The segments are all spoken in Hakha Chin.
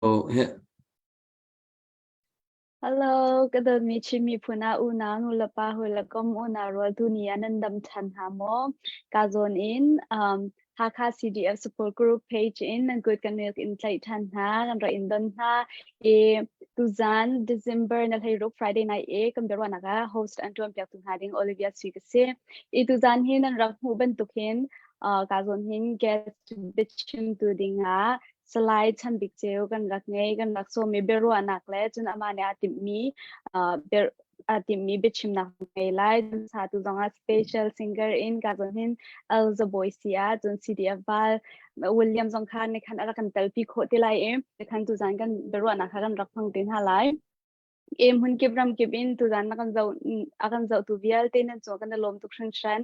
Heh. Hello, ka dawtmi Chin miphun ah unau nulepa hawilekom unau rual tuni ah nan dam ṭhan hna maw? Ka zawn in Hakha CDF support group page in nan kut kan rak in tlaih ṭhan hna, kan rak in don hna. I tuzan December na hleiruk Friday night i kan biaruahnak ah host an ṭuan piaktu hna ding Olivia Sui ka si. I tuzan hi nan rak hmuh bantuk hin ka zawn hin guest biachimtu ding ah Salai Chan Bik Ceu kan rak ngei, kan rak sawm i biaruahnak le cun amah nih aa timhmi aa timhmi biachimnak ngei lai. Sa tu zongah special singer in ka zon hin Elza Boy si ah cun CDF Val William zong kha ni khan a rak kan telpi khawh ti lai i khan tuzan kan biaruahnak kha kan rak hmang te hna lai. E hmun kip ram kip in tuzan na kan zoh a kan zohtu vialte nan cung kan i lawm tuk hringhran.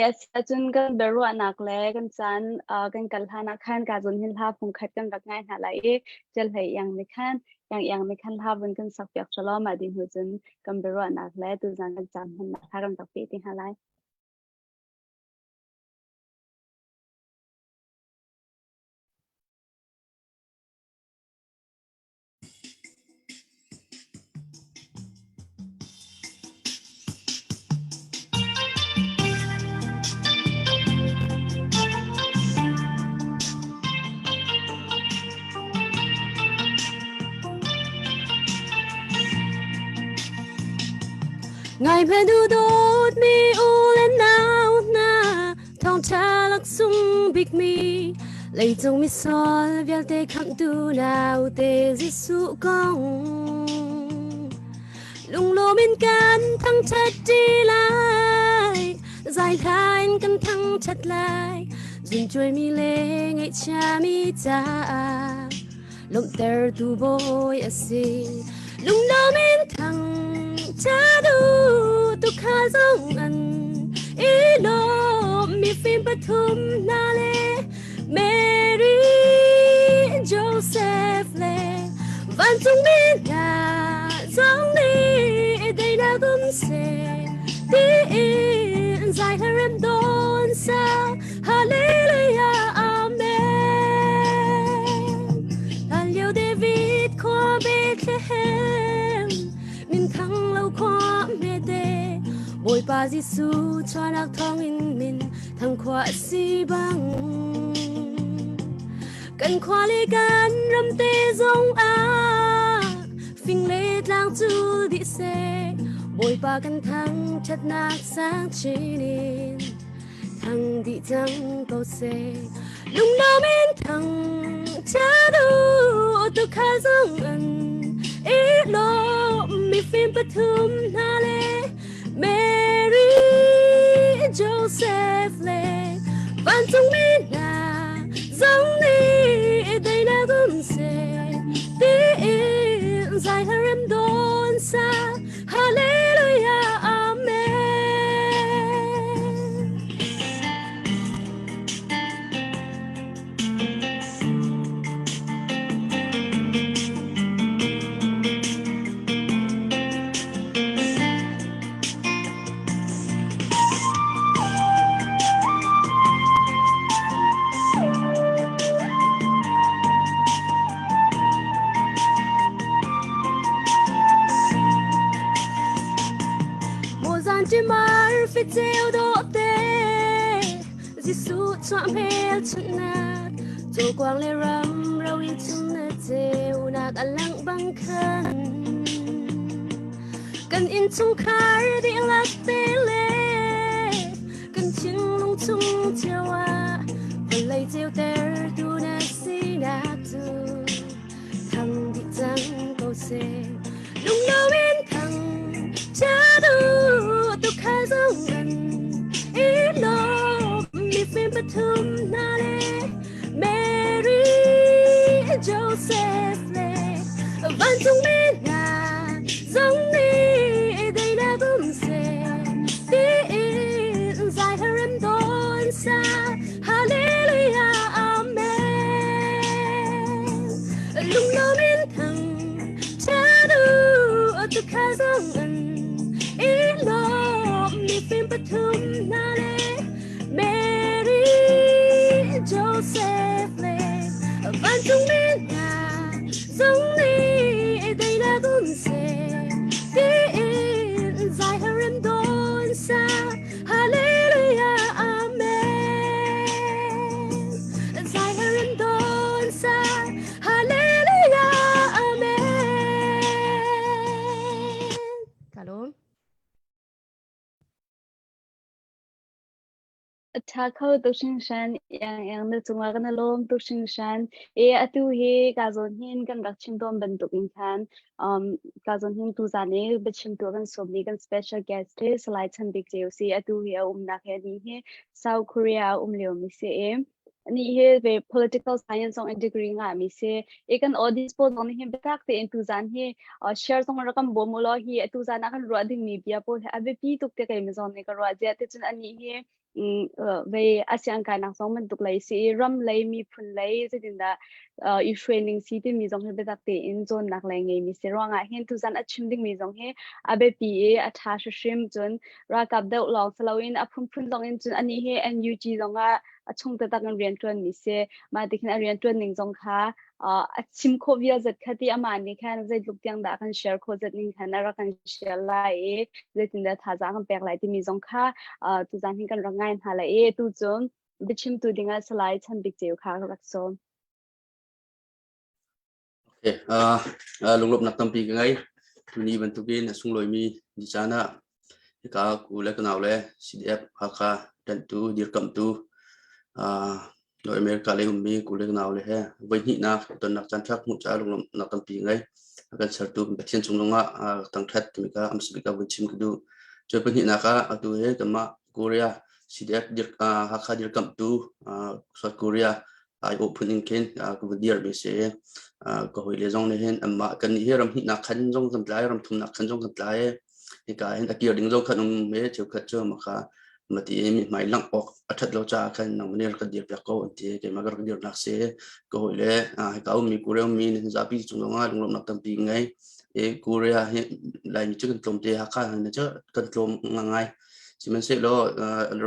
Yes, cun kan biaruahnak le kan caan kan kal hlan ah khan ka zon hin hla fung khat kan rak ngai hna lai i Ṭial Hlei Iang nih khan Iang Iang nih khan hla vun kan sak piak law mah dih hnu cun kan biaruahnak le tuzan kan caan hmannak hla kan rak peh te hna lai. Ngai hmanh u dawtmi u le nau hna thawngṭha laksung bikmi leicung misual vialte khamhtu naute Jesuh kong lunglawm in kan thangṭhat ṭi lai zai hla in kan thangṭhat lai zuncuaimi le ngaihchiami caah lawmhtertu bawi a si lunglawm in thang ṭhat u tuukhal zong an i lawm mifim pathum hna le Mary Joseph le vancungmi hna zong nih daihnak um seh tiin zai hla rem dawn sa Hallelujah Amen Hlan David khua Bethlehem min thang lo khua hmete Bawipa Jesuh chuanak thawngin min thang khua a si bang kan khua le kan ram te zong ah fing le tlang cu dih seh Bawipa kan thang ṭhatnak sang chin in thang dih cang ko seh lungdawm in thang ṭhat u tuukhal zong an i lawm mifim pathum hna le Mary Joseph le vancungmi hna zong nih daihnak um seh tiin zai hla rem dawn sa Hallelujah Amen. Mozan timar fiteu do te Jesuh chuah hmelchunhnak Cawkuang le ram ro in chung na ceunak a langh bang khan Kan innchungkhar dihlak te le kan thinlung chung cio ah vawlei ceuter tu na sinak cu thang dih cang ko seh lungno in thang cha du tu kha zong an i lawm mifim pathum hna le Mary Joseph le vancung mi hna zong nih daihnak um seh tiin zai harem dawn sa Hallelujah Amen lunglawm in thang cha du tu kha zong an i lawm mifim pathum hna le Mary Joseph le vancung mi hna. Zong nih teinak um seh tiin zai harem dawn sa Hallelujah Amen. Zai harem dawn sa Hallelujah Amen. Kalom. A ṭha kho tuk hringhran. Iang na cungah kan i lawm tuk hringhran. E atu hi ka zawn hin kan rak chim tawn bantukin khan ka zawn hin tuzan i biachimtu a kan sawmmi kan special guest hi Salai Chan Bik Ceu si. Atu hi a umnak hi anih hi South Korea ah a um liomi si i anih hi ve political science zong in degree ngahmi si. I kan audience pawl zong nih hin biatak tein tuzan hi share zong rak kan bawm u law hi atu zan ah kan ruah dingmi bia pawl hi a biapi tuk te kei mi zong nih ka ruah ziah te cun anih hi ve ASEAN kainak zong bantuk lei si i ram lei miphun lei zeitindah i hruai ning si timi zong hi biatak tein cawnnak lei ngeimi si ruangah hin tuzan a chim dingmi zong hi a biapi i a ṭha hrimhrim. Cun ralkap deuh lawng si loin a phunphun zong in cun anih hi NUG zong ah a chung taktak in rian ṭuanmi si. Mah ti khin a rian ṭuan ning zong kha a chim khawh vial zat kha ti amah nih khan zeitluk tiang dah kan share khawh zat ning khan a rak kan share lai i zeitindah thazaang kan pek lai timi zong kha tuzan hin kan rak ngai hna lai i tu cun biachimtu dingah Salai Chan Bik Ceu kha ka rak sawm. Okay, lunglawmhnak tampi ka ngei. Tuni bantukin a sunglawimi ni caan ah hika ku le ka nau le CDF Hakha ṭanhtu dirkamhtu North America lei ummi ku le ka nau le he voihnihnak tonnak caan ṭha hmuh caah lunglawmhnak tampi ngei. A kan sertu Pathian cung zongah thangṭhat timi kha a hmasa bik ah vun chim ka duh. Cu pahnihnak ah atu hi kanmah Korea CDF Hakha dirkamhtu South Korea aiawh phun in khin ka va dirmi si. Ka hawile zong nih hin anmah kannih hi ram hnihnak khan zong kan tlai, ram thumnak khan zong kan tlai. Hika hin a kir ding zong khan um me cheukhat cu maka mati i mithmai langh awk a ṭhat lo caah khan nang nih rak kan dir piak ko an ti. Keimah ka rak dirnak si. Ka hawile hika ummi Korea ummi nih zapi cung zongah lunglawmhnak tampi ngei. I Korea hi Laimi cu kan tlawm te, Hakha hi cu kan tlawm ngai. Sihmanhsehlaw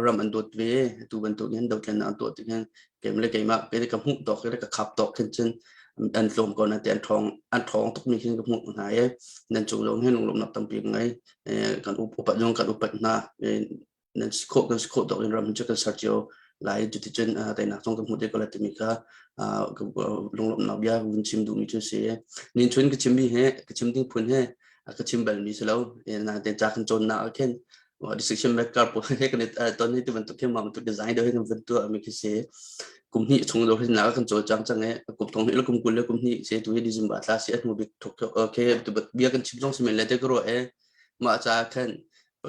ram an dawt ve. Tu bantuk hin dothlennak an tuah tik hin keimah le keimah ka hmuh tawk le ka khap tawk khin cun an tlawm ko na te an ṭhawng tuk mi khin ka hmuh hna i nan cung zong hin lunglawmhnak tampi ka ngei. Kan upat zong kan upat hna. Nan si khawh kan si khawh tawk in ram cu kan ser cio lai. Cuticun teinak zong kan hmuh te ko lai timi kha lunglawmhnak bia vun chim duhmi cu si. Nin chun ka chimmi he ka chim ding phun he ka chim balmi si lo. Nain ca kan cawnnak ah khin decision maker pawl he kan i ton hi ti bantuk khi mah bantuk design deuh hi kan van tuah mi khi si. Kum hnih chung do hin na kan cawl cang cang e kum thong hnih le kum 20 le kum hnih se tu hi December thla si a hnu bik thuk okay bia kan chim zong si men le te ka ruah e mah ca khan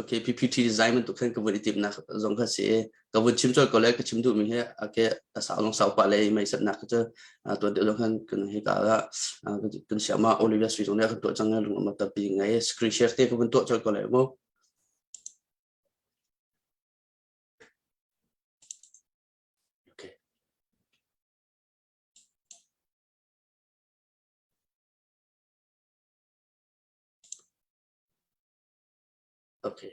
okay PPT design bantuk khan ka vun i timnak zong kha si. Ka vun chim choi ko le ka chim duh mi hi okay a sau long sau pa le mei sat nak cu tuan deuh zong khan kan hi ka ah kan siama Olivia Sui zong ne kan tuah cang lung ma tapi ngai screen share te ka vun tuah choi ko le mo. Okay. Okay.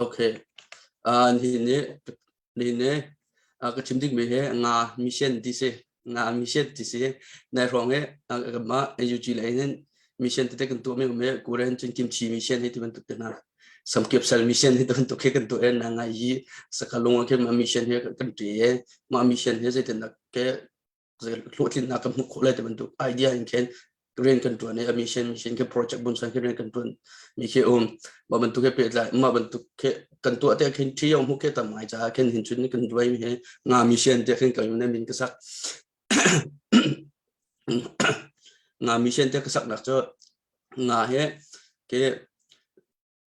Okay. Nihin ni nihin ni ka chim dingmi hi nga mission ti si. Nga mission ti si. Nai hrawng hi kanmah NUG lei hin mission tete kan tuahmi um hi Korean cun kimchi mission hi ti bantuk te hna. Samkyupsal mission hi ti bantuk hi kan tuah i na ngai i sakalung ah khin mah mission hi kan ṭi i mah mission hi zeitindah ke hlawhtlinnak kan hmuh khawh lai ti bantuk idea in khin rian kan ṭuan i a mission khi project bun khi rian kan ṭuan mi khi um. Mah bantuk he pehtlai mah bantuk khi kan tuah te khin ṭhi yong hmu khi tam ngai caah khin hin cun kan duai mi hi nga mission te khin kan min ka sak. Nga mission te ka sak nak cu nga he ke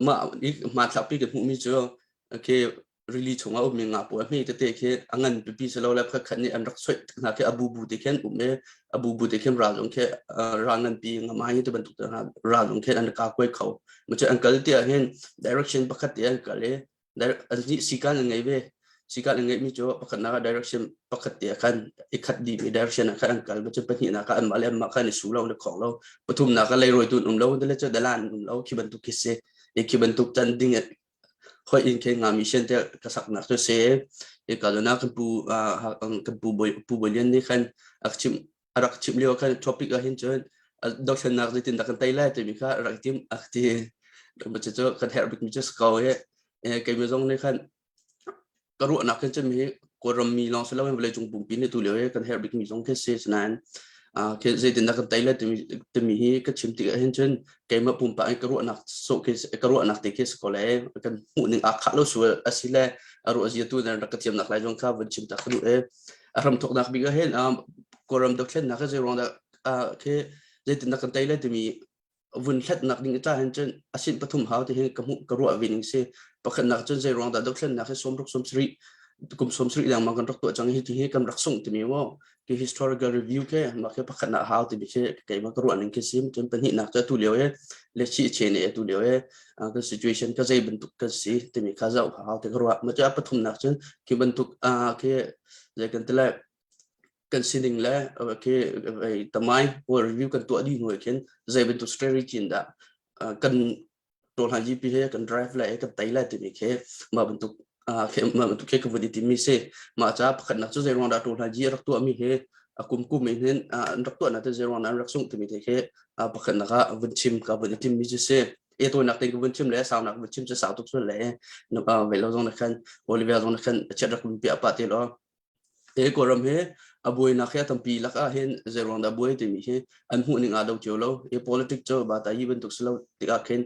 mah i hmanthlak pi kan hmuhmi cu khi rili chungah ummi nga pawl hme tete khi a ngan pipi si lo le khat nih an rak soih hna khi a bu bu te khin um i a bu bu te khin ral zong khi ral ngan pi nga mai ti bantuk te hna ral zong khi an ka kuai kho. Ma cu an kal ti ah hin direction pakhat te an kal i an nih sikan an ngei ve. Sikan an ngeihmi cu pakhatnak ah direction pakhat te ah khan i khat dihmi direction ah khan an kal. Cun pahnihnak ah anmah le anmah khan i su lo le khong lo. Pathumnak ah leirawitu an um lo le cu dalan an um lo. Khi bantuk khi si. I khi bantuk can ding hoi in khin nga mission te ka saknak cu si. E ka na kan pu kan pu boy pu boy lian nih khan a chim a rak chim lio khan topic ah hin cun dothlennak zeitin dah kan tei lai timi kha rak tim a ti cu kan herh bikmi cu si ko i keimah zong nih khan ka ruahnak hin cun hi Kawlram mi lawng si loin vawleicung pumpi nih tu lio hi kan herh bikmi zong khi si. Sinain khi zeitindah kan tei lai timi, timi hi ka chim tikah hin cun keimah pumpak in ka ruahnak sawh khi ka ruahnak te khi si ko le kan hmuh ning aa khah lo sual a si le a ruah zia tu nan rak ka thiamnak lai zong kha vun chim ta ka duh e. A hramthawknak bik ah hin Kawlram dothlennak hi zei ruang dah khi zeitindah kan tei lai timi vun hlatnak ding ca hin cun a sin pathum hau ti hin ka hmuh ka ruah ve ning si. Pakhatnak cun zei ruang dah dothlennak hi 60 70 kum 70 lengmang kan rak tuah cang hi ti hi kan rak sungh timi maw ki historical review ke mah khi pakhatnak hau timi khi keimah ka ruah ning khi sim. Cun pahnihnak cu atu lio he le chi che ne atu lio he kan situation ka zei bantuk kan si timi kha zoh hau ti ka ruah. Ma cu pathumnak cun khi bantuk khi zei kan ti lai kan sining le khi tamai pawl review kan tuah dih hnu khin zei bantuk strategy in dah kan tawlhan GP he kan drive lai kan tei lai timi khi mah bantuk mah bantuk khi ka vun i timi si. Mah ca pakhatnak cu zei ruang dah tawlhan G rak tuah mi hi a kum kum in hin an rak tuah na te zei ruang dah an rak sungh timi te khi pakhatnak ah vun chim ka vun i tim mi cu si. E tawinak te ka vun chim le saunak vun chim cu sau tuk sual le ve lo zong na khan Olivia zong na khan chet rak vun piah pa te lo. Hi Kawlram hi a buainak hi a tampi lakah hin zeiruang dah buai timi hi an hmuhning aa do cio lo. Hi politic cu batayi bantuk si lo tikah khin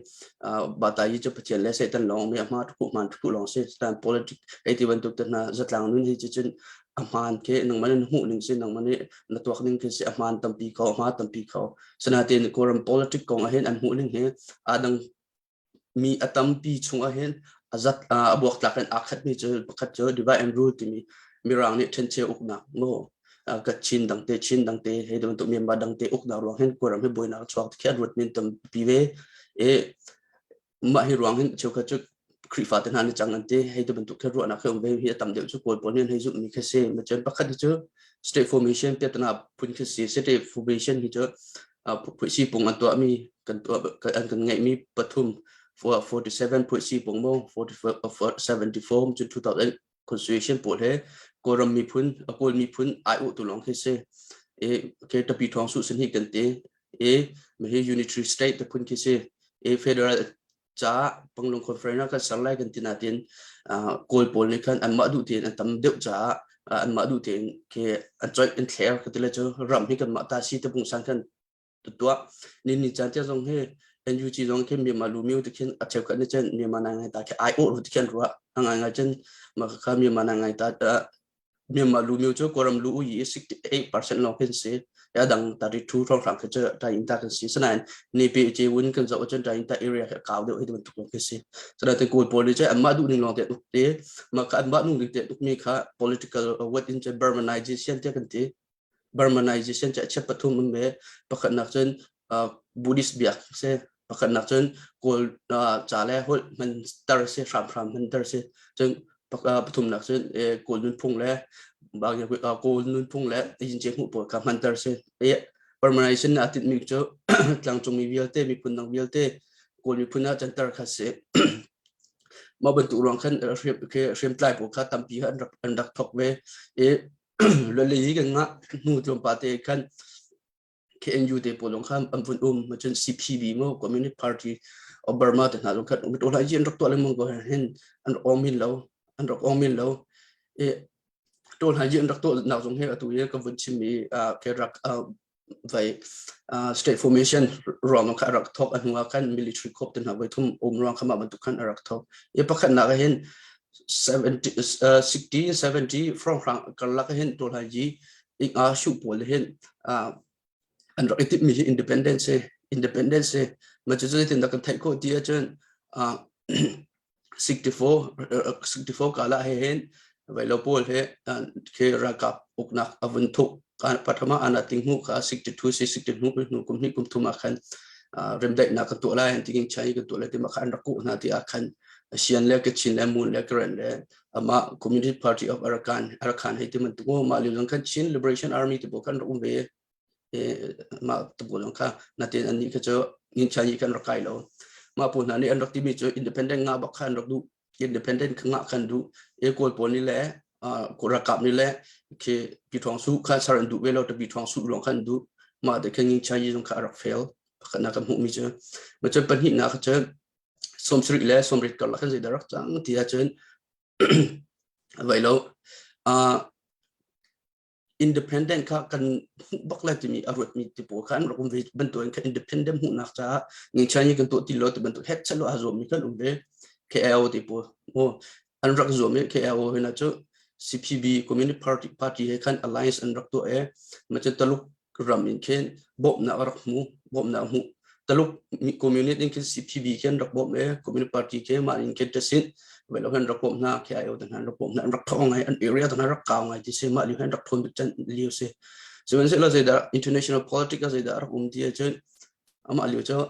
batayi cu Pathian le Satan lawng mi a hma thuku hmaan thuku lawng si. Satan politic hei ti bantuk te hna zatlang nun hi cu cun a hmaan khi nangmah nih na hmuh ning si, nangmah nih na tuak ning khi si, a hmaan tampi kho, a hma tampi kho. Sinain Kawlram politic kong ah hin an hmuh ning hi aa dang Mi a tampi chungah hin a zat a buaktlak in aa khatmi cu pakhat cu divide and rule timi Mirang nih ṭhencheu uknak maw ka Chin dangte Chin dangte hei bantuk Myanmar dangte uknak ruang hin Kawlram hi buainak a chuak ti khi an ruat men tampi ve. I mah hi ruang hin cheukhat cu Khrihfa te hna nih cang an ti hei ti bantuk khi ruahnak khi um ve hi a tam deuh cu Kawl pawl nih an hei zumhmi khi si. Cun pakhat hi cu state formation piatana phun khi si. State formation hi cu phuihsi pung an tuahmi kan tuah an kan ngeihmi pathum 47 phuihsi pung mo 74 cun 2000 constitution pawl he Kawlram miphun a Kawl miphun ai uh tu lawng khi si e ke tapi thong su sin hi kan ti e hi unitary state te phun khi si e federal caah Panglong Conference ah kan ser lai kan ti nain Kawl pawl nih khan anmah duh tein an tam deuh caah anmah duh tein khi an coih an thler ka ti le cu ram hi kanmah ta si te pungsan khan tuah ni ni caan tiang zong hi NUG zong khi Myanmar lu miu ti khin a cheukhat nih cun Myanmar nai ngai ta khi ai awh ti khin ruah a ngai ngai cun mah kha Myanmar nai ngai ta Myanmar lu cu Kawlram lu i 68% lawng khi si. A dang 32 hrawnghrang khi cu Tayin ta kan si. Sinain Nepe ce wun kan zoh ahcun Tayin ta area khi kau deuh hi bantuk lawng khi si. Sinain Kawl pawl nih cun anmah duh ning lawng te uk te mah kha anmah duh ning te uk mi kha political what in Burmanization tiah kan ti. Burmanization cu a chiat pathum um ve. Pakhatnak cun Buddhist biak si. Pakhatnak cun Kawl ca le holh hmanter si, hramhram hmanter si. Cun pathumnak cun Kawl nunphung le Kawl nunphung le yince hmuh pawl kha hmanter si. Burmanization nih aa tinhmi cu tlangcungmi vialte, miphun dang vialte Kawl miphun ah canter kha si. Mah bantuk ruang khan hriamtlai pawl kha tampi an rak an rak thawk ve. I Lei kan ngah hnu tlawmpal te khan KNU te pawl zong khan an vun um. Cun CPB maw Communist Party of Burma te hna zong khan um. Lai an rak tuah lengmang ko hin an rak ong min lo. An rak ong min lo. I Tawl Hai an rak tuah nak zong hi atu hi ka vun chim i ke rak vai state formation ruang kha a rak thawk. A hnu ah khan military coup te hna voi thum um ruang kha mah bantuk khan a rak thawk. I pakhatnak ah hin 70 60 70 hrawnghrang karlak hin Tawlhai Yi ing a shu pawl hin an rak i timhmi hi independence independence ma cu zeitin dah kan theih khawh ti ahcun 64 64 kala he hin vailo pawl he khi ralkap uknak a vun thuk pathama ana ting hmu kha 62 si 62 hnu hnu kum hnih kum thum ah khan remdaihnak kan tuah lai tingin chai kan tuah lai ti ma kha an rak kuh hna ti ah khan Asian le Kachin le Mun le Karen le ama Communist Party of Arakan Arakan hei ti man tu ma liu zong khan Chin Liberation Army ti bo khan rak um ve mah tubu zong kha natin annih kha cu nginchan i kan rak kai lo. Mah pawl hna nih an rak timi cu independent ngah bak kha an rak duh, independent kha ngah khan duh e. Kawl pawl nih le Ralkap nih le khi Pyithawng Su kha ser an duh ve lo ta Pyithawng Su lawng kha an duh. Mah te khan Ngingchai zong kha a rak fail. Pakhatnak kan hmuhmi cu. Ma cun pahnihnak kha cun 70 le 80 karlak khan zeidah rak cang ti ahcun vai lo. Independent kha kan hmuh bak lai timi a ruatmi ti pawl kha an rak um ve bantukin kha independent hmuhnak caah Ngingchai kan tuah ti lo ti bantuk het chalo a zuammi kan um ve. KIO ti pawl. An rak zuam i KIO hina cu CPB Communist Party Party he khan alliance an rak tuah i macun Taluk ram in khin bawmhnak a rak hmu bawmhnak hmu Taluk communist in khin CPB khin rak bawmh i Communist Party khi mah in khin tasin vai lo han rak bawmh hna KIO te hna rak bawmh hna an rak thawng ngai an area te hna rak kau ngai ti si mah liu han rak thawn bik chan liu si sihmanhsehlaw zeidah international politics ah zeidah rak um ti ahcun amah liu cu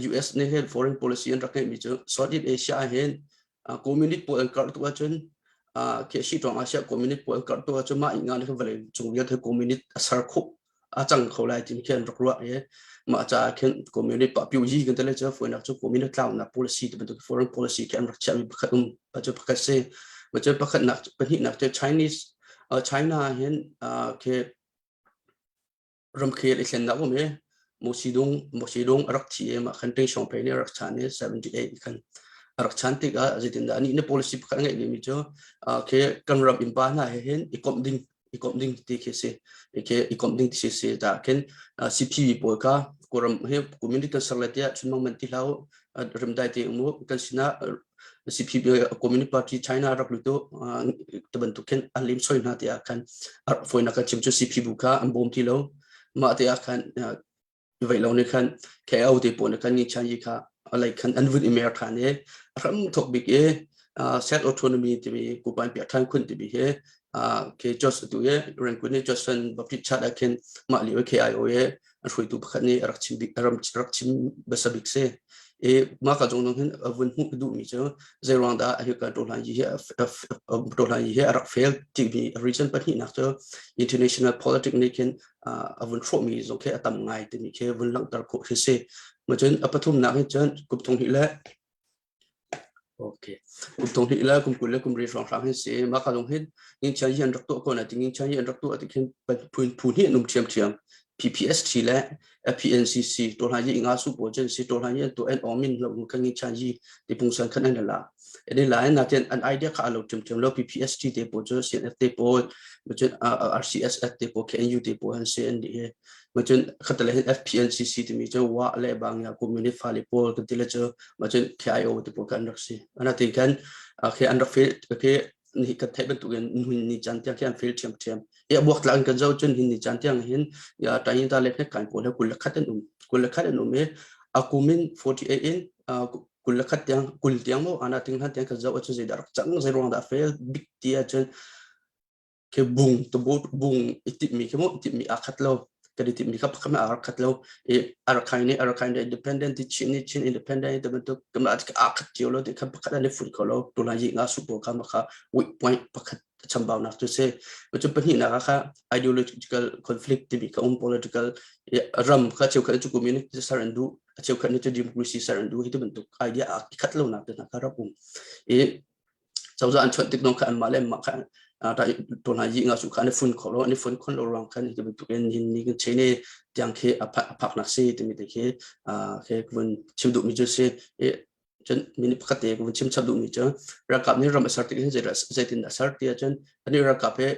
US nih hin foreign policy an rak ngeihmi cu Southeast Asia ah hin communist pawl an karh tu ahcun khi si tawng Asia communist pawl an karh tu ahcun mah inga nih vawlei cung vialte communist a ser kho a cang kho lai timi khi an rak ruah i mah caah khin communist pa piu yi kan tele cu fuinak cu communist tlaunak policy ti bantuk foreign policy khi an rak chiahmi pakhat um cu pakhat si ma cu pakhat nak pahnihnak cu Chinese China hin khi ramkhel i thlennak um i Mosidung Mosidung a rak thi i mah khan Deng Xiaoping nih a rak chan i 78 khan a rak chan tikah zeitindah anih nih policy pakhat a ngeih vemi cu khi kan ram innpa hna he hin i komh ding i komh ding ti khi si khi i komh ding ti si si ta khin CPB pawl kha Kawlram hi community kan ser lai tiah chunmang man ti hlah remdai te um kan sinah CPP Communist Party China rak lut u ti bantuk khin an lim soi hna tiah khan fawinak kan chim cu CP bu kha an bawm ti lo. Mah te ah khan vei lo nih khan KO te pawl nih khan ni chan yi kha alai khan an vun i mer than i a hram thok bik i self autonomy timi kupan piak than khun timi hi ke Jos tu ye Rangoon ni Johnson Baptist Church ah khin mah lio KIO ye an hruaitu pakhat nih a rak chim bik rak chim basa bik si i mah ka zong hin a vun hmuh duhmi cu zeiruang dah hi ka tohlan yi hi tohlan yi hi a rak fail timi reason pahnihnak cu international politics nih khin a vun hrawhmi zong khi a tam ngai timi khi vun langhter khawh khi si ma cun a pathumnak hi cun kum thong hnih le Okay. Kum thong hnih le kum 20 le kum ri hrawnghrang hin si. Mah ka lung hin ngingchian hi an rak tuah ko na ti ngingchian hi an rak tuah ti khin phun phu hnih an um ṭhiamṭhiam. PPST le PNCC to hlan yi nga su pawl cun si to hlan yi an tuah an awm in lo kan ngingchian yi ti pungsan khan an la. Ene la na ten an idea kha alo ṭhiamṭhiam lo PPST te pawl cu CNF te pawl cun RCSF te pawl KNU te pawl an si an di he. Macun khatale hin FPNCC timi cu wa le bang ya community fale pawl kan ti le cu macun KIO te pawl kan rak si. Ana ti khan khi an rak fail khi ni kan theih bantukin nun ni chan tiang khi an fail thiam thiam. Ya buak tlang kan zo cun hin ni chan tiang hin ya tayin ta le hnek kan pawl he 21 an um. 21 an um i akumin 48 in 21 tiang 20 tiang mo ana ting han tiang kan zo chu zeidah rak cang zei ruang dah fail big ti ahcun khi bung tubu bung i timhmi khi mu timhmi aa khat lo kan i timhmi kha pakhat aa khat lo i Arakan nih Arakan nih independent ti Chin nih Chin independent ti bantuk kan aa khat cio lo ti kha pakhat an i fun kho lo tuna yi nga su pawl kha ma kha weak point pakhat chambaunak cu si cu pahnihnak ah kha ideological conflict timi kha um political ram kha cheukhat cu communist ser an duh cheukhat nih cu democracy ser an duh hi ti bantuk idea aa khat lo nak te hna kha rak um i cozah an chawnh tik zong kha anmah le anmah kha tuan yi nga su kha an i fun kho lo an i fun khon lo ruang khan hi bantuk in hin ni kan che ne tiang khi a phak nak si timi te khi khi vun chim duh mi cu si i cun minute pakhat te vun chim chap duh mi cu ralkap nih ram a ser tik hin zeitin a ser ti ahcun ani ralkap he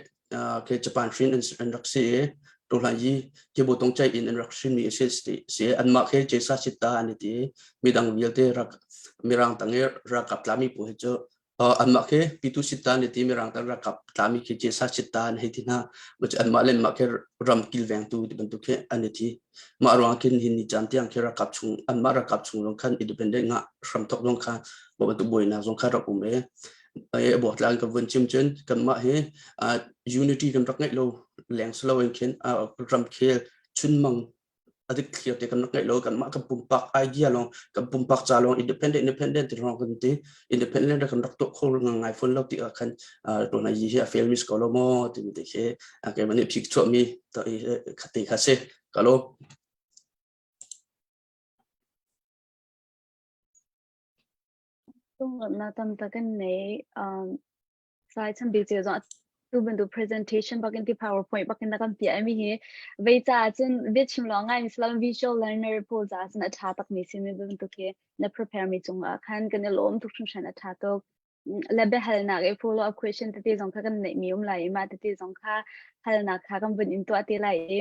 ke Japan hrin an rak si i tohlan yi ke bo tong chai in an rak hrin mi si si anmah khe jesa sitta an ti midang vialte rak mirang tang i ralkap tlami pawl hi cu anmah khi pitu sitta an ti mirang tang ralkap tlami khi jesa sitta an hei ti hna anmah le anmah khi ram kilvengtu ti bantuk khi an ti mah ruang khin hin ni caan tiang khi ralkap chung anmah ralkap chung zong khan independent nga hramthok zong kha bantuk buainak zong kha rak um e e buaktlang kan vun chim cun kanmah hi unity kan rak ngeih lo leng si loin khin ramkhel chunmang a dik thlir te kan rak ngeih lo kanmah kan pumpak idea lawng kan pumpak ca lawng independent independent ti lawng kan ti independent kan rak tuah kho ngai fawn lo ti ah khan tuan yi hi a fail mis ko lo maw timi te khi keimah nih phik chuahmi khate kha si ka lo. Lunglawmhnak tam tak kan nei. Sai chambik cio zong. Tu bantuk presentation bakin ti PowerPoint bakin na kan piah mi hi vei ca cun biachim lawng ngai mi si visual learner pawl ca cun a ṭha tak mi si mi bantuk hi na prepare mi cung ah khan kan i lawm tuk hringhran, a ṭha tuk. Le biahalnak i follow up question tete zong kha kan neih mi um lai i mah tete zong kha halnak kha kan vun in tuah te lai i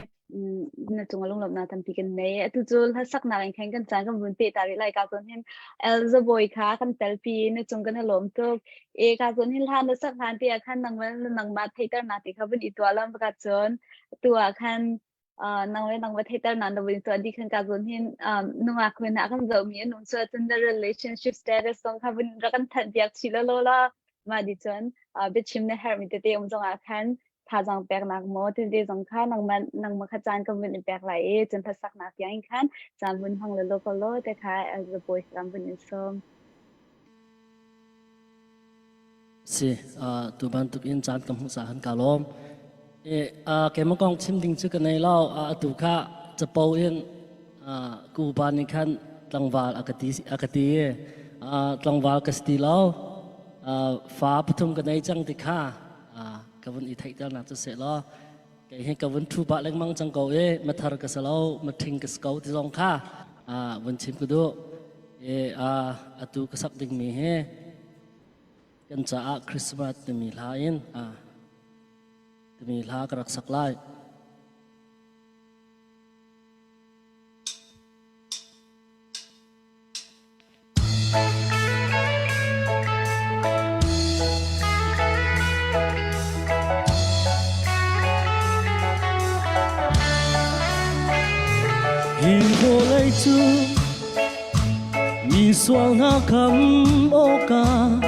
na cung ah lunglawmhnak tampi kan nei. Atu cu hlasaknak in khan kan caan kan vun peh ta rih lai. Ka zawn hin Elza Bawi kha kan telpi, na cung kan i lawm tuk. E ka zawn hin hlan na sak hlan te ah khan nangmah nangmah theihternak ti kha vun i tuah lam ka cun tu ah khan nang le nangmah theihternak na vun tuah di khan ka zawn hin nungak khun ah kan zoh mi an um cu cun na relationship status zong kha vun rak kan thanh piak chih lo lo la. Mah di cun biachim na herhmi tete um zong ah khan thazaang peknak maw tete zong kha nangmah nangmah kha caan ka vun in pek lai i cun hlasaknak tiang in khan caan vun hmang lelaw ko law te kha Elza Bawi kan vun in sawm. Si, tu bantuk in caan ka hmuh caah ka lawm. E, keimah kong chim ding cu ka nei lo. Atu kha capo in ku upa nih khan tlangval a ka ti a ka ti. Tlangval ka si ti lo. Fa pathum ka nei cang ti kha ka vun i theihternak cu seh law kei hi ka vun ṭhu pah lengmang cang ko i mathar ka si lo, maṭhing ka si ko ti zong kha vun chim ka duh. I atu ka sak dingmi hi kan caah Christmas timi hla in timi hla ka rak sak lai. Hi vawlei cu mi sual hna kham awkah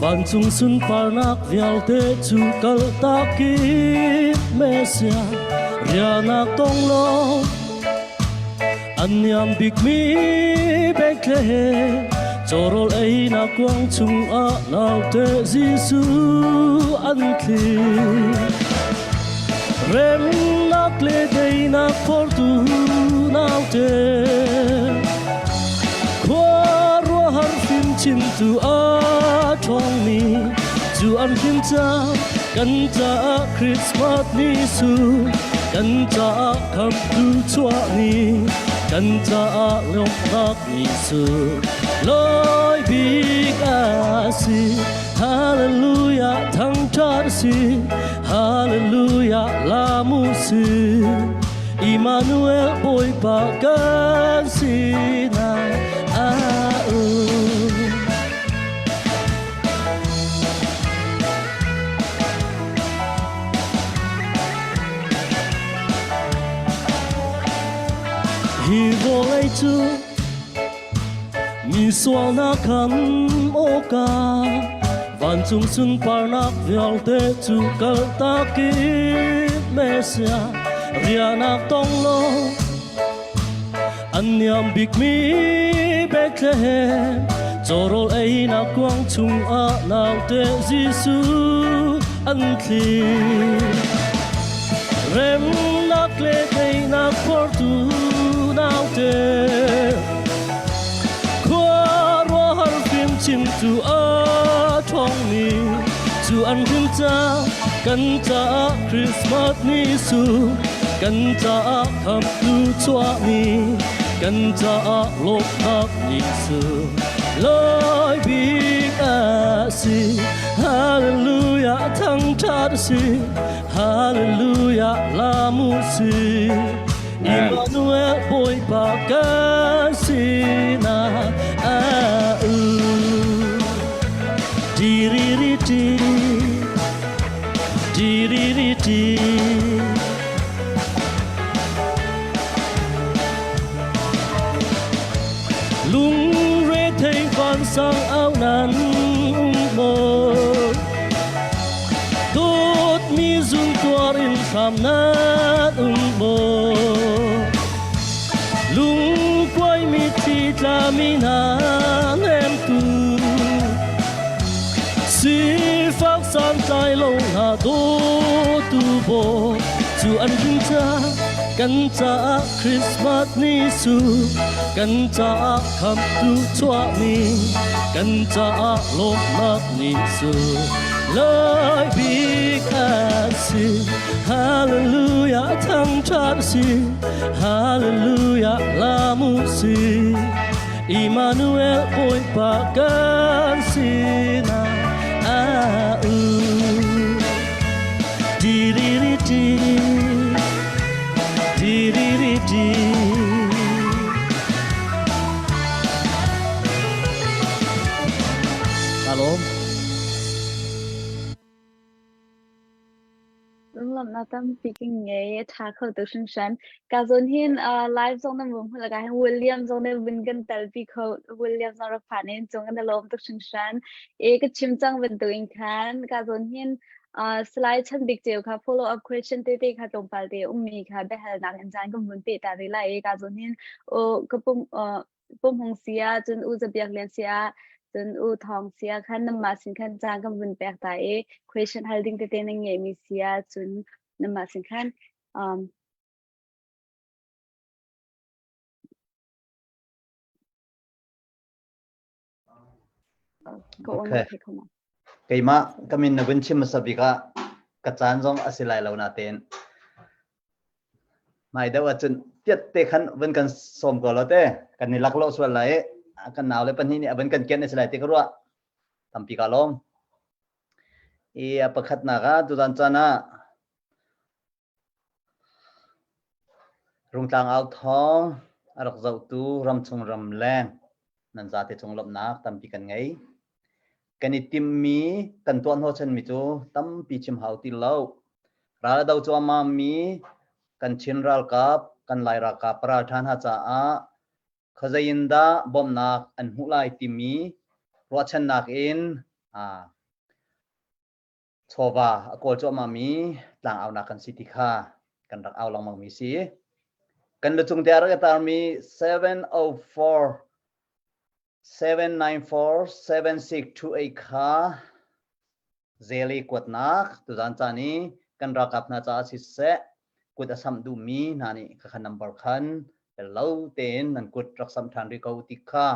vancung sunparnak vialte cu kaltak in Messiah rianak tong lo an niam bikmi Bethlehem cawrawl einak kuang chungah naute Jesuh an thli. Remnak le deinak phortu naute, khua ruahar fimchimtu a ṭhawngmi cu an him cang. Kan caah Christmas ni su, kan caah khamtu chuah ni, kan caah lawmhnak ni su loi bik a si. Hallelujah thangṭhat si, Hallelujah lamu si, Emmanuel Bawipa kan sinah a um. Hi vawlei cu mi sualnak khan awka vancung sunparnak vialte cu kaltak in Messiah rianak tong lo an niam bikmi Bethlehem cawrawl einak kuang chungah naute Jesuh an thli. Remnak le teinak phortu naute, khua ruahar fimchimtu a ṭhawngmi cu an hrim cang. Kan caah Christmas ni su, kan caah khamtu chuah ni, kan caah lawmhnak ni su loi bik a si. Hallelujah thangṭhat si, Hallelujah lamu si, Emmanuel Bawipa kan sinah a um. Di-ri-ri-ti, di-ri-ri-ti. Lungre thei vansang au nan um maw? Dawtmi zun tuar in hram nan um maw? Lungkuaimi thi tlami hna hnemtu, sifak santlai lo hna dawtu baw cu an him cang. Kan caah Christmas ni su, kan caah khamtu chuah ni, kan caah lawmhnak ni su Loi bik a si. Hallelujah thangṭhat si. Hallelujah lamu si. Emmanuel Bawipa kan sinah a um. Di di di di. Di di di di. Shalom. Lunglawmhnak tampi ka ngei. A ṭha kho tuk hringhran. Ka zawn hin live zong nan vung hmuh hin William zong nan vun kan telpi kho. William zong rak phan in cung kan i lawm tuk hringhran. E ka chim cang bantukin khan ka zawn hin Salai Chan Bik Ceu kha follow up question tete kha tlawmpal te ummi kha biahalnak in caan kan vun peh ta rih lai i ka zawn hin ka pum Pum Hung si ah cun U Za Biak Lian si ah cun U Thawng si ah khan nanmah sin khan caan kan vun pek ta i question hal ding tete nan ngeihmi si ah cun nanmah sin khan ka on Okay. thei kho ma. Keimah ka min na vun chim hmasa bik ah ka caan zong a si lai lo natein Hmai deuh ahcun tiat te khan van kan sawm ko lo te kan i laklawh sual lai i kan nau le pahnih nih a van kan kian a si lai ti ka ruah. Tampi ka lawm. I a pakhatnak ah tuzan caan ah Rungtlang au thawng a rak zohtu ramchung ramleng nan zate cung lawmhnak tampi kan ngei. Kan i timhmi kan tuah hnawhchanmi cu tampi chim hau ti lo. Ral a do cuahmahmi kan Chin ralkap, kan Lai ralkap ralṭha hna caah khuazei in dah bawmhnak an hmuh lai timi ruahchannak in chawva a kawl cuahmahmi tlangaunak kan si ti kha kan rak au lengmangmi si. Kan lucung te ah rak i tarmi 704 794 7628 kha Zeli kuatnak tuzan caan i kan ralkap hna caah siseh kut a samh duhmi hna nih khakha number khan pel lo tein nan kut rak samh ṭhan rih ko ti kha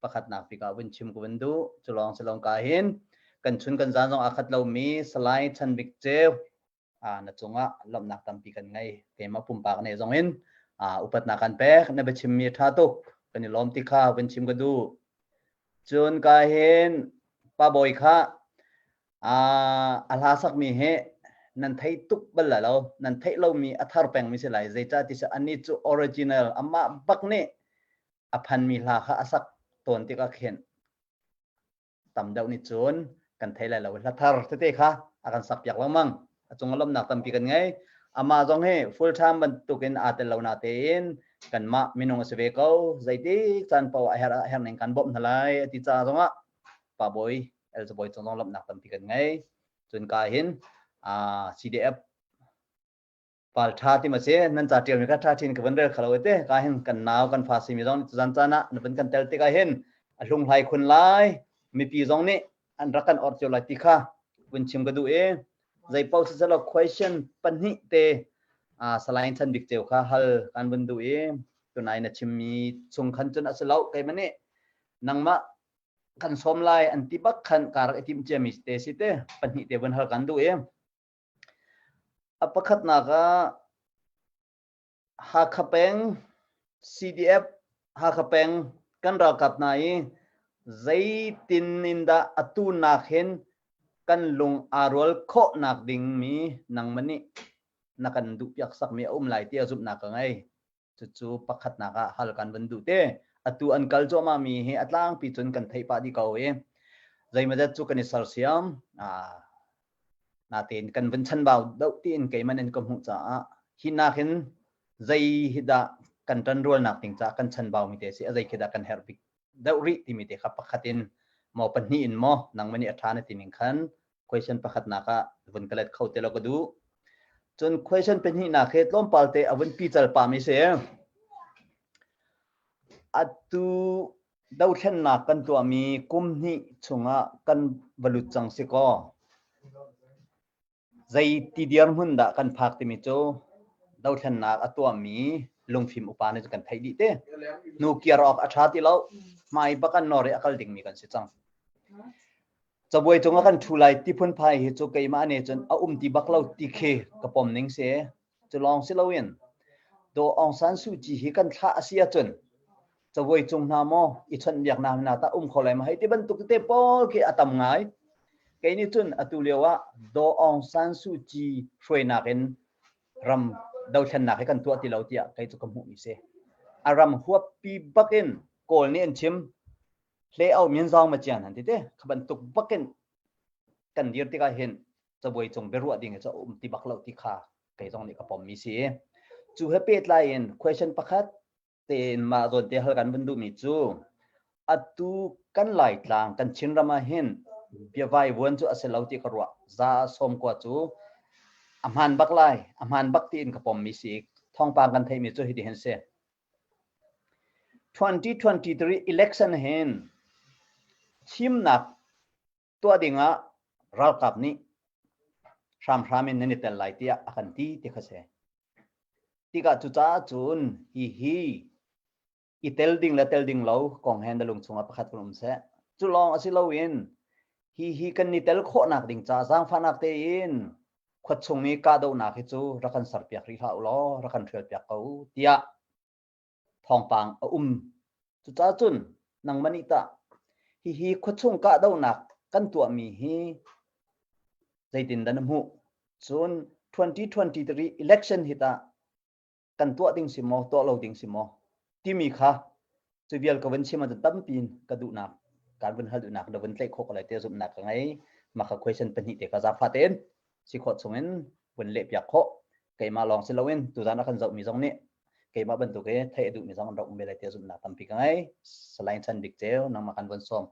pakhatnak bik ah vun chim ka vun duh. Cu lawng si lawng ka hin kan chun kan zan zong aa khat lomi Salai Chan Bik Ceu na cungah lawmhnak tampi kan ngei. Keimah pumpak ne zong in upatnak kan pek. Na biachimmi a ṭha tuk. Kan i lawm ti kha vun chim ka duh. Cun ka hin Pa Bawi kha a hla sakmi hi nan thei tuk bal lai lo. Nan theih lomi a thar pengmi si lai. Zeicah ti si anih cu original amah bak nih a phanmi hla kha a sak tawn tikah khin tam deuh nih cun kan thei lai lo. Hla thar tete kha a kan sak piak lengmang. A cung ah lawmhnak tampi kan ngei. Amah zong hi full time bantukin aa tel lo na tein kanmah minung a si ve ko. Zeitik caan paoh a herh a herh ning kan bawmh hna lai a ti ca zongah Pa Bawi Elza Bawi cung zong lawmhnak tampi kan ngei. Cun ka hin CDF pal ṭha ti ma si nan ca ṭialmi kha ṭha ṭhin ka van rel kho lo te ka hin kan nau kan fa simi zong zan caan ah na van kan tel tikah hin a hlunghlai khun lai mipi zong nih an rak kan or cio lai ti kha vun chim ka duh i zei paoh si selaw question pahnih te Salai Chan Bik Ceu kha hal kan vun duh i tunai na chimmi chung khan cun a si lo keimah nih nangmah kan sawm lai an ti bak khan ka rak i timh ciami te si te pahnih te vun hal kan duh i A pakhatnak ah Hakha peng CDF Hakha peng kan ralkap hna i zeitin in dah atu nak hin kan lung aa rual khawhnak dingmi nangmah nih na kan duhpiak sakmi a um lai tiah zumhnak ka ngei. Cucu pakhatnak ah hal kan van duh te. Atu an kal cuahmah mi hi a tlangpi cun kan theih pah dih ko i zeimawzat cu kan i sersiam. Natein kan vun chanbau deuh tiin keiman in ka hmuh caah hi nakin zei hi dah kan ṭanrualnak ding caah kan chanbau mi te si a zei khi dah kan herh bik deuh rih timi te kha pakhat in maw pahnih in maw nangmah nih a ṭha na ti ning khan question pakhatnak ah vun ka let kho te lo ka duh. Cun question pahnihnak hi tlawmpal te a vun pical pah mi si. Atu dothlennak kan tuahmi kum hnih chungah kan va lut cang si kaw zei ti dirhmun dah kan phak timi cu dothlennak a tuahmi lungfim upa nih kan theih dih te. Hnu kir awk a ṭha ti lo. Hmai bak an nawr i a kal dingmi kan si cang. Cabuai cung ah kan ṭhu lai ti phunphai hi cu keimah nih cun a um ti bak lo ti khi ka pom ning si. Cu lawng si loin Daw Aung San Suu Kyi hi kan thlah a si ahcun cabuai cung hna maw i chawnhbiaknak hna tah um kho lai ma hei ti bantuk tete pawl khi a tam ngai. Kei nih cun atu lio ah Daw Aung San Suu Kyi hruainak in ram dothlennak hi kan tuah ti lo tiah kei cu ka hmuhmi si. A ram huappi bakin Kawl nih an chim hle au min zaung ma cian han ti te kha bantuk bakin kan dir tikah hin cabuai cung biaruah ding hi cu um ti bak lo ti kha kei zong nih ka pom mi si. Cu he pehtlai in question pakhat tein mah zawn te hal kan vun duhmi cu atu kan Laitlang kan Chinram ah hin biavai vuan cu a si lo ti ka ruah. Za sawm kua cu a hmaan bak lai, a hmaan bak tiin ka pom mi si. Thawngpang kan theihmi cu hiti hin si. 2023 election hin thimnak tuah ding ah ralkap nih hramhram in nan i tel lai tiah a kan ti ti kha si. Tikah cucaah cun hihi i tel ding le tel ding lo kong he na lung chungah pakhat vun um seh. Cu lawng a si loin hihi kan i tel khawhnak ding ca zaangfahnak tein khuachung i kahdohnak hi cu rak kan serpiak rih hlah u law rak kan hrialpiak ko tiah thawngpang a um. Cucaah cun nangmah nih tah hihi khuachung kahdohnak kan tuahmi hi zeitindah na hmuh? Cun 2023 election hi tah kan tuah ding si maw, tuah lo ding si maw timi kha cu vial ka vun chim ahcun tampi in ka duhnak kan vun hal duhnak na vun tlaih khawh ko lai ti zumhnak ka ngei. Mah kha question pahnih te kha zaangfah tein si khawh chungin vun leh piak khawh. Keimah lawng si loin tuzan a kan zohmi zong nih keimah bantuk i theih a duhmi zong an rak um ve lai ti zumhnak tampi ka ngei. Salai Chan Bik Ceu nangmah kan vun sawm.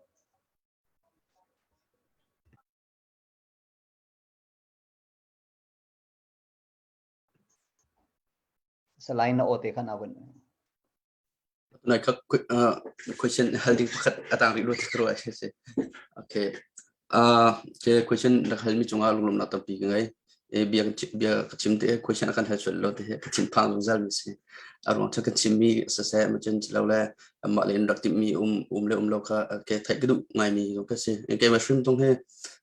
Salai na aw te khan a vun. Nai kha question hal ding pakhat a tang rih lo ti ka ruah si. Okay. Uh, ke question rak hal mi cungah lunglawmnak tampi ka ngei. E bia bia ka chim te question a kan hal sual lo te he ka chim phang zungzal mi si. A ruang cu kan chim mi siseh ma cun lo le amah le in rak timh mi um um le um lo kha ke theih ka duh ngai mi ka si. Ke ma hrim tung he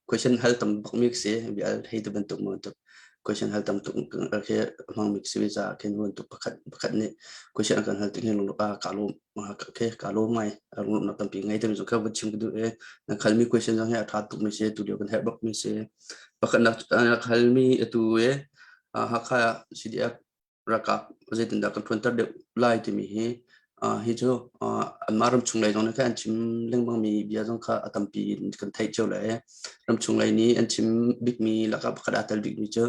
question hal tam bak mi si. Bia hei tu bantuk mo tuk. Question hal tam tuk khi hmang mi si caah khin bantuk pakhat pakhat nih question an kan hal tik hin lung ka lawm ke ka lawm ngai lunglawmhnak tampi ngei timi zong kha vun chim ka duh i na khalmi question zong hi a ṭha tuk mi si tu lio kan herh bak mi si pakhat nak halmi atu i Hakha CDF ralkap zeitindah kan ṭhuanter deuh lai timi hi hi cu anmah ramchung lei zong nih khan an chim lengmang mi bia zong kha a tampi in kan theih cio le ramchung lei nih an chim bikmi lakah pakhat aa tel bikmi cu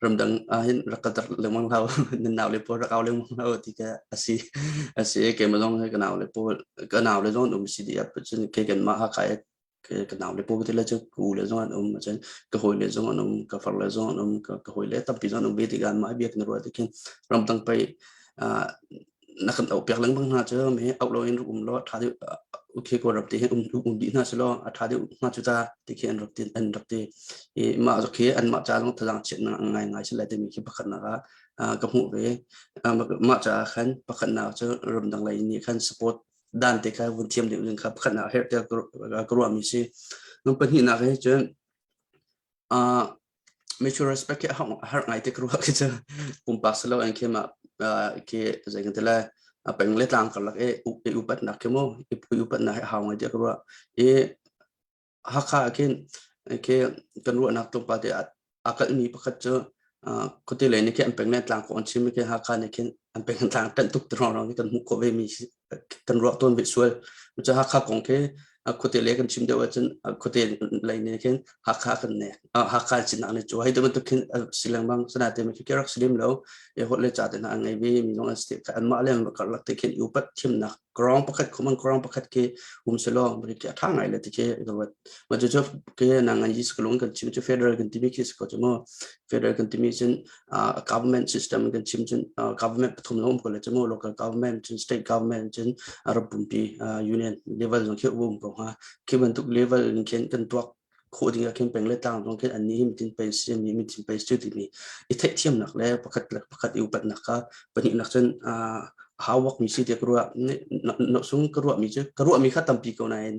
ramdang ah hin rak kalter lengmang hlah nan nau le pawl rak au lengmang hlah ti kha a si a si keimah zong hi ka nau le pawl ka nau le zong an um CDF cun kei kanmah Hakha ka nau le pawl te le cu ka u le zong an um cun ka hawi le zong an um ka far le zong an um ka ka hawi le tampi zong an um ve tikah mah bia kan ruah tikhin ramdang pei na kan auh piak lengmang hna cu me auh lo in rak um law tha deuh okay ko rak ti hin um um dih hna selaw a tha deuh hnga cu ta ti khi an rak ti an rak ti i mah khi anmah ca zong thazaang chiat na ngai ngai si lai timi khi pakhatnak ah ka hmuh ve mah caah khan pakhatnak cu ramdang lei nih khan support dan te kha vun thiam deuh ding kha pakhatnak herh tiah ka ruahmi si nung pahnihnak hi cun mutual respect hi a har ngai te ka ruah khi cu pumpak si lo an khi ma khi zei kan ti lai peng le tlang karlak i i upatnak khi mu i upatnak hi a hau ngai tiah ka ruah i Hakha ah khin khi kan ruahnak tlawmpal te aa kalhmi pakhat cu khuate lei nih khin an peng le tlang kong an chim i khin Hakha nih khin an peng an tlang ṭanh tuk ti ruangah kan hmuh khawh ve mi kan ruah tawn ve sual. Cucaah Hakha kong khi khuate lei kan chim deuh ahcun khuate lei nih khin Hakha kan nek Hakha sinak nih cu hei ti bantuk khin si lengmang sinain khi rak si lem lo. I holh le ca te hna an ngei ve mi zong an si anmah le karlak te khin i upat thiamnak ground pakhat common ground pakhat khi um selaw ki a tha ngai le ti khi ka ruat ma cu cu ke na ngan yi skalung kan chim cu federal kan timi khi ko chu mo federal kan timi cun government system kan chim cun government pathum lo um ko le chu mo local government cun state government cun ram pumpi union level zong khi um ko ha khi bantuk level in khin kan tuak khawh ding ah khin peng le tlang zong khin annih hi mitin pei si mi mitin pei si timi i theihthiamnak le pakhat le pakhat i upatnak kha pahnihnak cun hauwak mi si tiah ka ruah no sung ka ruah mi cu ka ruah mi kha tampi ko nain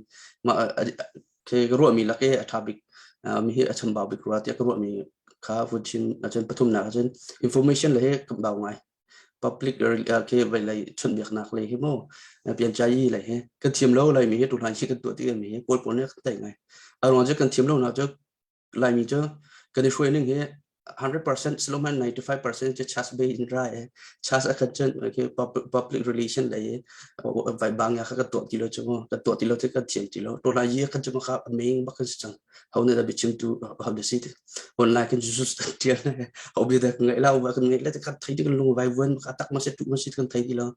mah Khi ka ruahmi lak i a ṭha bik mi hi a chambau bik rua tiah ka ruahmi kha vun chim ahcun pathumnak ahcun information le hi kan bau ngai. Public khi vei chawnhbiaknak lei hi mu piancayi lei hi kan thiam lo laimi hi tuhlan hi kan tuah ti mi hi kawl pawl nih kan tei ngai. A ruang cu kan thiam lo nak cu Laimi cu kan i hruai ning hi 100% siloman 95% cu chas be in ra e chas a khat cun public relation lei vai bang ya kha ka tuah ti lo chu ka tuah ti lo te ka thiam ti lo to lai yi khan chu kha amazing bak si chang ho ne da bichim tu how the city online kan jesus tial ho bi da ngai la wa kan ngai la te ka thai ti kan lung vai vuan ka tak ma se tu ma si kan thai ti lo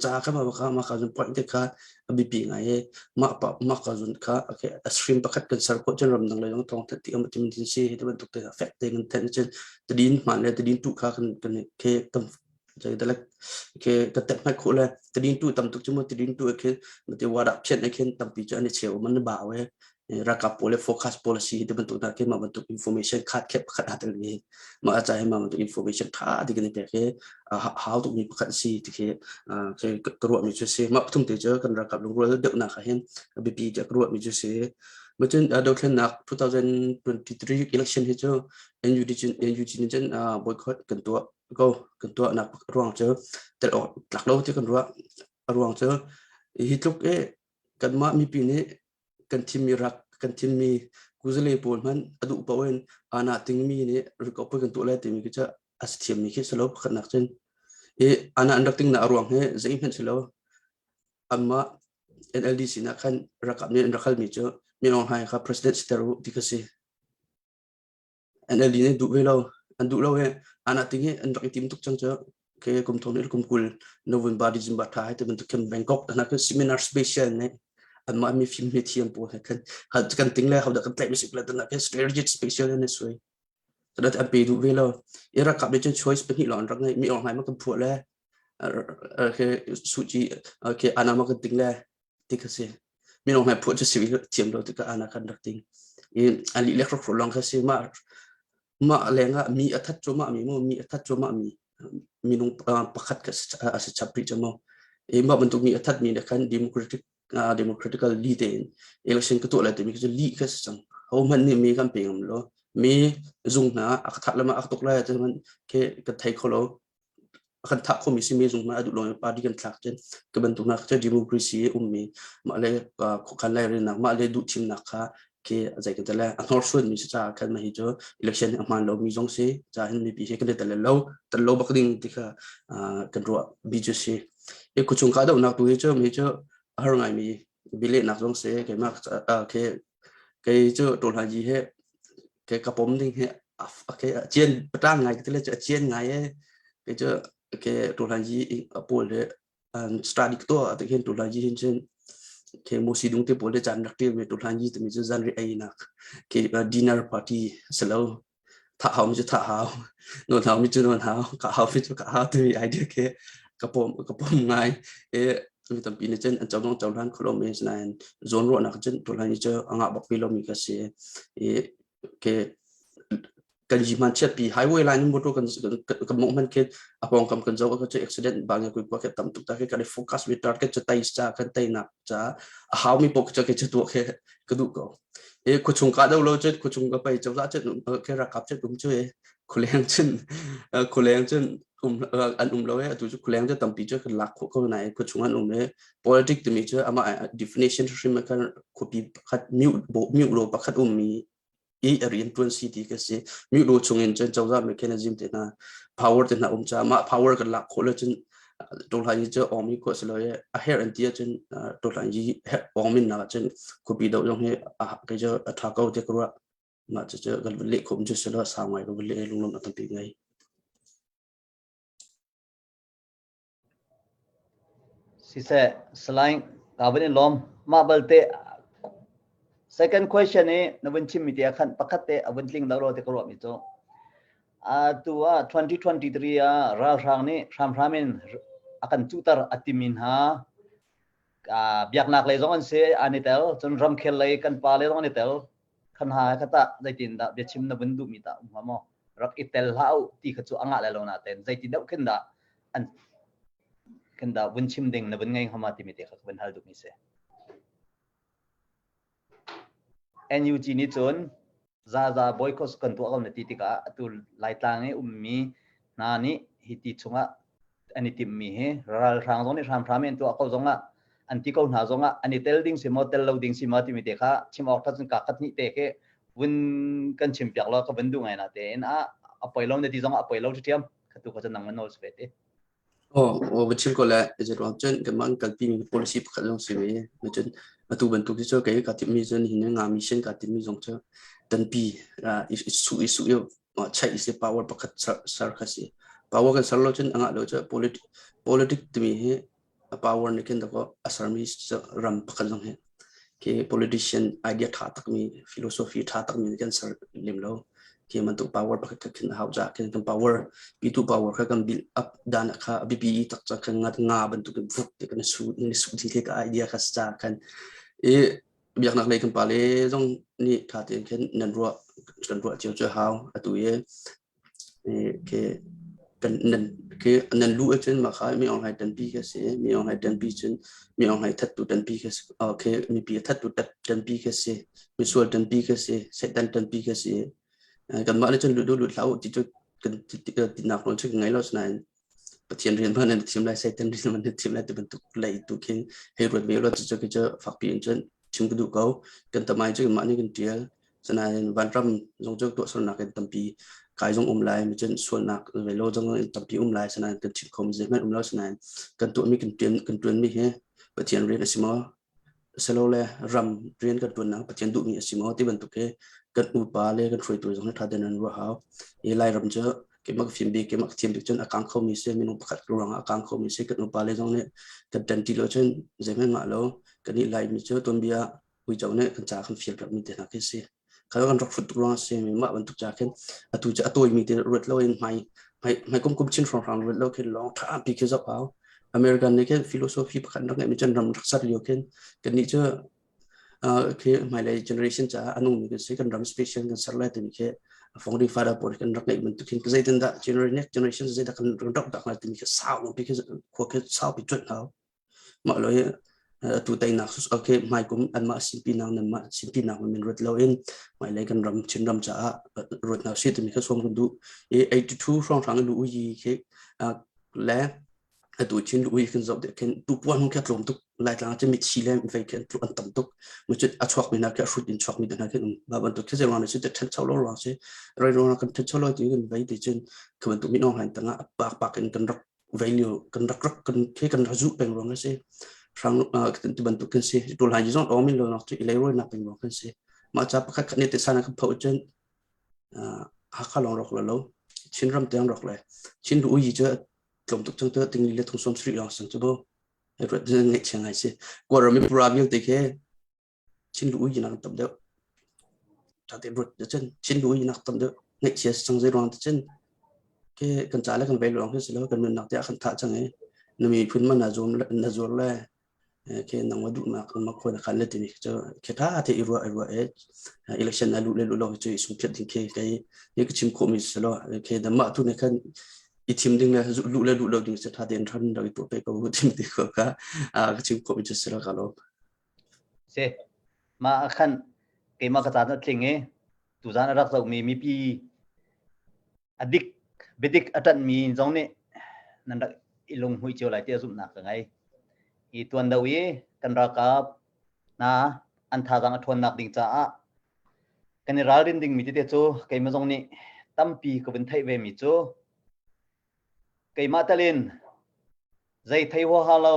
ca kha ma kha ma kha zun point te kha a biapi ngai i mah pa mah ka zun kha okay a stream pakhat kan ser khawh cun ramdang lei zong thawng that ti am tim din si hi bantuk te fek te kan then cun tadin hman le tadin tu kha kan kan ke tam jai dalek ke ka tet mai kho le tadin tu tam tuk chu mo tadin tu ke mate wada phian e khen tampi chu ani cheu man ba we ralkap pawl le focus policy te bantuk hna khi mah bantuk information khat khep pakhat aa tel mi mah a ca hi mah bantuk information tha ti kan i pek hi hau tukmi pakhat si ti khi ka ruahmi cu si mah pathum te cu kan ralkap lungrual deuhnak ah hin biapi tiah ka ruahmi cu si Macun dothlennak 2023 election hi cu NUG NUG nih cun boycott kan tuah ko kan tuahnak ruang cu tel awk tlak lo ti kan ruah a ruang cu hi tluk i kanmah mipi nih kan thimmi rak kan thimmi kuzale pawl hmanh a duh paoh in ana tingmi nih rikawp kan tuah lai timi khi cu a si thiammi khi si lo pakhatnak cun i ana an rak ting na a ruang hi zeihmanh si lo anmah NLD sinah khan rakap nih an rak halmi cu Min Aung Hlaing kha president siter u ti kha si NLD nih duh ve lo an duh lo i ana ting hi an rak i tim tuk cang cu ke kum thong ni kum kul November December tha hai te bantuk khin Bangkok hna khin seminar special ne anmah mi fim mi thiam pawl he khan kan ting le hodah kan tlaih mi sik le tan khin strategic special ne sui dat an pe duh ve lo i rakap nih cun choice pahnih lawng an rak ngei mi ong hlai ma kan phuah le ke suci ke ana ma kan ting le ti kha si minung hmai phuah cu si thiam lo tikah ana kan rak ting i an lih lek rak lawng kha si mah mah lengah mi a that cuahmah mi mu mi a that cuahmah mi minung pakhat ka a si chap rih cu mu i mah bantuk mi a that mi ne khan democratic democratical li tein election ka tuah lai timi cu li kha si cang ho hmanh nih mi kan pe ngam lo mi zung hna a ka that lama a ka tuk lai te ke ka thei kho lo a kan thah khomi simi zung hna a duh lomi party kan thlak cun ka bantuk nak cu democracy ummi mah le khuakhan lairelnak mah le duh thimnak kha khi zei kan tele a hnorsuan mi si caah khan mah hi cu election a hmaan lomi zong si ca hin mipi hi kan i tel lo tel lo bak ding ti kha kan ruah bi cu si i khuachung ka dohnak tu hi cu mi cu a har ngai mi bilehnak zong si keimah ke kei cu ṭawlhaji he ke ka pom ding hi ke a cian patang ngai ka tile cu a cian ngai e ke cu ke ṭawlhaji pawl he study to te khin ṭawlhaji hin cun ke mo si dung te pawl le chan rak ṭil me ṭawlhaji timi cu zanri ei nak ke dinner party selo thah hau mi cu thah hau nawn hau mi cu nawn hau ka hau mi cu ka hau timi idea ke ka pom ka pom ngai e mi tampi nih cun an cohlang cohlan kho lomi asinain zawnruahnak cun tuahlan i cu a ngah bak ve lomi ka si i ke kan yi man chiat pi highway line motor kan kan mong man ke a pawngkam kan zoh ka cu accident bang ya kui kwa ke tam tuk ta ke kan focus with target chu tai cha kan tai nak cha a hau mi pok cha ke chu tu ke ka duh ko e khuachung ka do lo cun khuachung ka pai chawza cun ke rakap cun um chu e khuleng cun khuleng cun um an um lo e atu cu khuleng cu tampi cu kan lak khawh ko nai khuachung an um e politics timi cu ama definition hrim kan khuapi pakhat miu miu lo pakhat um mi i a rian tuan si ti ka si miu lo chung in cun cozah mechanism te hna power te hna um ca mah power kan lak khawh lo cun tawhlan hi cu awng mi khawh si lo i a herh an ti ahcun tawhlan hi awng min nak ahcun khuapi doh zong hi kei cu a ṭha ko tiah ka ruah mah cucu kan vun leh khawh cu si lo sau ngai ka vun leh lunglawm a tampi ngai. Siseh, Salai ka vun in lawm. Mah balte second question i na vun chimmi te ah khan pakhat te a vun tling lo lo te ka ruahmi cu Atu ah 2023 ah ralhrang nih hramhram in a kan cuhter a timi hna biaknak lei zong an si an i tel cun ramkhel lei kan pa le zong an i tel khan ha kha tah zeitin dah biachim na vun duhmi tah um hnga maw rak i tel hlah u ti kha cu a ngah le lo natein zeiti deuh khin dah an khin dah vun chim ding na vun ngei hnga ma timi te kha ka vun hal duhmi si. NUG nih cun zaza boycott kan tuah ko na ti tikah atu Laitlang i ummi hna nih hi ti chungah an i timhmi hi ralhrang zong nih hramhram in tuah ko zongah an ti ko hna zongah an i tel ding si maw tel lo ding si maw timi te kha chim awk that cun ka khat hnih te khi vun kan chim piak lo ka vun duh ngai na tein a a poi lo na ti zong a poi lo ṭhiam khatu kha cun nang man nawl si ve te. Aw, va chim ko le zeiruang cun kanmah an kalpi mi policy pakhat zong si ve. Cun atu bantuk hi cu kei kaa timhmi cun hin nga mission kaa timhmi zong cu tanpi i su i su i cheih i si power pakhat ser kha si. Power kan ser lo cun a ngah lo cu politic timi hi a power nih khin dakaw a sermi ram pakhat zong hi khi politician idea ṭha takmi philosophy ṭha takmi kan ser lem lo. Khi bantuk power pakhat khat khin a hau caah khin kan power pitu power kha kan build up dan kha a biapi i tak ca khan nga nga bantuk in vuk te kan su ni su ding khi ka idea kha ca khan i biaknak lei kan pale zong nih ṭha tein khin nan ruah kan ruah cio cu hau atu i Khi kan nan khi nan lu ahcun mah kha mi Aung Hlaing ṭanpi khi a si. Mi Aung Hlaing ṭanpi cun mi Aung Hlaing thattu ṭanpi khi a si. Khi mipi a thattu ṭanpi khi a si. Misual ṭanpi khi a si. Satan ṭanpi khi a si. Kanmah nih cun lut u lut hlah u ti cu kan tinak nawl cu kan ngei lo. Asinain Pathian rian hmanh nan thim lai, Satan rian hmanh nan thim lai ti bantuk lei tu khin hei ruat ve ulaw cucu khi cu fakpi in cun chim ka duh ko. Kan tamai cu mah nih kan ṭial. Sinain vanram zong cu tuahsernak in tampi kai zong um lai, micun sualnak ve lo zong in tampi um lai. Sinain kan chim khomi zeihmanh um lo. Sinain kan tuahmi kan ṭuan kan ṭuanmi hi Pathian rian a si maw? Silole ram rian kan ṭuannak Pathian duhmi a si maw ti bantuk hi kan upa le kan hruaitu zong hi ṭha tein an ruah hau. Hi Lairam cu keimah ka fim bik, keimah ka thiam bik cun a kang khomi si, minung pakhat ruangah a kang khomi si. Kan upa le zong nih kan ṭanṭi lo cun zeihmanh ngah lo. Kannih Laimi cu tuanbia uico nih kan ca kan fial piakmi te hna khi si. Kha kan rak hrut tuk ruangah si mi mah bantuk ca khin atu cu a tawimi te ruat lo in hmai hmai hmai kum kum chin hrawnghrang ruat lo khin lawng ṭha pi khi zoh hau. American nih khin philosophy pakhat rak ngeihmi cun ram rak ser lio khin kannih cu khi hmailei generation caah a nungmi kan si kan ram special kan ser lai timi khi founding father pawl kan rak ngeih bantuk khin zeitindah generation next generation zeidah kan rak dak lai timi khi sau pi khi khua khi sau pi cuanh hau. Mah lo hi atu teinak okay hmaikum anmah sinpinak nanmah sinpinak min ruat loin hmailei kan ram Chinram caah ruat hna usih timi kha sawm kan duh. I 82 hrawnghrang lu yi khi le atu Chin lu yi kan zoh dih khin tupuan hung khi a tlawm tuk Laitlang ah cun mithi le vei khi an tam tuk. Mucun a chuakmi hna khi a hrut in chuakmi hna khi um. Mah bantuk khi zei ruang si te ṭhancho lo ruang si. Rei ruang kan ṭhancho lo ti kan vei ti cun khi bantuk min online tangah pak pak in kan rak vei lio kan rak rak kan khi kan rak zuh peng ruang a si hrang ti bantuk kan si tul hai zong awm in lo nak cu i leiroi nak peng ruang kan si mah ca pakhat khat nih te sana kan pho cun Hakha lawng rak lo lo Chinram tiang rak le Chin lu yi cu tlawm tuk cang tu tingli le thong som sri lawng sang chu bo ngaihchia ngai si Kawlram i pura vialte khi Chin lu ui nak tam deuh. Ṭha tein ruat cun Chin lu ui nak tam deuh. Ngaihchia si cang zei ruang ti cun ke kan ca le kan vei lawng hi si lo kan nunnak te ah kan thah cang i na miphun man na zuam na zuar le ke nang wa duhnak ma khawi na khan le timi cu ke tha te i ruah i ruah e election na lu le lu lo cu i sung phiat ding ke kai ni ka chim khawh mi si lo ke da mah tu ne khan i thim ding le lu le lu lo ding se tha tein ran rak i tuah pe ko tim ti ko ka ka chim khawh mi cu si lo ka lo Si. Mah ah khan keimah ka caan a tling i tuzaan a rak zohmi mipi a dik biadik a ṭanhmi zong nih nan rak i lunghmuih cio lai tiah zumhnak ka ngei. I tuan do i kan ralkap hna an thazaang a ṭhawnnak ding caah kan i ralrin dingmi tete cu keimah zong nih tampi ka vun theih vemi cu keimah talin zei thei huaha lo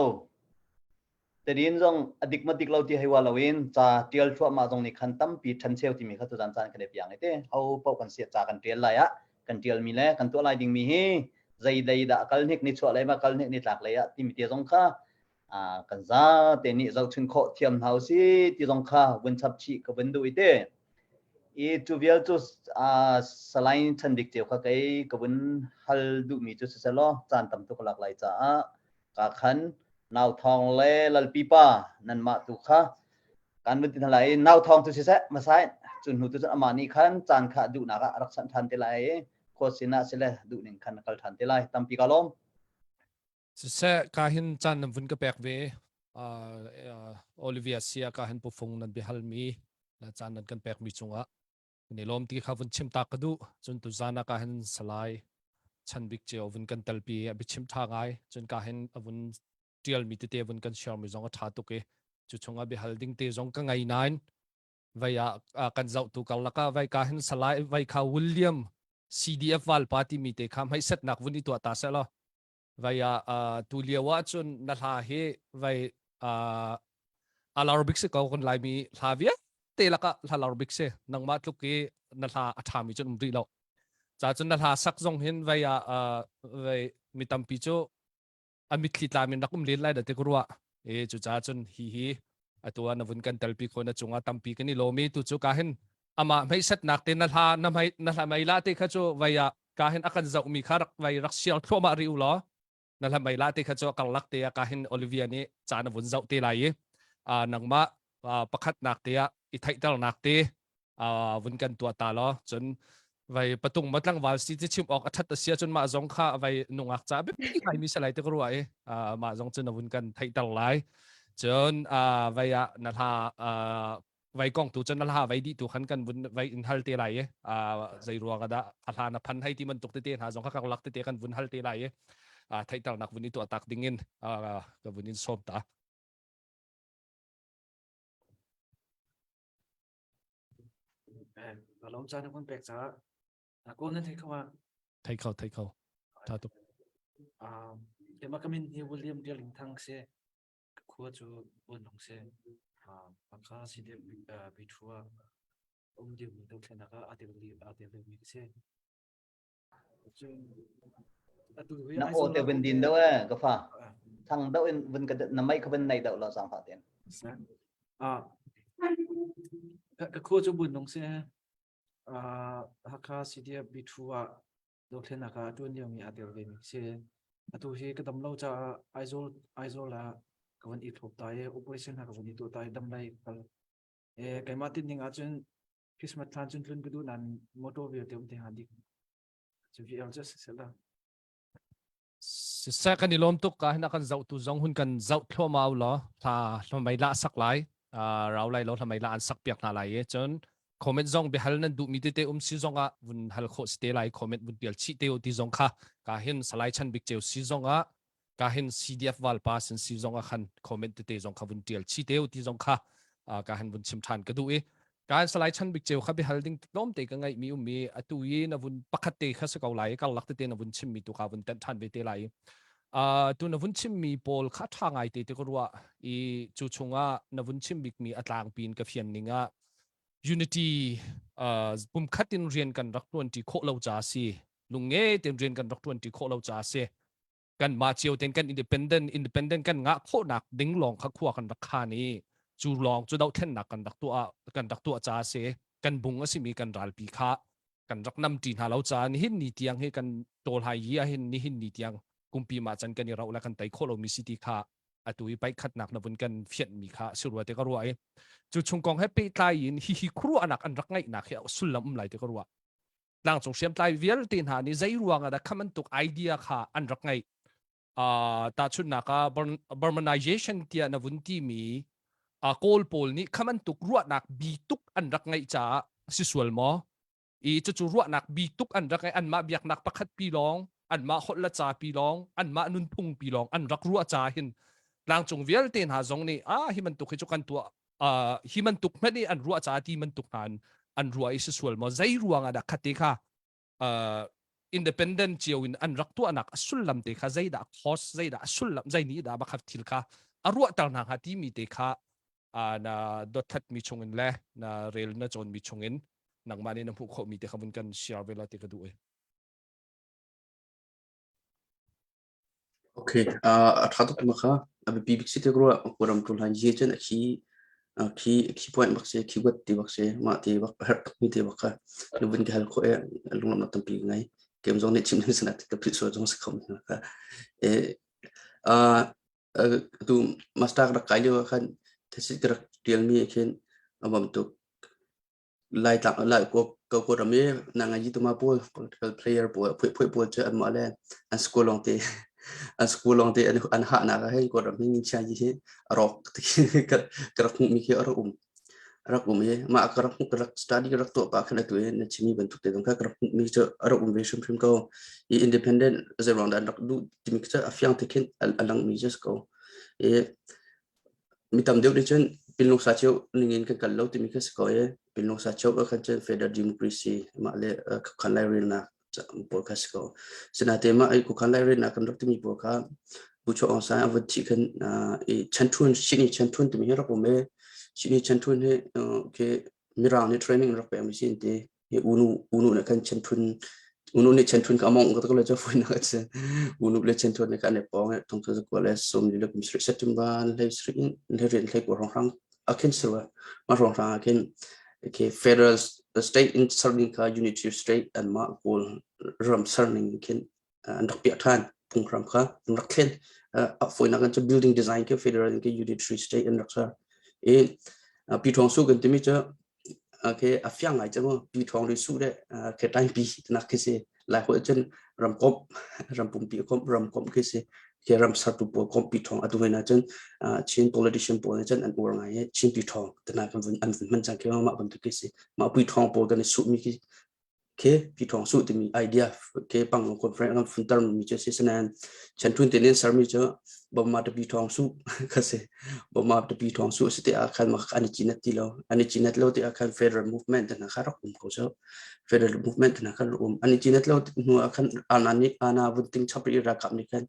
Tadin zong a dik ma dik lo ti hei wa loin ca tial thluahmah zong nih khan tampi ṭhencheu timi kha tuzan caan kan i piang i te ho paoh kan siat ca kan ṭial lai ah kan ṭialmi le kan tuah lai dingmi hi zei lei dah kal hnik ni chuah lei ma kal hnik ni tlak lei ah timi te zong kha kan za te nih zohchun khawh thiam hna usih ti zong kha vun chap chih ka vun duh i te i cu vial cu Salai Chan Bik Ceu kha kei ka vun hal duhmi cu siselaw caan tam tuk lak lai caah ka khan Nau Thawng le Lalpi pa nanmah tu kha kan vun ti hna lai i Nau Thawng cu siseh hmasa in cu hnu tu cun amah nih khan caan kha duhnak ah a rak sanh ṭhan te lai i khua sinah sile duhning khan a kal ṭhan te lai tampi ka lawm. Siseh ka hin caan nan vun ka pek ve. Uh, Olivia sia ka hin pufung nan biahal mi. La caan nan kan pekmi cungah kan i lawm ti kha vun chim ta ka duh. Cun tuzan ah ka hin Salai Chan Bik Ceu vun kan telpi a biachim ṭha ngai. Cun ka hin a vun ṭialmi tete vun kan share mi zong a ṭha tuk i cu chungah biahal ding te zong ka ngei nain vai ah kan zohtu karlak ah vai ka hin Salai vai kha William CDF valpa timi te kha hmaisetnak vun i tuah ta seh law vai ah tu lio ah cun na hla hi vai a lar bik si ko kan laimi hla vialte lakah hla lar bik si nangmah tluk i na hla a ṭhami cun um rih lo ca cun na hla sak zong hin vai ah vai mi tampi cu a mitthli tlam in rak um len lai da te ka ruah e cucaah cun hi hi atu ah na vun kan telpi kho na cungah tampi kan i lawm i tu cu ka hin amah hmeisatnak te na hla na mei na hla mei la te kha cu vai ah ka hin a kan zoh mi kha rak vai rak sial thluahmah ri u law na hla mei la te kha cu karlak te ah ka hin Olivia nih caan a vun zoh te lai i nangmah pakhatnak te ah i theihternak te vun kan tuah ta law cun vai patung ma tlangval si ti chim awk a that a sia cun mah zong kha vai nungak ca biapi ngai mi salai te ka ruah i mah zong cun vun kan theihter lai cun vai ah na hla vai kong tu cun na hla vai di tu khan kan vun vai in hal te lai i zei ruang dah a hla na phan hei ti bantuk tete hna zong kha ka lak tete kan vun hal te lai i theihternak vun i tuah tak ding in ka vun in sawm ta. Ka lawm caan na kan pek caah kawl nan thei kho ma? Thei kho, thei kho. Tha tuk. Um, keimah ka min hi William Dearling Thang si. Ka khua cu Buanlung si. Uh, Hakha si Bithu ah um liomi dothlennak ah aa tel aa tel liomi ka si. Na aw te vun din deuh eh ka fa. Thang deuh in vun ka na mei kha vun nei deuh lo sang fa ten. Ah ka khua cu bun nung si. Ah Hakha CDF B2 ah dothlennak ah tuan lio mi aa tel ve mi si. Atu hi ka dam lo caah Aizawl Aizawl ah ka van i thlop ta i operation ha ka van i tuah ta i dam lai kal. Eh keimah tin ning ahcun Christmas thlan cun tlun ka duh nain motor vialte um te hnga dik. Cu VL cu si la. Siseh kan i lawm tuk ka hin kan zoh tu zong hun kan zoh thluahmah law hla hlamei la sak lai rau lai lo hlamei la an sak piak hna lai i cun comment zong biahal nan duh mi tete um si zong ah vun hal khawh si te lai comment vun pial chih te u ti zong kha ka hin salai chan bik ceu si zong ah ka hin CDF valpa sin si zong ah khan comment tete zong kha vun tial chi te u ti zong kha ka han vun chim than ka duh i kan salai chan bik ceu kha bihal ding tlawm te ka ngai mi um mi atu i na vun pakhat te kha se ko lai kar lak tete na vun chim mi tu ka vun ten than ve te lai tu na vun chim mi pawl kha tha ngai te te ka ruah i chu chungah na vun chim bik mi atlang pin ka fian ning ah unity pumkhat in rian kan rak tuan ti khawh lo cha si lungnge ten rian kan rak tuan ti khawh lo cha si kan mah cio ten kan independent independent kan ngah khawhnak ding lawng kha khua kan rak khan i cu lawng cu dohthlennak kan rak tuah kan rak tuah ca si kan bung a simi kan ralpi kha kan rak nam ṭi hna lo caah nihin ni tiang hi kan tawl hai yi ahhin nihin ni tiang kumpi mah can kan i rauh le kan tei khawh lomi si ti kha atu i paikhatnak na vun kan fianh mi kha si rua te ka ruah i cu chung kong he pehtlai in hihi khuaruahnak an rak ngeihnak hi sullam um lai te ka ruah tlangcung hriamtlai vialte hna nih zei ruang ah dah kha bantuk idea kha an rak ngeih uh, tahchunhnak ah Burmanization tiah na vun timi uh, Kawl pawl nih kha bantuk ruahnak bi tuk an rak ngeih caah si sual maw i cucu ruahnak bi tuk an rak ngeih anmah biaknak pakhat pi lawng anmah holh le ca pi lawng anmah nunphung pi lawng an rak ruah ca hin tlangcung vialte hna zong nih ah hi bantuk hi cu kan tuah uh, hi bantuk hmanh i an ruah ca ti bantuk hna an, an ruah i si sual maw zei ruang ah dah khate kha uh, independent cio in an rak tuahnak a sullam te kha zeidah cause zeidah a sullam zei nih dah bakhat thil kha a ruahter hna hnga timi te kha uh, na dothat mi chungin le na rel na cawn mi chungin nangmah nih na hmuh khawh mi te kha vun kan share ve la ti ka duh e Okay, uh, a ṭha tuk ma kha. A biapi bik si te rua ram ṭul han ye cun a khi a khi khi point bak si khi wat ti bak si mah ti bak herh tuk mi te bak kha nu vun ka hal khawh e lunglam na tampi ngai kem zong nih chim ding sanat ka philh sual zong si kho mi kha e uh, tu master rak kai lio khan thesis ka rak tial mi khin a bam tuk Laitlang Lai ko ko ram i na ngai tuma pawl political player pawl phui phui pawl cu anmah le an school lawng te an school lawng te an an hahnak ah hin Kawlram hi chia hi a rawk ti ka ka rak hmuhmi khi a rak um. rak um i mah ka rak ka rak study ka rak tuah pah khan atu i na chimmi bantuk te zong kha ka rak hmuhmi cu a rak um ve hrimhrim ko. I independent zeiruang dah an rak duh timi cu a fiang te khin a langmi cu a si ko. I mi tam deuh nih cun pinlung sa cio ning in kan kal lo timi kha si ko i pinlung sa cio ah khan cun federal democracy mah le khan lairelnak pawl kha si ko. Sinain mah i kukhan lairelnak kan rak timi pawl kha Bu Chaw Aung San a vun thih khan i chanthun sini chanthun timi hi rak um i sini chanthun hi khi Mirang nih training rak pek mi si an ti. Hi unu unu nih khan chanthun unu nih chanthun ka among ka le cha fuin na si. Unu le chanthun nih kan i pong thong thu ko le sum li le kum sri September hlei sri hlei rian hlei ko rong rang a khin sirwa ma rong rang a khin okay federal state in serving kha unity state an ma kawl ram serning khin an rak piah than phunghram kha an rak thlen a foinak an cu building design ke federal ke unitary state an rak ser i pi thong su kan timi cu okay a fiang ngai chang pi thong ri su de ke time pi nak khi si lai ho cun ram komp ram pumpi komp ram komp khi si ke ram sartu pawl komp pi thong atu hena cun Chin politician pawl cun an ur ngai Chin pi thong tana kan vun an vun hman chang ke ma bantuk khi si ma pi thong pawl kan su mi khi Khi Pyithawng Suh timi idea ke Panglong Conference kan funter mi cu si sanan chanthun te nen sermi cu Boma ta Pyithawng Suh kha si. Boma ta Pyithawng Suh si te ah khan an i cinat ti lo. An i cinat lo ti ah khan federal movement te hna kha rak um ko cu. Federal movement te hna kha rak um. An i cinat lo hnu ah khan ana nih ana vun ting chap i ralkap nih khan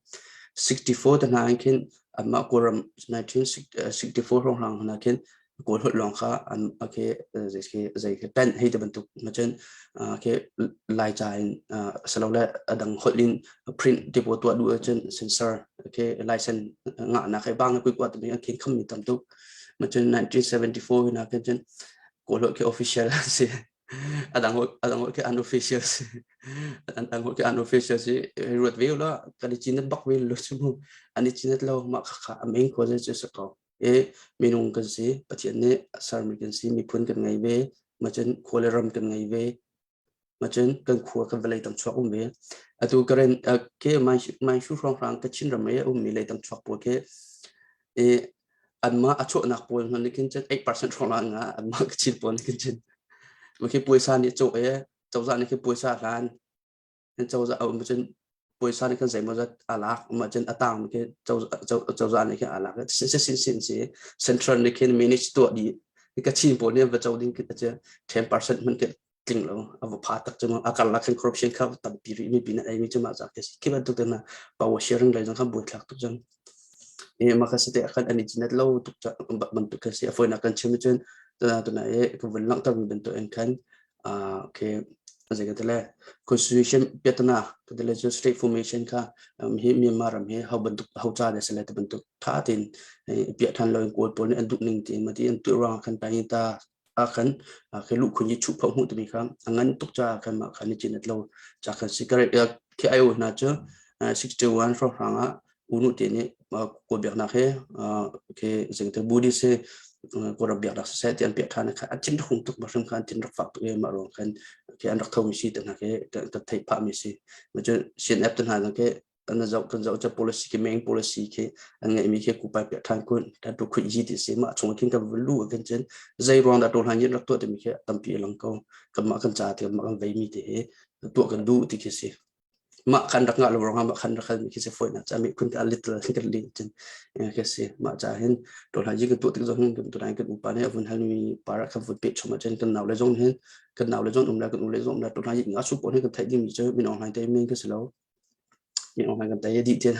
64 te hna in khin anmah Kawlram 1964 hrawng hlang hna khin Kawl holh lawng kha an okay zei khi zei khi pen hei ti bantuk ma cun khi Laica in asilole a dang holh in print ti pawl tuah duh ahcun sensor okay license ngahnak he bang kui kuat timi an khin kham mi tam tuk ma cun 1974 hina khin cun Kawl holh khi official si a dang holh a dang holh khi unofficial si an dang holh khi unofficial si ruat ve la kan i chin bak ve lo chu an i chin lo ma kha kha a main cause cu sa ko i minung kan si Pathian nih a sermi kan si miphun kan ngei ve macun khua le ram kan ngei ve macun kan khua kan vawlei tang chuak um ve atu karen ke mai shu hrawng hrang Kachin ram i ummi leitang chuak pawl khi i anmah a chuahnak pawl hna nih khin cun 8% hrawng lang nga anmah Kachin pawl nih khin cun khi puaisa nih cawh i cozah nih khi puaisa hlan Nan cozah a um cun puaisa nih khan zeimawzat aa lak um ahcun a tang khi cozah nih khin aa lak sin sin sin si central nih khin manage tuah dih Kachin pawl nih an va co ding khi cu 10% hmanh khi tling lo a va pha tak cu a karlak khin corruption kha tampi rih mi pin ei mi cu mah za khi si khi bantuk te na power sharing lei zong kha buai thlak tuk cang e ma kha sate khan ani chinat lo tuk bantuk kha si a foinak kan chim cun tuna tuna e ka vun langhter mi bantuk in khan okay zei ka tile constitution piatana ka tile cu state formation kha hi Myanmar ram hi ho bantuk ho cha de sele te bantuk tha tin piah than lo in kawl pawl nih an duh ning ti ma ti an tu ruang khan ta ta a khan khi lu khun yi chu pho mu timi kha angan tuk cha khan ma khan ni chin at lo cha khan cigarette khi ayo na chu 61 hrawng hrang ah unu te nih kawl biaknak he ke zengte Buddhist he kawlram biaknak siseh ti an piah ṭhan kha an thin rak hung tuk hrim kha an thin rak fak tuk i mah ruang khan ke an rak thomi si te hna ke ka theih phah mi si cun CNF te hna ke an zoh kan zoh cha policy ke main policy ke an ngeih mi ke kupai piah ṭhan kun tan tu khuih ji ti si mah chung khin kan lu kan cun zei ruang dah to hlan yin rak tuah timi ke tampi lang ko kan mah kan ca te mah kan vei mi te he tuah kan duh ti khi si Mah khan rak ngah lo ruangah mah khan rak halmi khi si fawinak ca mi khun ka little kan lin cun khi si mah ca hin tawlha ji kan tuah tik zong hin kan tunai kan upa nih a vun halmi para kan vun pe chom ahcun kan nau le zong hin kan nau le zong um le kan u le zong um le tawlha ji nga su pawl hin kan theih dingmi cu min online te men kan si lo min online kan tei adi tian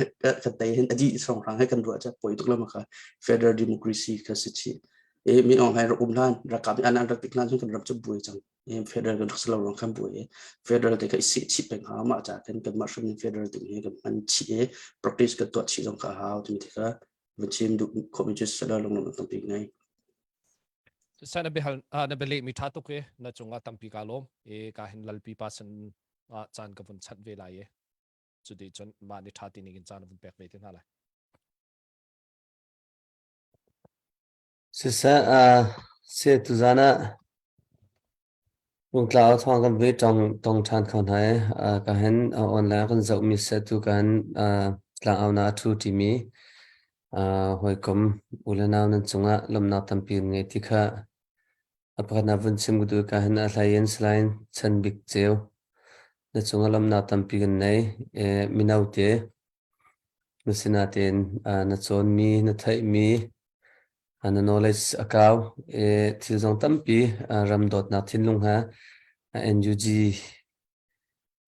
kan tei hin adi song rang he kan ruah cha poi tuk lama kha federal democracy kha si chi e min online rak um hlan rakap an an rak tik hlan kan ram chu buai cang federal kan rak si lo ruang khan buai i federal te kha i sih chih peng hau mah ca khan kanmah hrim in federal ding hi kan hman chih i practice kan tuah chih zong kha hau timi te kha van chim duh khawhmi cu sala lunglawmh tampi ngai. Sa na bihal na bia lehmi ṭha tuk i na cungah tampi ka lawm i ka hin lalpi pa sin ah caan ka vun chanh ve lai i cuti cun mah ni ṭha ti ning in caan vun pek ve te hna lai. Siseh, uh, se tuzan ah Rungtla thawng kan vui tong tong ṭhan kho hna i uh, ka hin uh, online kan zohmi seh tu kan uh, tlangaunak a ṭhu ṭimi uh, hawikom u le nau nan cungah lawmhnak tampi ngei ti kha. A pakhatnak vun chim ka duh ka hin a hlei in Salai Chan Bik Ceu na cung ah lawmhnak tampi kan nei. Mino te na sinain na cawnmi, na theihmi, na knowledge a kau. Thil zong tampi ram dawtnak thinlung he NUG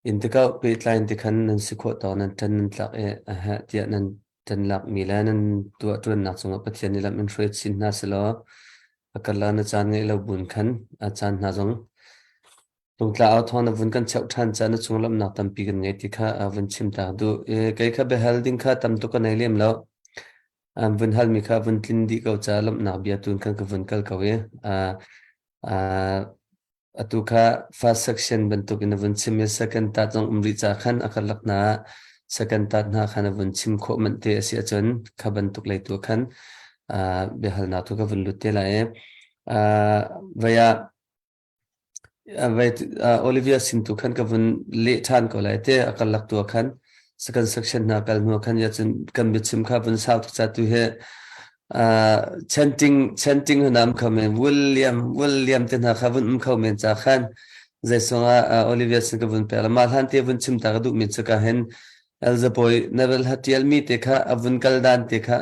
In tikah pehtlai in tikhan nan si khawh tawk nan ṭan nan tlak i a heh tiah nan ṭan lakmi le nan tuahṭuannak cungah Pathian nih lam in hruai chin hna sehlaw a karlak na caan ngeih lo buin khan a caan hna zong lungtla au thawng na vun kan cheuh ṭhan caah na cung lamnak tampi kan ngei ti kha vun chim ta duh. Kei kha biahal ding kha tam tuk ka nei lem lo. An vun halmi kha vun tlin dih ko caah lawmhnak bia tun khan ka vun kal ko i Atu kha first section bantuk in a vun chim i second tat zong um rih ca khan a karlak hna ah second tat hna khan a vun chim khawh manh te a si ahcun kha bantuk lei tu khan uh, biahalnak tu ka vun lut te lai i uh, vai ah vai uh, Olivia sin tu khan ka vun leh ṭhan ko lai te a karlak tu khan second section hna kal hnu khan ya cun kan biachim kha vun sau tuk ca tu hi Uh, chanting chanting hna um kho men William William te hna kha vun um kho men cha khan zeisong ah uh, Olivia sin ka vun pek ma hlan te vun chim ta ka duh mi chu ka hen Elzaboy na vel ha tial mi te kha avun kal dan te kha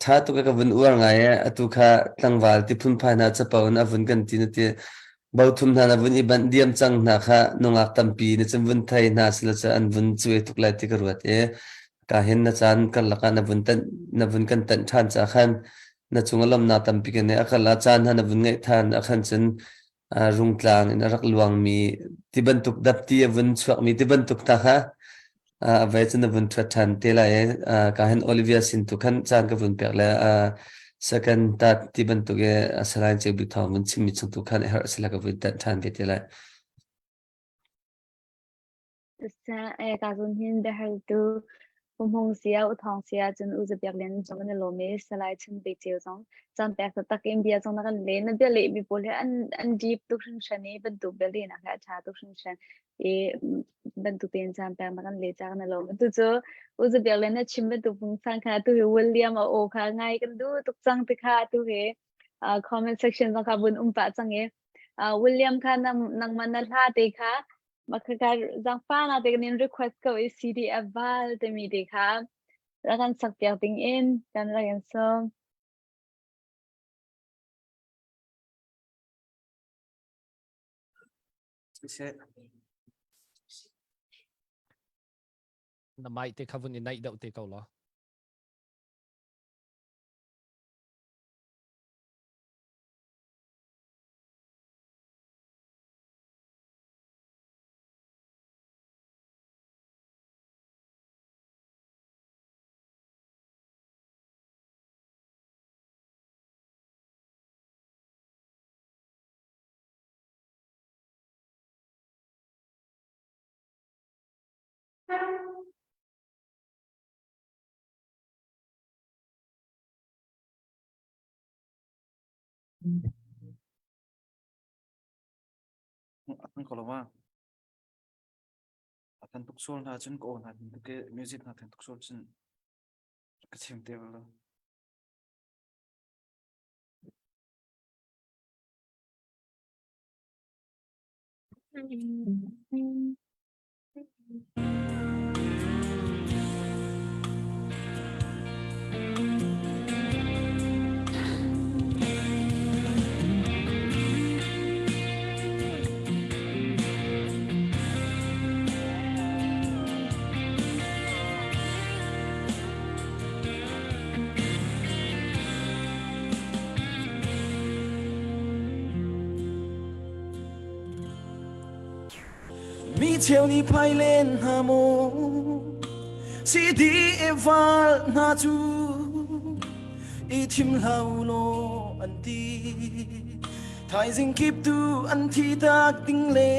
tha tu ka ka vun uar ngai e atu kha tlangval ti phun phai hna chapo in avun kan ti na ti bo thum hna na vun i banh diam cang hna kha nungak tampi na cun vun thei hna sila cha an vun cuai tuk lai ti ka ruat e Ka hin na caan karlak ah na vun tanh na vun kan tanh ṭhan ca khan na cung a lawmnak tampi kan nei. A kal ah caan hna na vun ngeih ṭhan ah khan cun rungtlang in a rak luangmi ti bantuk dapti a vun chuakmi ti bantuk hna kha a vei cun na vun ṭhuat ṭhan te lai i ka hin Olivia sin tu khan caan ka vun pek le second tat ti bantuk i Salai Ceu Bik Thawng vun chimmi chung tu khan a herh sila ka vun tanh ṭhan ve te lai. Ka zun hin biahaltu U Hmung sia, U Thawng sia, cun U Zabiak Lian zong kan i lawm i Salai Chun Bik Ceu zong caan pek taktak in bia zong na kan leh. Na bia lehmi pawl hi an an deep tuk hringhran i bantuk bia lehnak hi a ṭha tuk hringhran i bantuk tein caan pek na kan leh caah kan i lawm. Atu cu U Zabiak Lian na chim bantuk pungsan kha atu hi William a aw kha ngai kan duh tuk cang ti kha atu hi comment section zong kha vun um pah cang i William kha nangmah na hla te kha Makhaka zaangfahnak te kan in request ko i CDF val timi te kha rak kan sak piak ding in kan rak in sawm. Siseh. Na mic te kha vun i naih deuh te ko law. A thang ko lo ma? A than tuk sual hna cun ka aw hna than tuk i music hna than tuk sual cun ka chim te bal lo. Mi cheu nih phai len hna maw CDF val hna cu i thim hlah u law an ti thaizing kip tu an thi tak ding le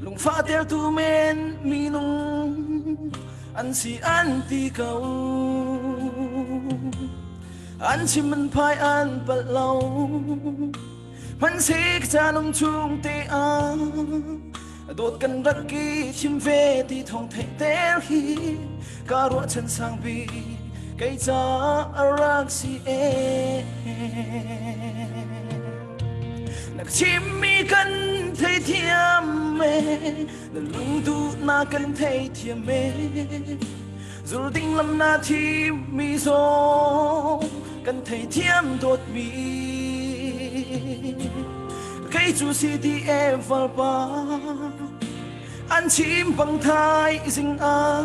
lungfah tertu men minung an si an ti ko an chim an phai an palh lo Hmanhseh ka canum chung te ah dawt kan rak i chim ve ti thawng theih ter hi ka ruahchan sangpi kei ca a rak si e. Na ka chimmi kan theithiam e Na lungduh na kan theithiam e Zul ding lam na thimmi zong kan theithiam dawtmi Kei cu CDF valpa an chim bang thai zing ah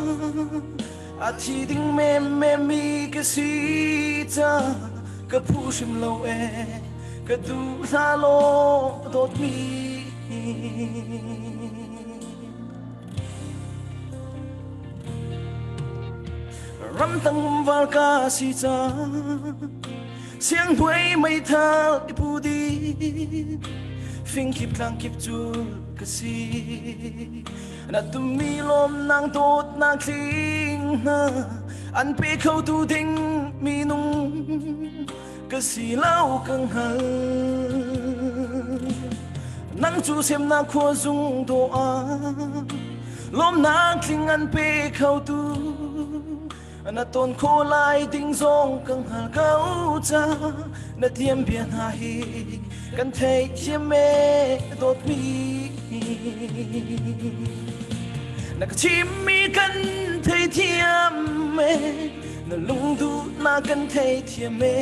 a thi ding mem mem mi ka si ca ka phu hrim lo e ka duh hla law dawtmi Ramtang val ka si ca siang hnuai meithal i pu di fingkip tlangkip cul ka si na tummi lawmnak dawtnak tling hna an pe kho tu ding minung ka si lo ka hngal nang cu semnak khua zung do ah lawmnak tling an pe kho tu na ton kho lai ding zong ka hngal ko ca na tiam bia hna hi kan thei thiam e dawtmi na ka chimmi kan thei thiam e na lungduh na kan thei thiam e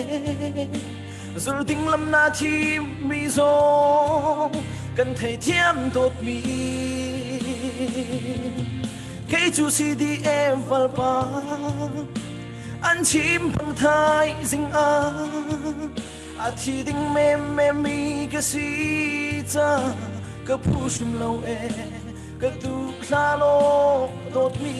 zul ding lam na thim mi zong kan thei thiam dawtmi kei cu CDM valpa an chim bang thai zing ah a thi ding mem mem mi ka si ca ka phu hrim lo e ka tu hla law dawtmi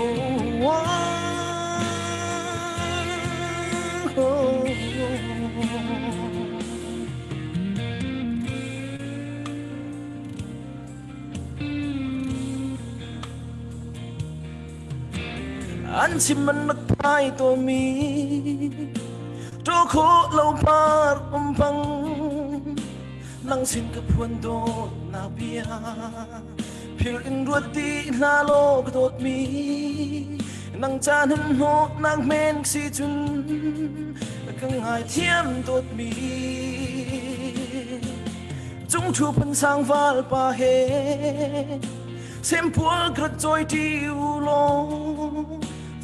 Oh, oh, oh, An chim man rak phai to mi to kho lo par um pang nang sin ka phuan dawt na bia phil in ruat ti hna law ka dawt mi nang cha nan hnawh nak men si cun ka ngai thiam dawt mi cung thu phan sang val pa he sempual krat choi ti u law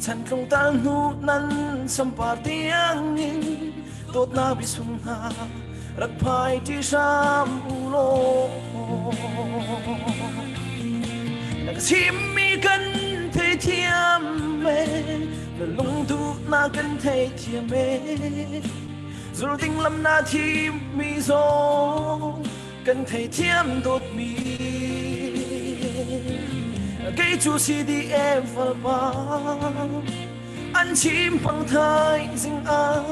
chan tlung tal hnu nan sampar tiang in dawt na bi sung hna rak phai ti hram u law na ka chimmi kan theithiam e na lungduh na kan theithiam e zul ding lam na thim mi zong kan theithiam dawtmi kei cu CDM falpa an chim pang thai zing ah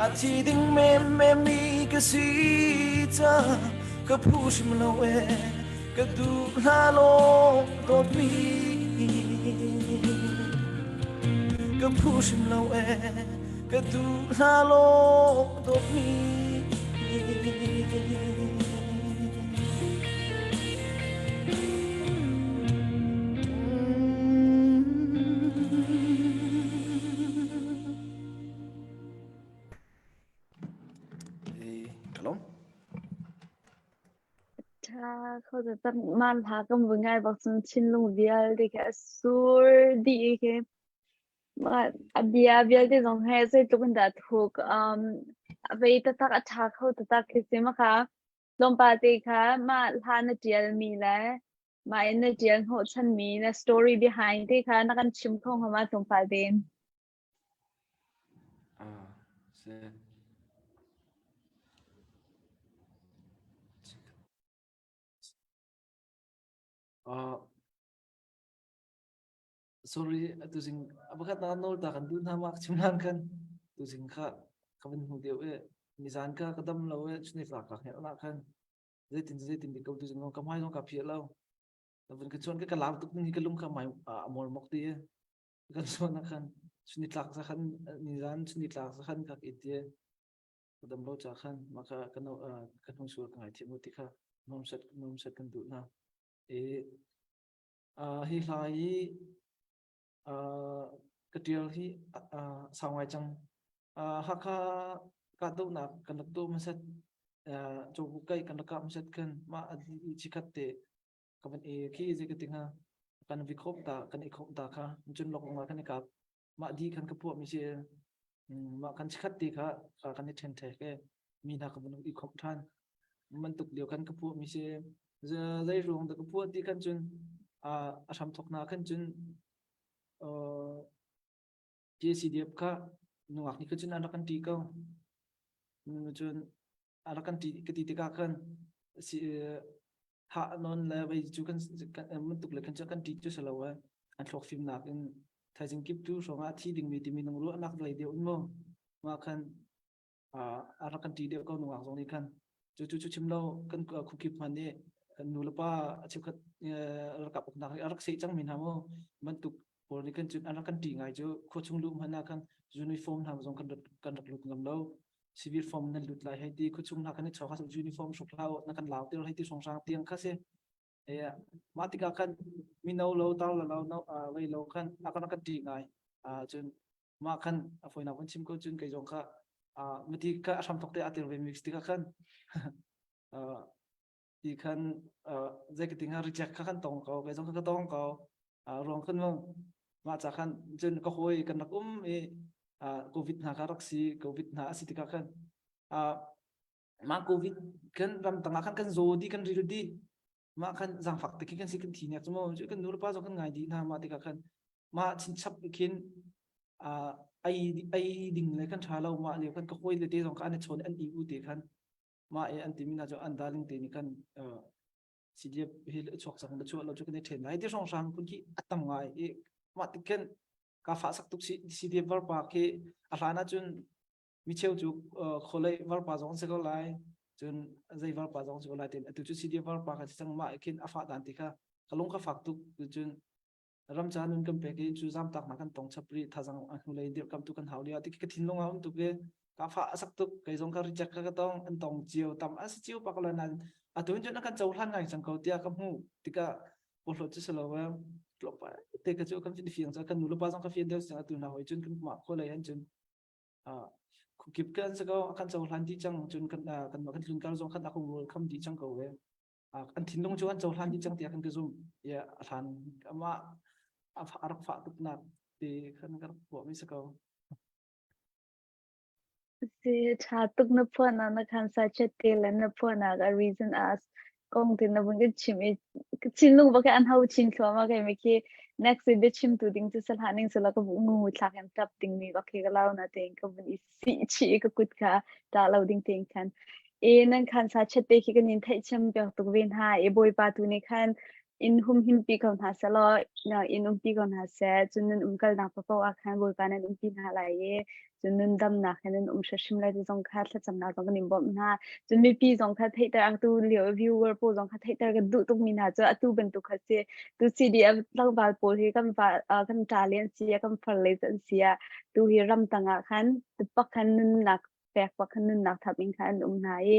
A thi ding mem mem mi ka si ca ka phu hrim lo e ka duh hna law dawtmi ka phu hrim lo e ka duh hna law dawtmi Tha kho ta tak man hla kan vui ngai bak cun thinlung vialte khi a sur dih khi a bia vialte zong he zeitluk in dah thuk um a vei taktak a tha kho taktak khi si ma kha tlawmpal te kha mah hla na tial mi le mah in na tial hnawhchan mi na story behind te kha na kan chim kho hnga ma tlawmpal tein Ah, si. Uh, sorry, atu zing abakhat na nawl ta kan dun ha mak chim lan kan tu zing kha ka van hmu deuh e nizan ka ka dam lo e chuni fla ka hel na khan zeitin zeitin di ko tu zing ka mai zong ka phia lo vun ka chuan ka ka lam tuk ni ka lung ka mai a mol mok ti e kan suan ah khan chunitlak za khan nizan chunitlak za khan kak it ye dam lo cha khan maka kan kan hung sual ka ngai thiam ti kha nom set nom set kan duh na e hi hla hi. ka ṭial hi sau ngai cang. Hakha kahdohnak kan rak tuah hmasat, Cawbuk kaih kan rak kah hmasat khan mah chikhat te ka van i khi zei ka ti hnga kan vi khawm ta kan i khawm ta kha cun lok ah kan i kap mah di khan ka puah mi si mah kan chikhat te kha kan i ṭhen ṭhek e mi hna ka van i khawm ṭhan bantuk lio khan ka puah mi si zei ruang dah ka puah ti khan cun a hram thok na khan cun JCDF kha nungak nih kha cun an rak kan ṭih ko. Cun a rak kan ṭih ka ti tikah khan si thah nawn le vei cu kan bantuk le khan cu kan ṭih cu si lo e. An thluak fimnak in thaizing kip tu hrawng ah a thi dingmi timi nung ruahnak lei deuh in mu. Mah khan a rak kan ṭih deuh ko nungak zong nih khan cu cu cu chim lo kan khukip hman nih kan nu le pa a cheukhat ralkap uknak nih a rak seh cangmi hna mu bantuk pawl nih kan cun an rak kan ṭih ngai cu khua chung luh hmanh ah khan uniform hna zong kan rak kan rak lut ngam lo civil form nan lut lai hei ti khua chung hna kan i chawk uniform hruk hlah na kan lau tir hei ti hrawnghrang tiang kha si mah tikah khan mino lo tar lo lo vei lo khan a kan kan ṭih ngai cun mah khan a fawinak van chim ko cun kei zong kha mati ka a hram thok te a tir ve mi tikah khan ti khan zei ka ti hnga reject kha kan tong ko kei zong kha ka tong ko ruang khan mong mah ca khan cun ka hawi kan rak um i covid hna kha rak si covid hna a si tikah khan mah covid kan ram tangah khan kan zaw di kan ril di mah khan zaangfak te khi kan si kan thi nek cu mu kan nu le pa zong kan ngai dih hna mah tikah khan mah chinchap khin ai ai ding le kan tha lo mah lio kan ka hawi le te zong kha an i chawn an i u te khan mah i an timi hna cu an darling te nih khan CDF hi chuak cang le chuah lo cu kan i then lai ti hrawng hrang kun khi a tam ngai i mah tik khin ka fa sak tuk CDF varpa khi a hlan ah cun micheu cu khualei varpa zong an si ko lai cun zei varpa zong si ko lai tin atu cu CDF varpa kha si cang mah khin a fah dan ti kha ka lung ka fak tuk cun ram ca nun kan pek i cu zamtak nak kan tong chap ri thazang a hnulei dirhkamh tu kan hau lio ti ka thinlung a um tuk i ka fa a sak tuk kei zong ka reject ka ka tong an tong cio tam a si cio pak lo nan atu in cun a kan cohlan ngai cang ko tiah ka hmuh tikah porhlawt cu si lo e tlawmpal te ka cu kan fin fiang ca kan nu le pa zong ka fian deuh cang atu hna hoi cun kan mah khua lei han cun kip kan si ko kan cohlan dih cang cun kan kan kan tlun kar zong khan a kong kham dih cang ko e an thinlung cu an cohlan dih cang tiah kan ka zumh ya a hlan amah a rak fah tuk nak ti khan ka rak puah mi si ko Si ṭha tuk na phuahnak na khan sa chet te le na phuahnak a reason as kong ti na vun ka chim i ka thinlung bak an hau chin thluahmah kai mi khi next i biachim tu ding cu sal ning sala ka bu ngu thlak in tap ding mi bak khi ka lau na tein ka vun i si chi ka kut kha ta lo ding tein khan e nan khan sa chet te khi kan in theih chim pek tuk ve hna e bawipa tu nih khan in humhimpi ko hna selaw in umpi ko hna seh cun nan umkalnak paohpaoh ah khan Bawipa nan umpi hna lai i cun nun damnak he nan um hrimhrim lai ti zong kha thlacamnak zong kan in bawmh hna cun mipi zong kha theihter atu lio viewer pawl zong kha theihter kan duh tukmi hna cu atu bantuk kha si tu CDF tlangval pawl hi kan va kan ṭa le an si ah kan far le an si ah tu hi ramtang ah khan pak khan nunnak pek bak khan nunnak thap in khan an um hna i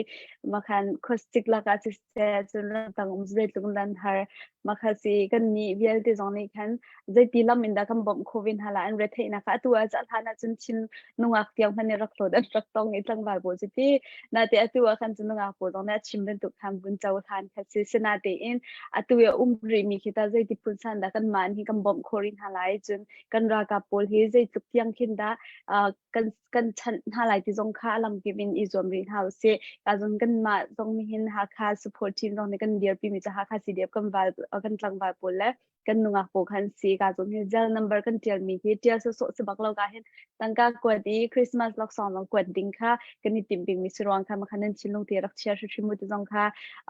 makhan khuasik lakah siseh cun ramtang um zeitluk lan har makha si kan nih vialte zong nih khan zeiti lam in dah kan bawmh kho ve hna la an retheihnak kha atu ah hlan ah cun chin nungak tiang hmanh nih rak hlawt an rak tong i tlangval pawl cu ti nate atu ah khan cun nungak pawl zong nih a chim bantuk khan vun cohlan kha si sinatein atu i a um rih mi khi ta zeiti phun san dah kan mah nih kan bawmh khawh rih hna lai cun kan ralkap pawl hi zeitluk tiang khin dah kan kan chanh hna lai ti zong kha a lamkip in i zuam rih hna usih. Ka zong kanmah zong nihin Hakha support team zong nih kan dirpi mi cu Hakha CDF kan val kan tlangval pawl le kan nungak pawl khan si ka zong hi gel number kan tial mi hi tial sawsawh si bak lo ka hin tangka kuat i Christmas laksawng zong kuat ding kha kan i timh bik mi si ruang kha makhan nan thinlung te rak chia hrimhrim mu ti zong kha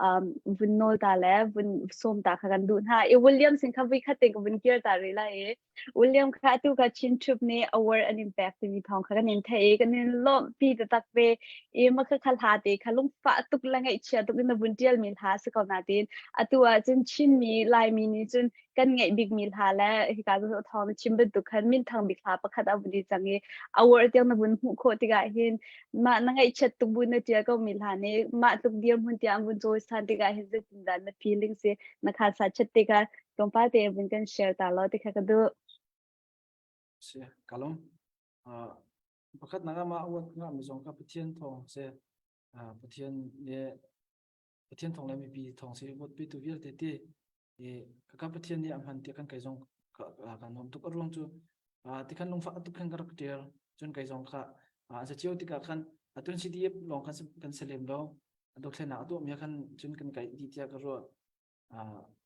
um, vun nawl ta le vun sawm ta kha kan duh hna i William sin kha vui khat te ka vun kir ta rih lai i William kha atu kha Chin Troop nih award an in pek timi thawng kha kan in theih i kan in lawmhpi taktak ve i mah kha hla te kha lungfah tuk le ngaihchia tuk in na vun ṭialmi hla a si ko nain atu ah cun Chinmi Laimi nih cun kan ngeih bikmi hla le hika cu thawng na chim bantuk khan minthang bik hla pakhat a vun i cang i award tiang na vun hmuh khawh tikah hin mah na ngaihchiat tuk bu na ṭial komi hla nih mah tluk dirhmun tiang an vun cawisan tikah hin zeitindah na feeling si na kha sa chat tikah tlawmpal te vun kan share ta law ti kha ka duh. Si kalom. Pakhat nak ah mah awat nga mi zong kha Pathian thawng si. Pathian le Pathian thawng le mipi thawng si vote pe tu vialte te i kaka Pathian nih a hman tiah kan kei zong kan nuam tuk a ruang cu tikhan lungfah tuk khan ka rak tial cun kei zong kha an sa cio tikah khan atun CDF lawng khan kan se lem lo dothlenak a tuahmi khan cun kan kai dih tiah ka ruah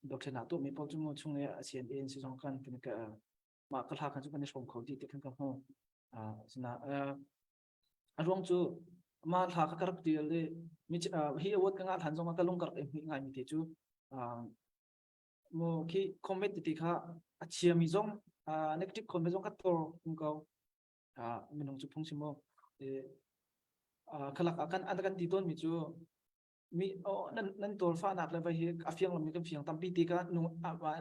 dothlenak tuahmi paoh cu mu chung i a CNA si zong khan kan mah ka hla khan cu kan i hrawm kho dih ti khan ka hmu sina a ruang cu mah hla ka rak tial i mi hi award ka ngah hlan zong ah ka lung ka rak i hmuih ngai mi te cu mu khi comment ti kha a chia mi zong negative comment zong ka tor um ko minung cu phung si mu khalak ah kan an kan ti tawn mi cu mi nan nan tawl fahnak le vai hi a fiang lomi kan fiang tampi ti ka nu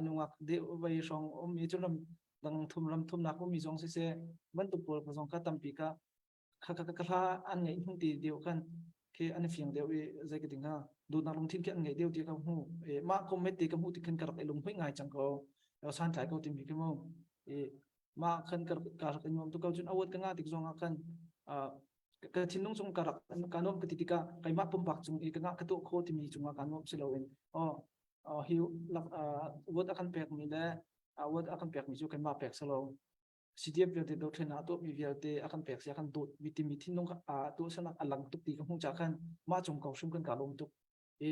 nungak de vai hrawng um mi cu ram dang thum ram thumnak um mi zong siseh bantuk pawl ka zong ka tampi ka kha kha ka hla an ngeih hnu ti deuh khan khi an fiang deuh i zei ka ding ha dawtnak lungthin khi an ngeih deuh ti ka hmu e mah comment ti ka hmu ti khan ka rak i lunghuih ngai cang ko san tlai ko timi khi mu e mah khan ka ka rak i nuam tu ko cun awat ka nga tik zong ah khan ka thinlung chung ka rak ka nuam ka ti tikah keimah pumpak cung i ka ngah ka tuah kho timi cungah ka nuam si loin oh hi lak vote a kan pekmi le vote a kan pekmi cu keimah pek si lo CDF vialte dothlen ah tuahmi vialte a kan pek si a kan dawt mi timi thinlung a tuahsanak a lang tuk ti ka hmuh ca khan mah cung ko hrim kan ka lawm tuk i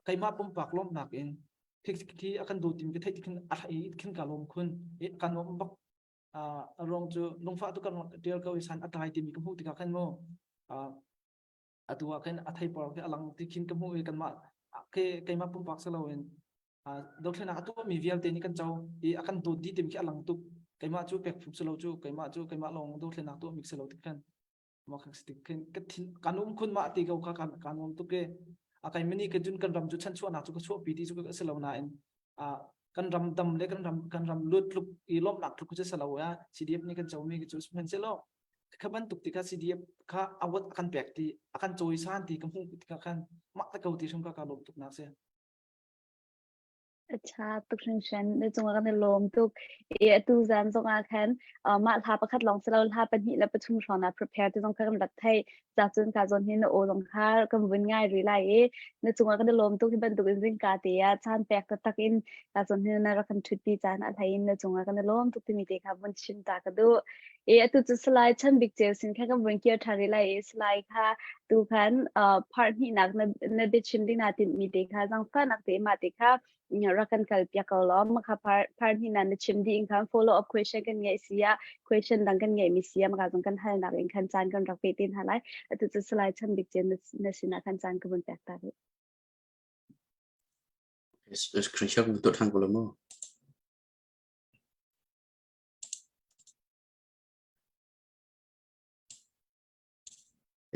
keimah pumpak lawmhnak in khi a kan dawt timi ka theih tikhin a khin ka lawm khun i ka nuam bak a ruang cu lungfah tu kan tial ko i san a tlai timi ka hmuh tikah khan mu atu ah khin a theipar khi a lang ti khin ka hmuh i kanmah ke keimah pumpak si loin dothlenak a tuahmi vialte nih kan co i a kan dawt dih timi khi a lang tuk keimah cu pek phu si lo cu keimah cu keimah lawng dothlenak tuahmi si lo tik khan mah kan si tik khin ka thin kan um khun mah ti ko kha kan kan um tuk e a kai mani ke cun kan ram cu chanchuahnak cu ka chuahpi ti cu ka si lo nain a kan ram dam le kan ram kan ram lut tluk i lawmhnak tluk cu si lo ya CDF nih kan comi cu sihmanhsehlaw kha bantuk ti kha CDF kha awat a kan pek ti a kan cawisan ti ka hmuh tikah khan mah ta ko ti hrim ka ka lawm tuk nak si. A ṭha tuk hringhran. Na cungah kan i lawm tuk. I atu zan zongah khan uh, mah hla pakhat lawng si lo hla pahnih le pathum hrawng na prepare ti zong kha kan rak theih. Ca cun ka zawn hi na aw zong kha kan vun ngai rih lai i na cungah kan i lawm tuk hi bantuk in zingka te ah caan pek taktak in ka zawn hi na rak kan ṭhutpi caan a hlei in na cungah kan i lawm tuk timi te kha vun chim ta ka duh. I atu cu Salai Chan Bik Ceu sin kha kan vun kir ṭhan rih lai i Salai kha tu khan uh, part hnihnak na, na biachim ding naa tinhmi te kha zaangfahnak te mah te kha rak kan kal piak ko law mah kha part, part hnihnak na chim dih in khan follow up question kan ngeih si ah question dang kan ngeihmi si ah maka zong kan halnak in khan caan kan rak pe te hna lai atu cu Salai Chan Bik Ceu na, na sinah khan caan ka vun pek ta rih. Screen share ko tuah ṭhan ko la mu.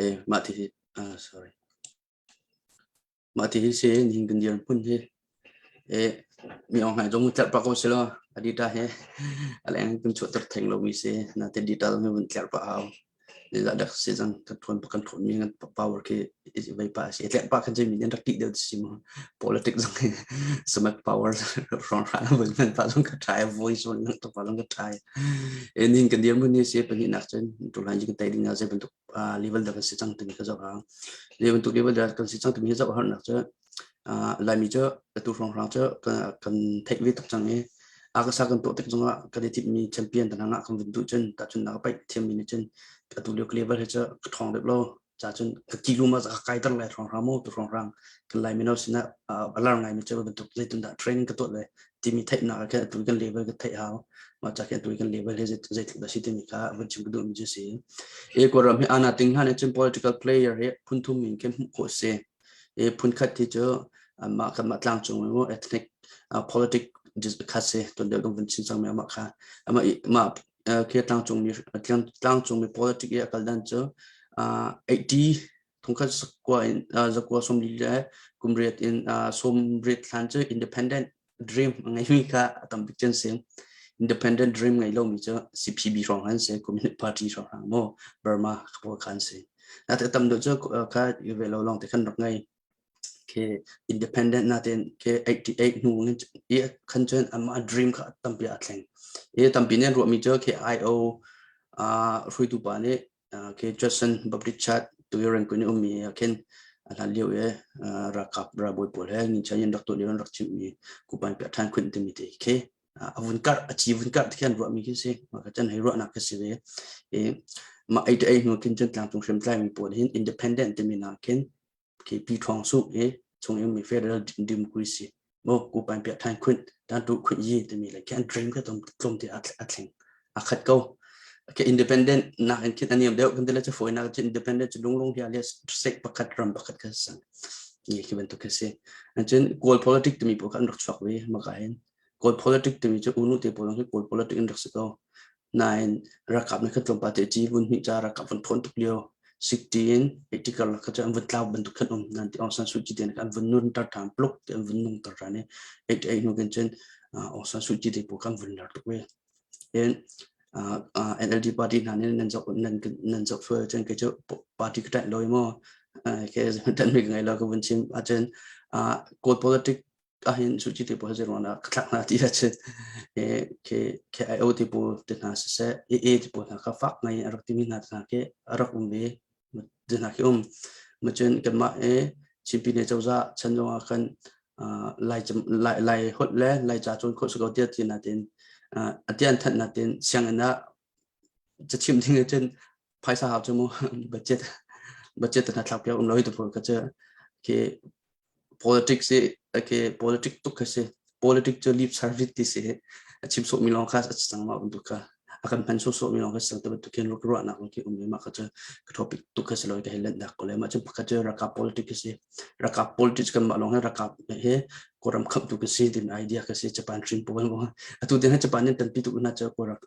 Eh, mah ti hi, ah, sorry. Mah ti hi si nihin kan dirhmun hi. Eh, mi ong hai zong tlerh pah ko si law, a data he a leng kan chuahter theng lomi si. Natin data zong hi vun tlerh pah hau. Zeizah dah si zang kan ṭhawn kan ṭhawn mi kan power khi vei pa si. Tlerh pah khan cun mi nih an rak ṭih deuh si mu. Politics zong hi smart power hrawng hran vun hman pah zong ka ṭhai, voice vun langhter pah zong ka ṭhai. Eh, nihin kan dirhmun hi si pahnihnak cun tulan kan tei ding ah zei bantuk level dah kan si cang timi ka zoh hang. Zei bantuk level dah kan si cang timi zoh harnak cu Laimi cu atu hrawnghrang cu kan theih ve tuk cang i a ka sa kan tuah tik zongah kan i timhmi champion tan hangah kan vun duh cun tahchunnak a paih thiammi nih cun atu lio level hi cu ka ṭhawng deuh lo ca cun ka kilo ma ka kai ter lai hrawnghrang mu tu hrawnghrang kan Lai mino sinah a lar ngaimi cu bantuk zeitin dah training ka tuah le timi theihnak ah khin atu kan level ka theih hau mah ca khin atu kan level hi zeitluk dah si timi kha vun chim ka duhmi cu si e Kawlram hi ana ting hlan cun political player hi phun thum in khin hmuh khawh si e phun khat hi cu anmah kanmah tlangcung mu ethnic politic kha si ton deuh dong vun chin cang mi amah kha amah mah khi tlangcung mi tlangcung mi politic i a kal dan cu 80 thongkhat zakua in zakua sawmli le kum riat in sawmriat hlan cu independent dream a ngeimi kha a tam bik cun si. Independent dream ngei lomi cu CPB hrawng an si, Communist Party hrawng hang maw Burma pawl kha an si. Natin tam deuh cu kha ve lo lawng te khan rak ngei. Ke independent natin ke 88 hnu in i khan cun amah dream kha tampi a thleng. I tampi nih an ruahmi cu ke IO hruaitu pa nih ke Judson Baptist Church Tuiren kun i ummi ah khin a hlan lio i ralkap ralbawi pawl he nginchan in rak tuah lio an rak chimhmi kupan piah ṭhan khunh timi te khi a vun karh a ci vun karh ti khi an ruahmi khi si. Mah kha cun hei ruahnak khi si ve. I mah ei ei hnu khin cun tlangcung hriamtlai mi pawl hin independent timi nak khin khi pi ṭhawng su i chung in mi federal democracy mo ku pan pia than khun tan tu khun yi timi le kan dream ka tom tlom te a thleng a khat ko ke independent nak in khin aniam deuh kan tele chu foi nak chin independent chu lunglung hia le state pakhat ram pakhat ka san ni khi bantuk ka si an cun kawl politic timi po kan rak chuak ve maka hin kawl politic timi chu unu te po hi kawl politic in rak si ko Nain ralkap nih khan tlawmpal te ci vun hnih ca ralkap vun ṭhawn tuk lio 16 80 karlak kha cu an vun tlau bantuk khan um nan ti Aung San Suu Kyi te an vun nun tar ṭhan pluk te an vun nung tar ṭhan i 88 hnu khin cun Aung San Suu Kyi te pawl kha an vun lar tuk ve. In NLD party hna nih nan zoh nan nan zoh sual cun kei cu party ka ṭanh lo i maw ke ṭanh mi ka ngei lo ka vun chim ahcun Kawl politic ahhin Suci te pawl zei ruangah ka thlak hna ti ahcun KIO te pawl te hna siseh AA te pawl hna kha fak ngai in a rak timi hna hna khi a rak um ve te hna khi um. Macun kanmah i Chin Pyine cozah chan zongah khan Lai Lai holh le Laica cawn khawh si ko tiah ti natin a tian thanh natin sianginn ah cachimh ding ahcun phaisa hau cu mu budget budget te hna thlak piak um lo hi tu pawl kha cu khi politics hi okay politics tuk kha si politics cu lip service ti si a chim sawh mi lawng kha a cang ma bantuk kha a kan hman sawh mi lawng kha sang te bantuk khin ruahnak lawng khi um ma kha cu ka topic tuk kha si lo ka hei lanh dak ko le ma cu pakhat cu rakap politics khi si rakap politics kan mah lawng he rakap he koram kham tu ka si din idea ka si Japan trin pawl mo atu din he Japan in tanpi tuk na chu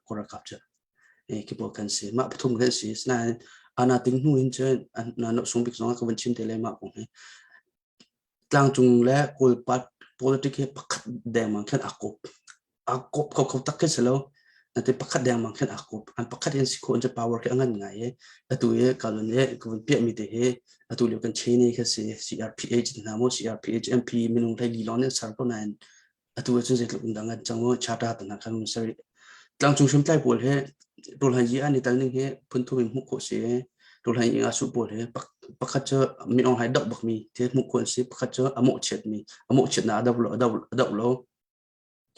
korakap chu e ki pawl kan si mah pathum kan si sinain ana ting hnu hin cun na no sung bik zong ka van chim te le mah kong hi tlangcung le kawl pat politic hi pakhat dengmang khan a kop a kop kho kho tak khi si lo te pakhat dengmang khan a kop an pakhat in si kho an power khi a ngan ngai i atu i kalun i ka vun piah mi te hi atu lio kan chain kha si CRPH hna mo CRPH MP minung hlei li lawng nih sar ko nain atu ahcun zeitluk in dah ngan cang mu charter te hna khan mun ser tlangcung hriamtlai pawl he rawlhai yi an i tal ning hi phun thum in hmuh khawh si rawlhai yi nga su pawl he pakhat cu mi ong hai doh bak mi thil hmuh khawh an si pakhat cu a mawhchiat mi a mawhchiat na a do lo a do lo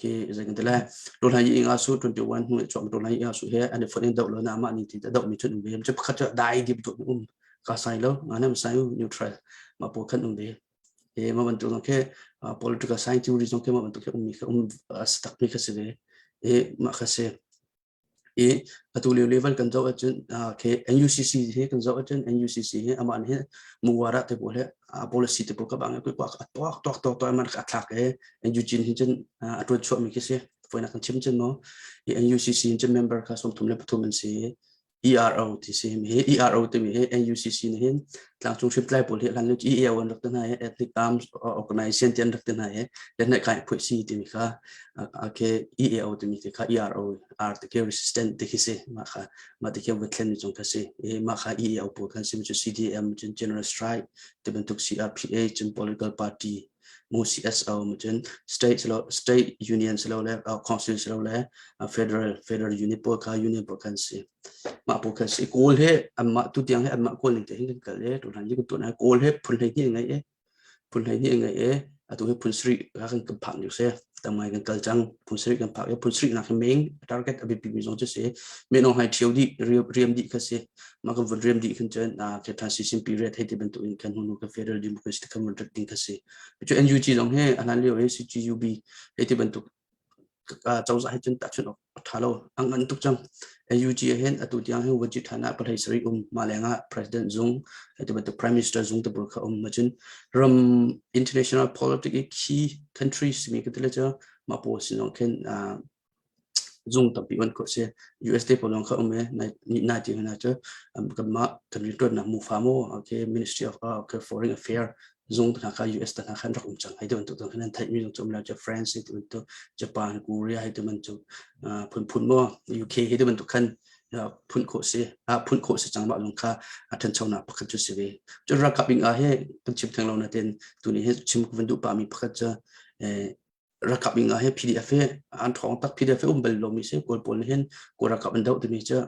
khi zei kan ti le rawlhai yi nga su 21 hnu chuak rawlhai yi nga su he an i fonh in do lo na mah ni ti do mi chun um ve cu pakhat cu dai dip do um ka sai lo nga nam sai neutral ma pawl khan um ve E mah bantuk zong khi political science theory zong khi mah bantuk khi ummi kha um a si takmi kha si ve. E mah kha si. I atu lio level kan zoh ahcun khi NUCC hi kan zoh ahcun NUCC hi amah nih hin muwara te pawl he policy te pawl ka bang kui kuak a tuak tuak tuak tuak man a thlak e NUG hin cun a tuan chuahmi khi si. Foinak kan chim cun mo i NUCC hin cun member kha 33 an si. ERO ti si hi ERO timi hi NUCC nih hin tlangcung hriamtlai pawl hi hlan lio EAO an rak ti hna i Ethnic Arms Organization ti an rak ti hna i le kai phuih si timi kha ke EAO timi ti kha ERO R ti khi resistant ti khi si mah kha mah ti khi va thlen mi cung kha si i mah kha EAO pawl khan si cu CDM cun General Strike ti bantuk CRPA cun political party mu CSO mu cun state silo state union silo le council silo le federal federal unit pawl kha union pawl khan si mah pawl khan si kawl he anmah tu tiang he anmah kawl ning te hin kan kal e tu hlan kan tuan kawl he phun hlei hnih ngai e phun hlei hnih ngai e atu hi phun sri ka kan kan phak ni se tam ngai kan kal cang phun sri kan phak e phun sri nak hi main target a biapi mi zong chu si men ong hai thiau di riam di kha si mah kan vun riam dih khin cun ke transition period hei ti bantuk in kan hunu kan federal democracy kan vun rat ding kha si cu NUG zong hi a hlan lio i CGUB hei ti bantuk cozah hi cun tahchunh awk a tha lo a ngan tuk cang NUG hin atu tiang hin waji thana palhei sari um ma lengah president zung hei ti bantuk prime minister zung te pawl kha um ma cun ram international politics i key countries mi ka ti le cu ma pawl sin zong khin zung tampi on khawh si. US te pawl lawng kha um i nai ti hna cu kanmah kan rianṭuannak mufa maw okay Ministry of okay, Foreign Affairs zung hna kha US te hna khan rak um cang hei ti bantuk khan an theihmi zong cu um lo cu France hei ti bantuk Japan Korea hei ti bantuk phunphun maw UK hei ti bantuk khan. phun khawh si phun khawh si cang mah lung kha a ṭhanchonak pakhat cu si ve. Cun ralkap ing ah he kan chim theng lo nain tuni hi chim ka van duh pahmi pakhat cu ralkap ing ah he PDF he an ṭhawng tak PDF he um bal lomi si Kawl pawl nih hin Kawl ralkap an doh timi cu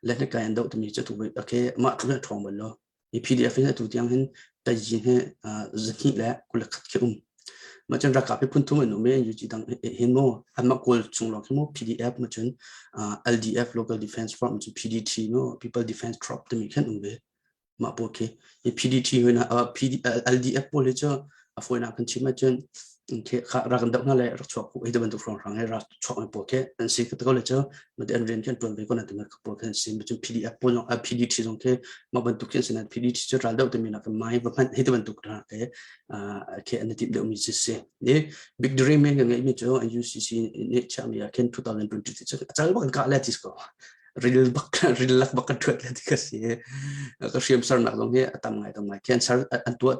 le kai an doh timi cu tu okay mah tluk hin a ṭhawng bal lo. Hi PDF hin atu tiang hin taizing hi zahnih le 21 khi um. Mah cun ralkap hi phun thum an um i UG dang hin mu anmah Kawl chung lawng khi mu PDF ma cun LDF Local Defense Force cun PDT mu People Defense Troop timi khan um ve. Mah pawl khi hi PDT hoi na PD, LDF pawl hi cu a fawinak kan chim ahcun khi kha rak kan doh hna le rak chuak hi bantuk hrawnghrang he rak chuak mi pawl khi an si ka ko le cu mate an rian khi an tuan ve ko na timi pawl khi an si cun PDF pawl zong PDT zong khi mah bantuk khi an si na PDT cu ral doh timi nak mai va hmanh hi ti bantuk hna te khi an timh deuh mi si si ni big dream he kan ngeih mi cu UCC nih chiah mi ah khin 2020 cu a cal bak kan kah le ti ko ril bak ril lak bak kan thuat le ti ka si ka hriam sarnak zong hi a tam ngai tam ngai khi an sar an tuah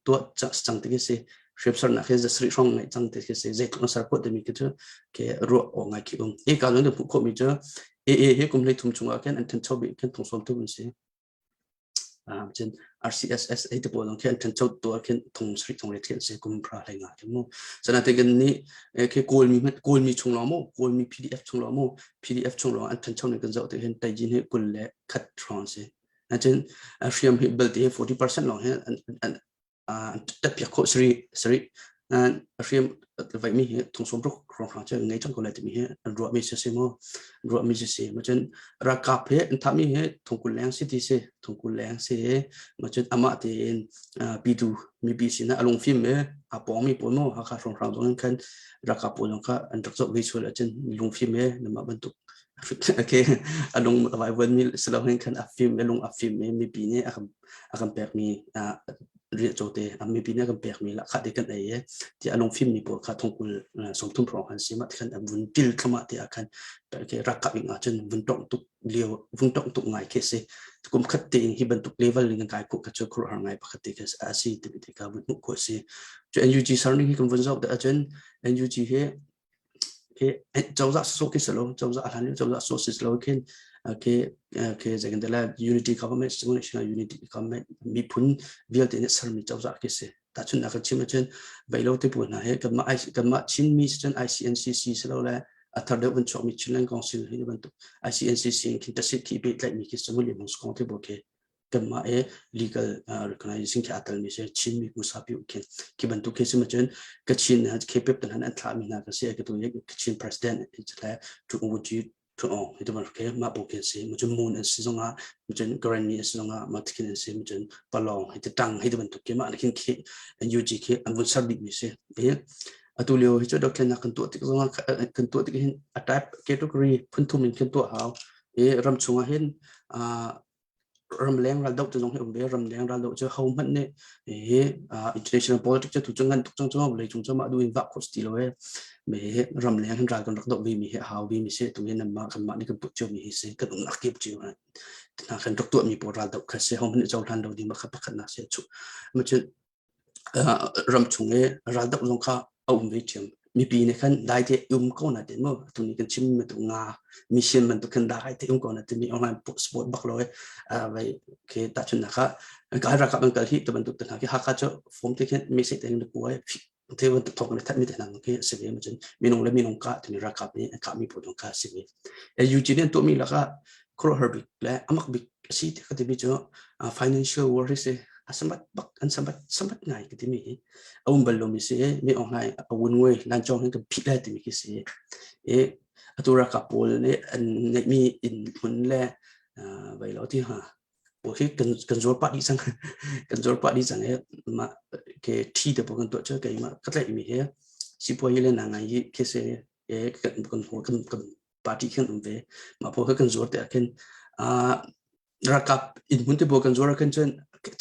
tuah cang ti khi si hriamsarnak hi zasarih hrawng ngeih cang ti khi si zeitluk an ser khawh timi khi cu ke ruah awk ngai khi um hi ka lung hmuh khawhmi cu AA hi kum 13 chungah khin an thancho bik khin thong sawm tu an si cun RCSS ei te pawl khi an thancho tu ah khin thong sarih thong riat khi an si kum phra hlei nga khi mu sana te kan ni khi kawlmi kawlmi chung lawng mu kawlmi PDF chung lawng mu PDF chung lawng an thancho ning kan zoh te hin taijin hi 21 hrawng si cun hriam hi belte hi 40% lawng hi an an tatpiak khawh sari sari hriam vaimi hi thong sawm ruk hrawnghrang cu ngei cang ko lai timi hi an ruahmi si si maw an ruahmi si si ma cun ralkap he an thahmi hi thongkul leng si ti si thongkul leng si ma cun amah tein pitu mipi sinah a lungfim e a pawngmi pawl maw Hakha hrawnghrang zong khan ralkap pawl zong kha an rak zoh ve sual ahcun lungfim e namah bantuk okay a lung a vaivuan mi si lo hin khan a fim a lung a fim i mipi nih a kan a kan pekmi riahcaw te a mipi nih a kan pekmi lahkhah te kan ei i ti a lungfim mi pawl kha thongkul 30 hrawng han si mah ti khan an vun pil thlama te ah khan ralkap ing ah cun vun tongh tuk lio vun tongh tuk ngai khi si kum khat te in hi bantuk level in kan kai khawh kha cu khuaruahhar ngai pakhat te kha a si ti te kha vun hmuh khawh si cu NUG sarning hi kan vun zoh dah ahcun NUG hi cozah sawsawh khi si lo cozah a hlan cozah sawh si lo khin khi khi zeikan te lai unity government national unity government miphun vialte nih sermi cozah khi si tahchunhnak kan chim ahcun veilo te pawl hna hi kanmah kanmah Chinmi si cun ICNCC si lo le a thar deuh van chuakmi Chinland Council hi bantuk ICNCC in khin tasit khi pehtlaihmi khi Samuel Hmung Kong te pawl khi kanmah i legal recognization khi aa telmi si Chinmi kusa pi khin khi bantuk khi si ma cun Kachin KPIP tan an thlahmi hna ka si ka tu Kachin president le tu uji tu ong hi tu ban ke ma bu khin si ma cun moon an si zongah ma cun Karenni an si zongah ma thikin an si ma cun palong hi te tang hi tu bantuk ke ma khin khi NUG khi an vun ser bik mi si atu lio hi cu dothlennak kan tuah tik zongah kan tuah tik hin a type category phun thum in khin tuah hau i ram chungah hin ramleng raldoh te zong hi um ve ramleng raldoh cu ho hmanh nih hi international politics cu tu cu ngan tuk cang cu vawlei cung cu mah duh in vah khawh ti lo e me hi ramleng hin ral kan rak doh ve mi hi a hau ve mi si tu hi nanmah kanmah nih kan put cio mi hi si kan umnak kip cio hna kan rak tuah mi pawl raldoh kha si ho hmanh nih cohlan lo ding kha pakhat nak si chu ma cun ramchung i raldoh zong kha a um ve ṭhiam. Mipi nih khan dai te um ko na ti mu tuni kan chim mi tu nga mission bantuk khan dai te um ko na timi online sport bak lo e vai ke ta chun na kha ka rakap an kal hi to bantuk te hna ki Hakha chu form te khin message te ni kuai te bantuk thok ne that mi te hna ke se ve ma chun minung le minung ka tuni rakap ni ka mi po dong kha se ve UG nih an tuahmi lakah khuaruahhar bik le amak bik a si ti ka timi cu financial war hi si a sambat bak an sambat sambat ngai ka timi hi a um bal lomi si mi ong hlai a wun ngoi lan chong hin kan phit lai timi khi si i atu ralkap pawl nih an ngeihmi inn hmun le vai lo ti ha pawl khi kan kan zuar pah dih cang kan zuar pah dih cang i mah ke thi te pawl kan tuah cu keimah ka tlaih mi hi sipuai le na ngai hi khi si kan kan kan kan party khin um ve mah pawl kha kan zuar te ah khin ralkap inn hmun te pawl kan zuar ah khin cun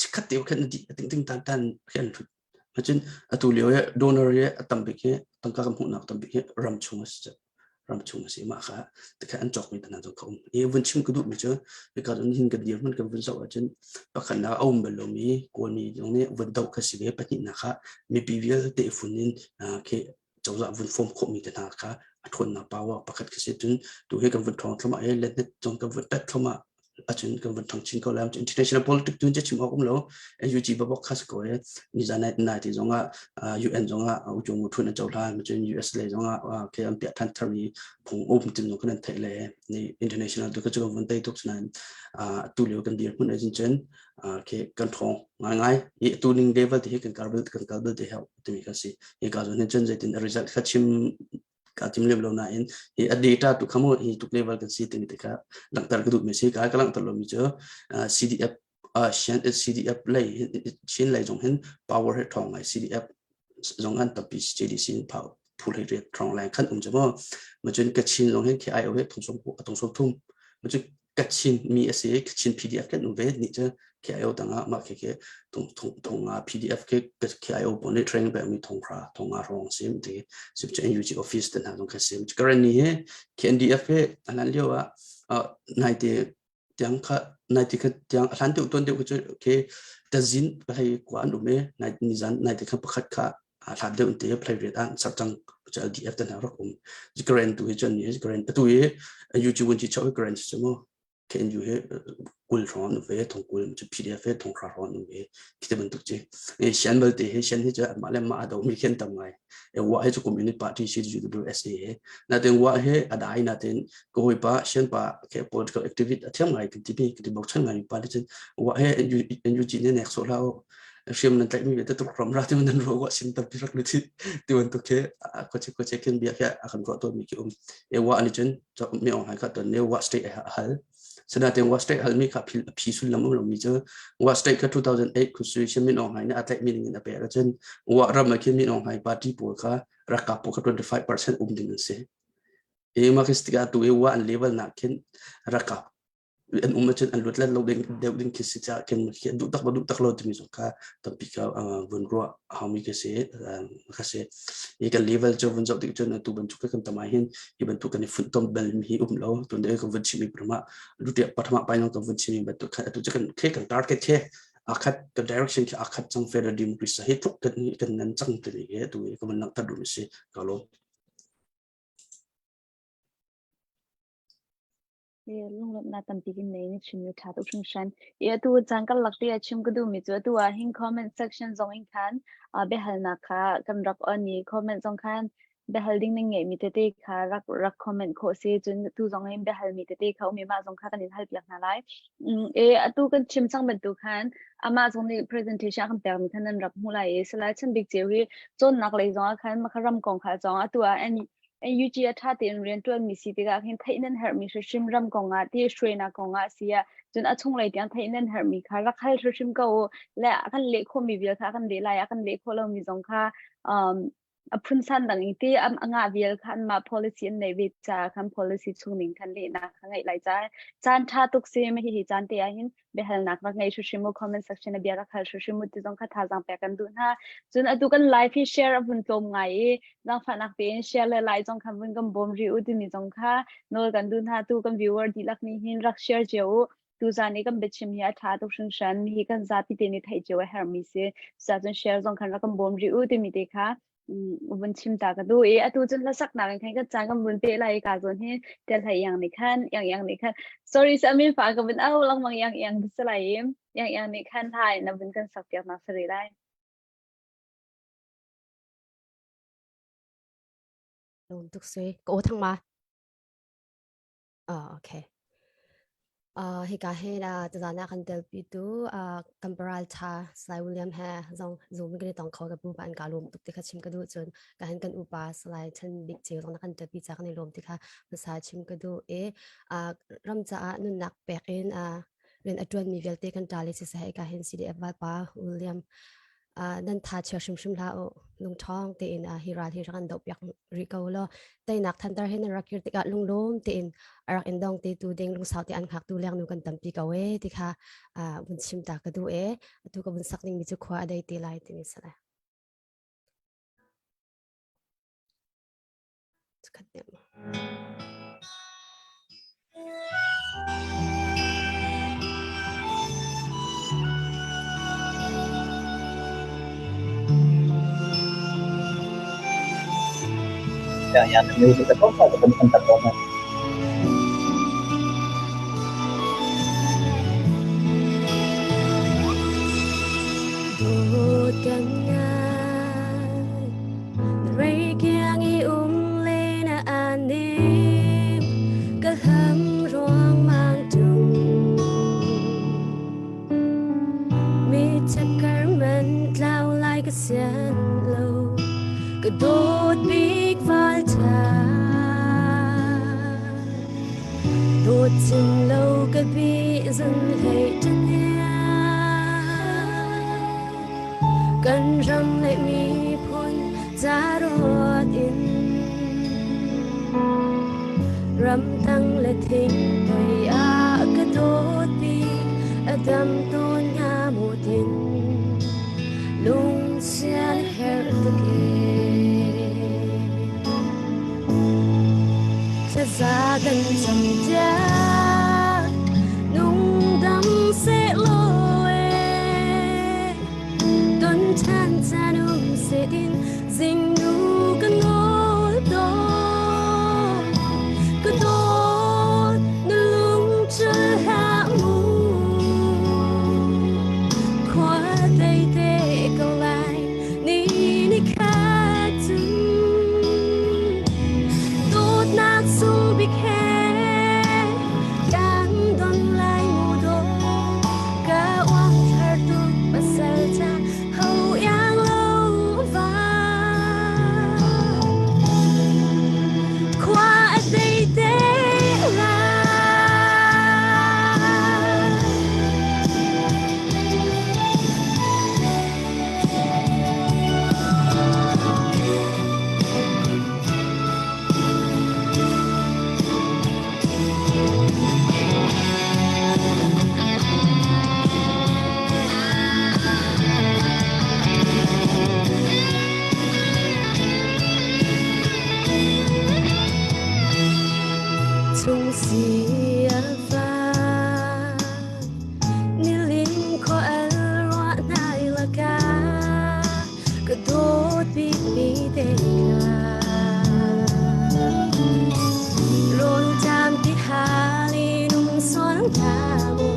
chikhat te khan di ting ting tan tan khin thut cun atu lio he donor he a tam bik he tangka kan hmuhnak tam bik he ram chung a si ram chung a si mah kha tikha an cawk mi tana zong kha um i vun chim ka duh mi cu hika cun hin kan dir hmun kan vun zoh ahcun pakhat nak a um bal lomi kawlmi zong nih vun doh kha si ve pahnihnak ah mipi vialte fun in khi. cozah vun form khawhmi te hna kha a ṭhawnnak power pakhat khi si. Cun tu hi kan vun ṭhawng thluahmah i letnet zong kan vun tat thluahmah acun kan vun ṭhang chin ko lai. International politics tun chim awk um lo. NUG babok kha si ko e. Nizan nai ti zong ah UN zong ah ujung mu thun an cohlan. Cun US lei zong ah ke an piah than tharmi phung um tin zong kan an theih le ni international tu ka cu kan vun tei tuk nain tu lio kan dir hmun ahcun cun ke kan ṭhawng ngaingai. Hi tu ning level te hi kan kal kan kal bel te hau timi kan si. Hi ka zon hin cun zeitin a result kha chim ka tim lem lo nain hi a data tu kha mu hi tuk level kan si timi te kha langhter ka duh mi si. Ka ka langhter lo mi cu CDF CDF lei Chin lei zong hin power he ṭhawng ngai CDF zong an tampi JDC in phau phul hei riat ṭhawng leng khan um cu mu. Ma cun Kachin zong hin KIO he thong som thong som thum ma cun Kachin mi a si Kachin PDF kan um ve ni cu KIO tangah mah khi khi thong thong thong nga PDF khi KIO pawl nih training pek mi thong hra thong nga rong sim ti sim cu NUG office te hna zong kha sim current ni hi KNDF he alan lio ah nai te tiang kha nai ti kha tiang hlan deuh tuan deuh cu khi tazin palai kwa an um e nai ni zan nai te kha pakhat kha hlat deuh te play riat an sar cang cu LDF te hna rak um current tu hi cun ni current tu hi YouTube un chi chau current chu mo KNU he kul hrawng an ve thong kul cu PDF he thong hra hrawng an ve khite bantuk chi e sian balte he sian hi chu mah le mah ado mi khen tam ngai e wa he chu communist party si UWSA he na ten wa he adai na ten ko hoi pa sian pa ke political activist a thiam ngai kan ti bi kan ti bok chan ngai pa le chen wa he NUG ne nek so la hriam nan tlaih mi vialte tuk ram ra ti nan ro wa sin tampi rak lu ti ti bantuk khi ko che ko che khin bia khi a kan ruah tawn mi khi um e wa ani cun mi ong hai kha ton ne wa state a hal sinatin wa state hal mi kha phil phi sullam um lo mi cu wa state kha 2008 constitution min ong hai ne a tlaih mi ning in a pe ra cun wa ram a khin min ong hai party pawl kha rakap pawl kha 25% um ding an si e ma khi stika tu e wa an level na khin rakap an um ahcun an luat lo ding deuh ding khi si caah khin khi duh tak duh tak lo timi zong kha tampi ka vun ruah haumi ka si ka si i kan level cu vun zoh tik cun atu bantuk kan tam ah hin hi bantuk kan i funtom bel mi hi um lo tun de kan vun chimi prama lutia pathama pai kan vun chimi bantuk kha atu kan khe kan target khe akhat kan direction khi akhat chang federal democracy hi tluk kan kan nan chang timi he tu ka man lang tar du si ka lo Lunglawmhnak tampi kan nei na chimmi ṭha tuk hringhran. I atu caan karlak te ah chim ka duhmi cu atu ah hin comment section zong in khan biahalnak kha kan rak on i comment zong khan biahal ding nan ngeihmi tete kha rak rak comment khawh si cun tu zong in biahalmi tete kha um i mah zong kha kan in halpiak hna lai. E atu kan chim cang bantuk khan amah zong nih presentation a kan pekmi khan nan rak hmuh lai i Salai Chan Bik Ceu hi cawnnak lei zong ah khan makha ram kong kha zong atu ah NUG a ṭha tein rianṭuanmi si tikah khin theih nan herhmi hrimhrim ram kongah ti hruainak kongah si ah cun a chunglei tiang theih nan herhmi kha rak hal hrimhrim ko u le a kan leh khawhmi vial kha a kan leh lai a kan leh khawh lomi zong kha um, a phunsan dang i ti a ngah vial kha anmah policy an neih ve caah khan policy chung ning khan lehnak kha ngeih lai caah caan ṭha tuk si ma hihi caan te ah hin biahalnak rak ngei hrimhrim u comment section a bia rak hal hrimhrim u ti zong kha thazaang pek kan duh hna cun atu kan live hi share a vun tlawm ngai i zaangfahnak tein share le like zong kha vun kan bawm rih u timi zong kha nawl kan duh hna tu kan viewer dihlak nih hin rak share cio u tuzan i kan biachim hi a ṭha tuk hringhran hi kan zapi te nih theih cio a herhmi si cucaah share zong khan rak kan bawm rih u timi te kha vun chim ta ka duh i atu cun hlasaknak in khan kan caan kan vun pe lai i ka zawn hi tel hlei iang nih khan iang iang nih khan sorry sa min fa ka vun au lengmang iang iang ti si lai i iang iang nih khan hla in na vun kan sak piak nak si rih lai. Lung tuk sui ka aw thang ma Ah, okay. Uh, hika he na tuzan ah kan telpitu uh, kan paral tha Salai William he zong zoom kan i tong kho ka pu pa an ka lum tuk ti kha chim ka duh cun ka han kan upa Salai Chan Bik Ceu zong na kan telpi ca kan i lawm ti kha hmasa chim ka duh i uh, ram caah nunnak pek in uh, rian a ṭuanmi vialte kan ṭa le siseh ka hin CDF valpa William nan tha chia hrimhrim hlah u lungṭhawng tein hi ral hi rak an dohpiak rih ko law teinak thantar he nan rak kir tikah lunglawm tein a rak in dong te tu ding lungsau te an hngak tu leng nu kan tampi ko e ti kha vun chim ta ka duh e atu ka vun sak ning mi cu khua a dei te lai timi sala Ya, music ka to ka kan kan to. Dawt kan ngai Reikiang i um le na anim ka hlam ruangmang tung Mi chakar man tlau lai ka sian lo ka dawt bik val tha Dawt chin lo ka bi zun hlei Kan ram le miphun ca ruat in ramtang le thing toi ah ka dawt bik a dam tawn nga mu tin lungsian herh tuk e Thlaza kan cam tiah nungdam sehlaw e ton ṭhan caan um setin zingnu ka nawl tawn ka dawt na lung cul hlah mu khua dei te ko lai ni ni khat cun dawtnak sung bik he kan don lai mu dawt ka uang thar tuk pasal cha ho yang lo va khua a dei te lai. Chung si a fa Nilin khua al ruah nai laka ka dawt bikmi te kha Rawl ṭam ti hal in um sual hna mu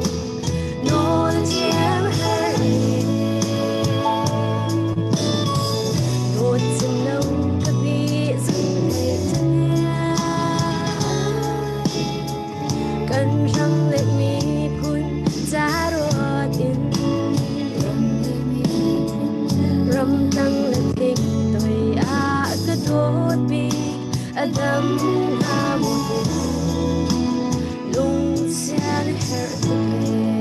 nawl thiam har e Dawt cim lo ka bi zung le Kan ram le miphun ca ruat in ramtang le thing toi ah ka dawt bik a dam hnga maw tin lungsian herh tuk ee.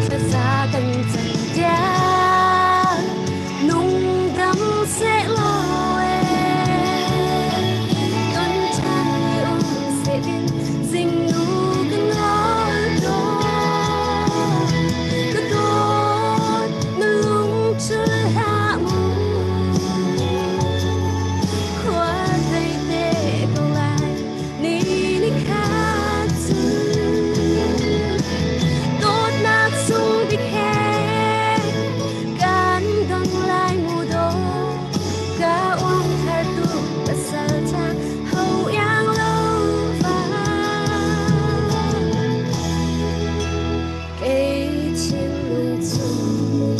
Thlaza kan cam tiang Nungdam sehlaw e ton ṭhan ni um setin zingnu ka nawl tawn. Ka dawt na lungchul hlah mu khua dei te ko lai ni ni khat cu dawtnak sung bik he Kan dong lai mu do ka uang thar tu pasal cha ho yang lo va kei thinlung chung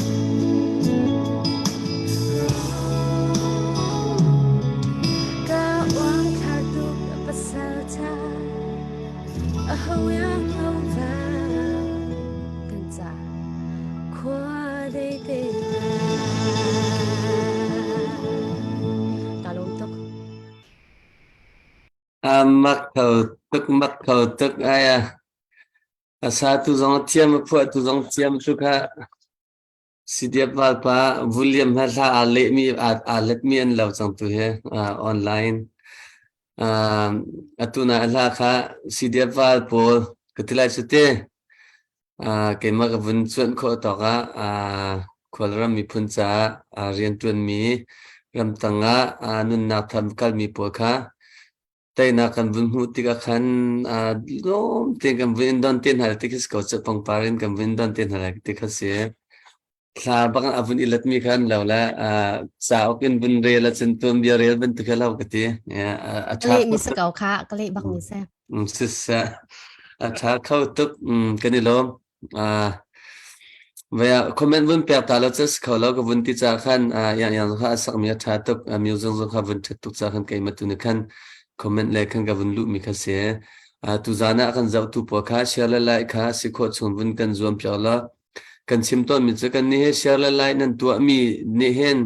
ka uang thar tu pasal cha ho yang lo va kan ca Khua dei te Ka lawm tuk. A mak kho tuk mak kho tuk ai a. A sa tu zong a thiam a phuah tu zong thiam tu kha CDF valpa William ha hla aa lehmi aa letmi an lo cang tu hi online. Atu na hla kha CDF val pawl ka ti lai cu te. Keimah ka vun cuanh khawh tawk ah khualram miphun caah rianṭuanmi ramtang ah nunnak tham kalmi pawl kha teinak kan vun hmuh tikah khan lawm tein kan vun in don te hna lai ti khi si ko. Pangpar in kan vun in don te hna lai ti kha si. Thla bak a vun i let mi khan lo le cauk in vun rel ahcun tuanbia rel bantuk he lo ka ti. A Ka leh mi si ko kha, ka leh bak mi si. Siseh, a ṭha kho tuk. Kan i lawm. Vaya comment vun pek ta lo cu si kho lo ka vun ti ca khan yang yang kha a sakmi a ṭha tuk. Music zong kha vun ṭhat tuk ca khan keimah tu nih khan comment le khan ka vun luhmi kha si. Tuzaan ah kan zohtu pawl kha share le like kha si khawh chung vun kan zuam piak law kan chim tawnmi cu kan nih he share le like nan tuahmi nih hin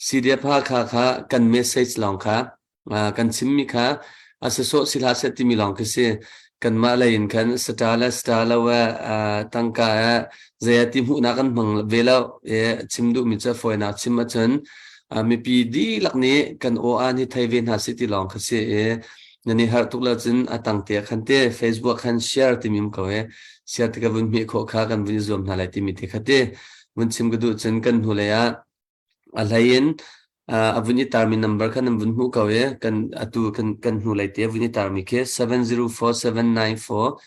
CDF Hakha kha kan message lawng kha kan chimmi kha a si sawh si hlah seh timi lawng khi si. Kanmah lei in khan sata le sata lo eh tangka eh zei ah ti hmuhnak kan hmang ve lo. Chim duhmi cu fawinak chim ahcun mipi dihlak nih kan aw aan hi thei ve hna seh ti lawng kha si i nan i harh tuk lo cun a tang te khan te Facebook khan share timi um ko i share ti ka vun hmeh khawh kha kan vun i zuam hna lai timi te kha ti vun chim ka duh cun kan hnulei ah A hlei in a vun i tarmi number kha nan vun hmuh ko i kan atu kan kan hnulei te a vun i tarmi khi 704794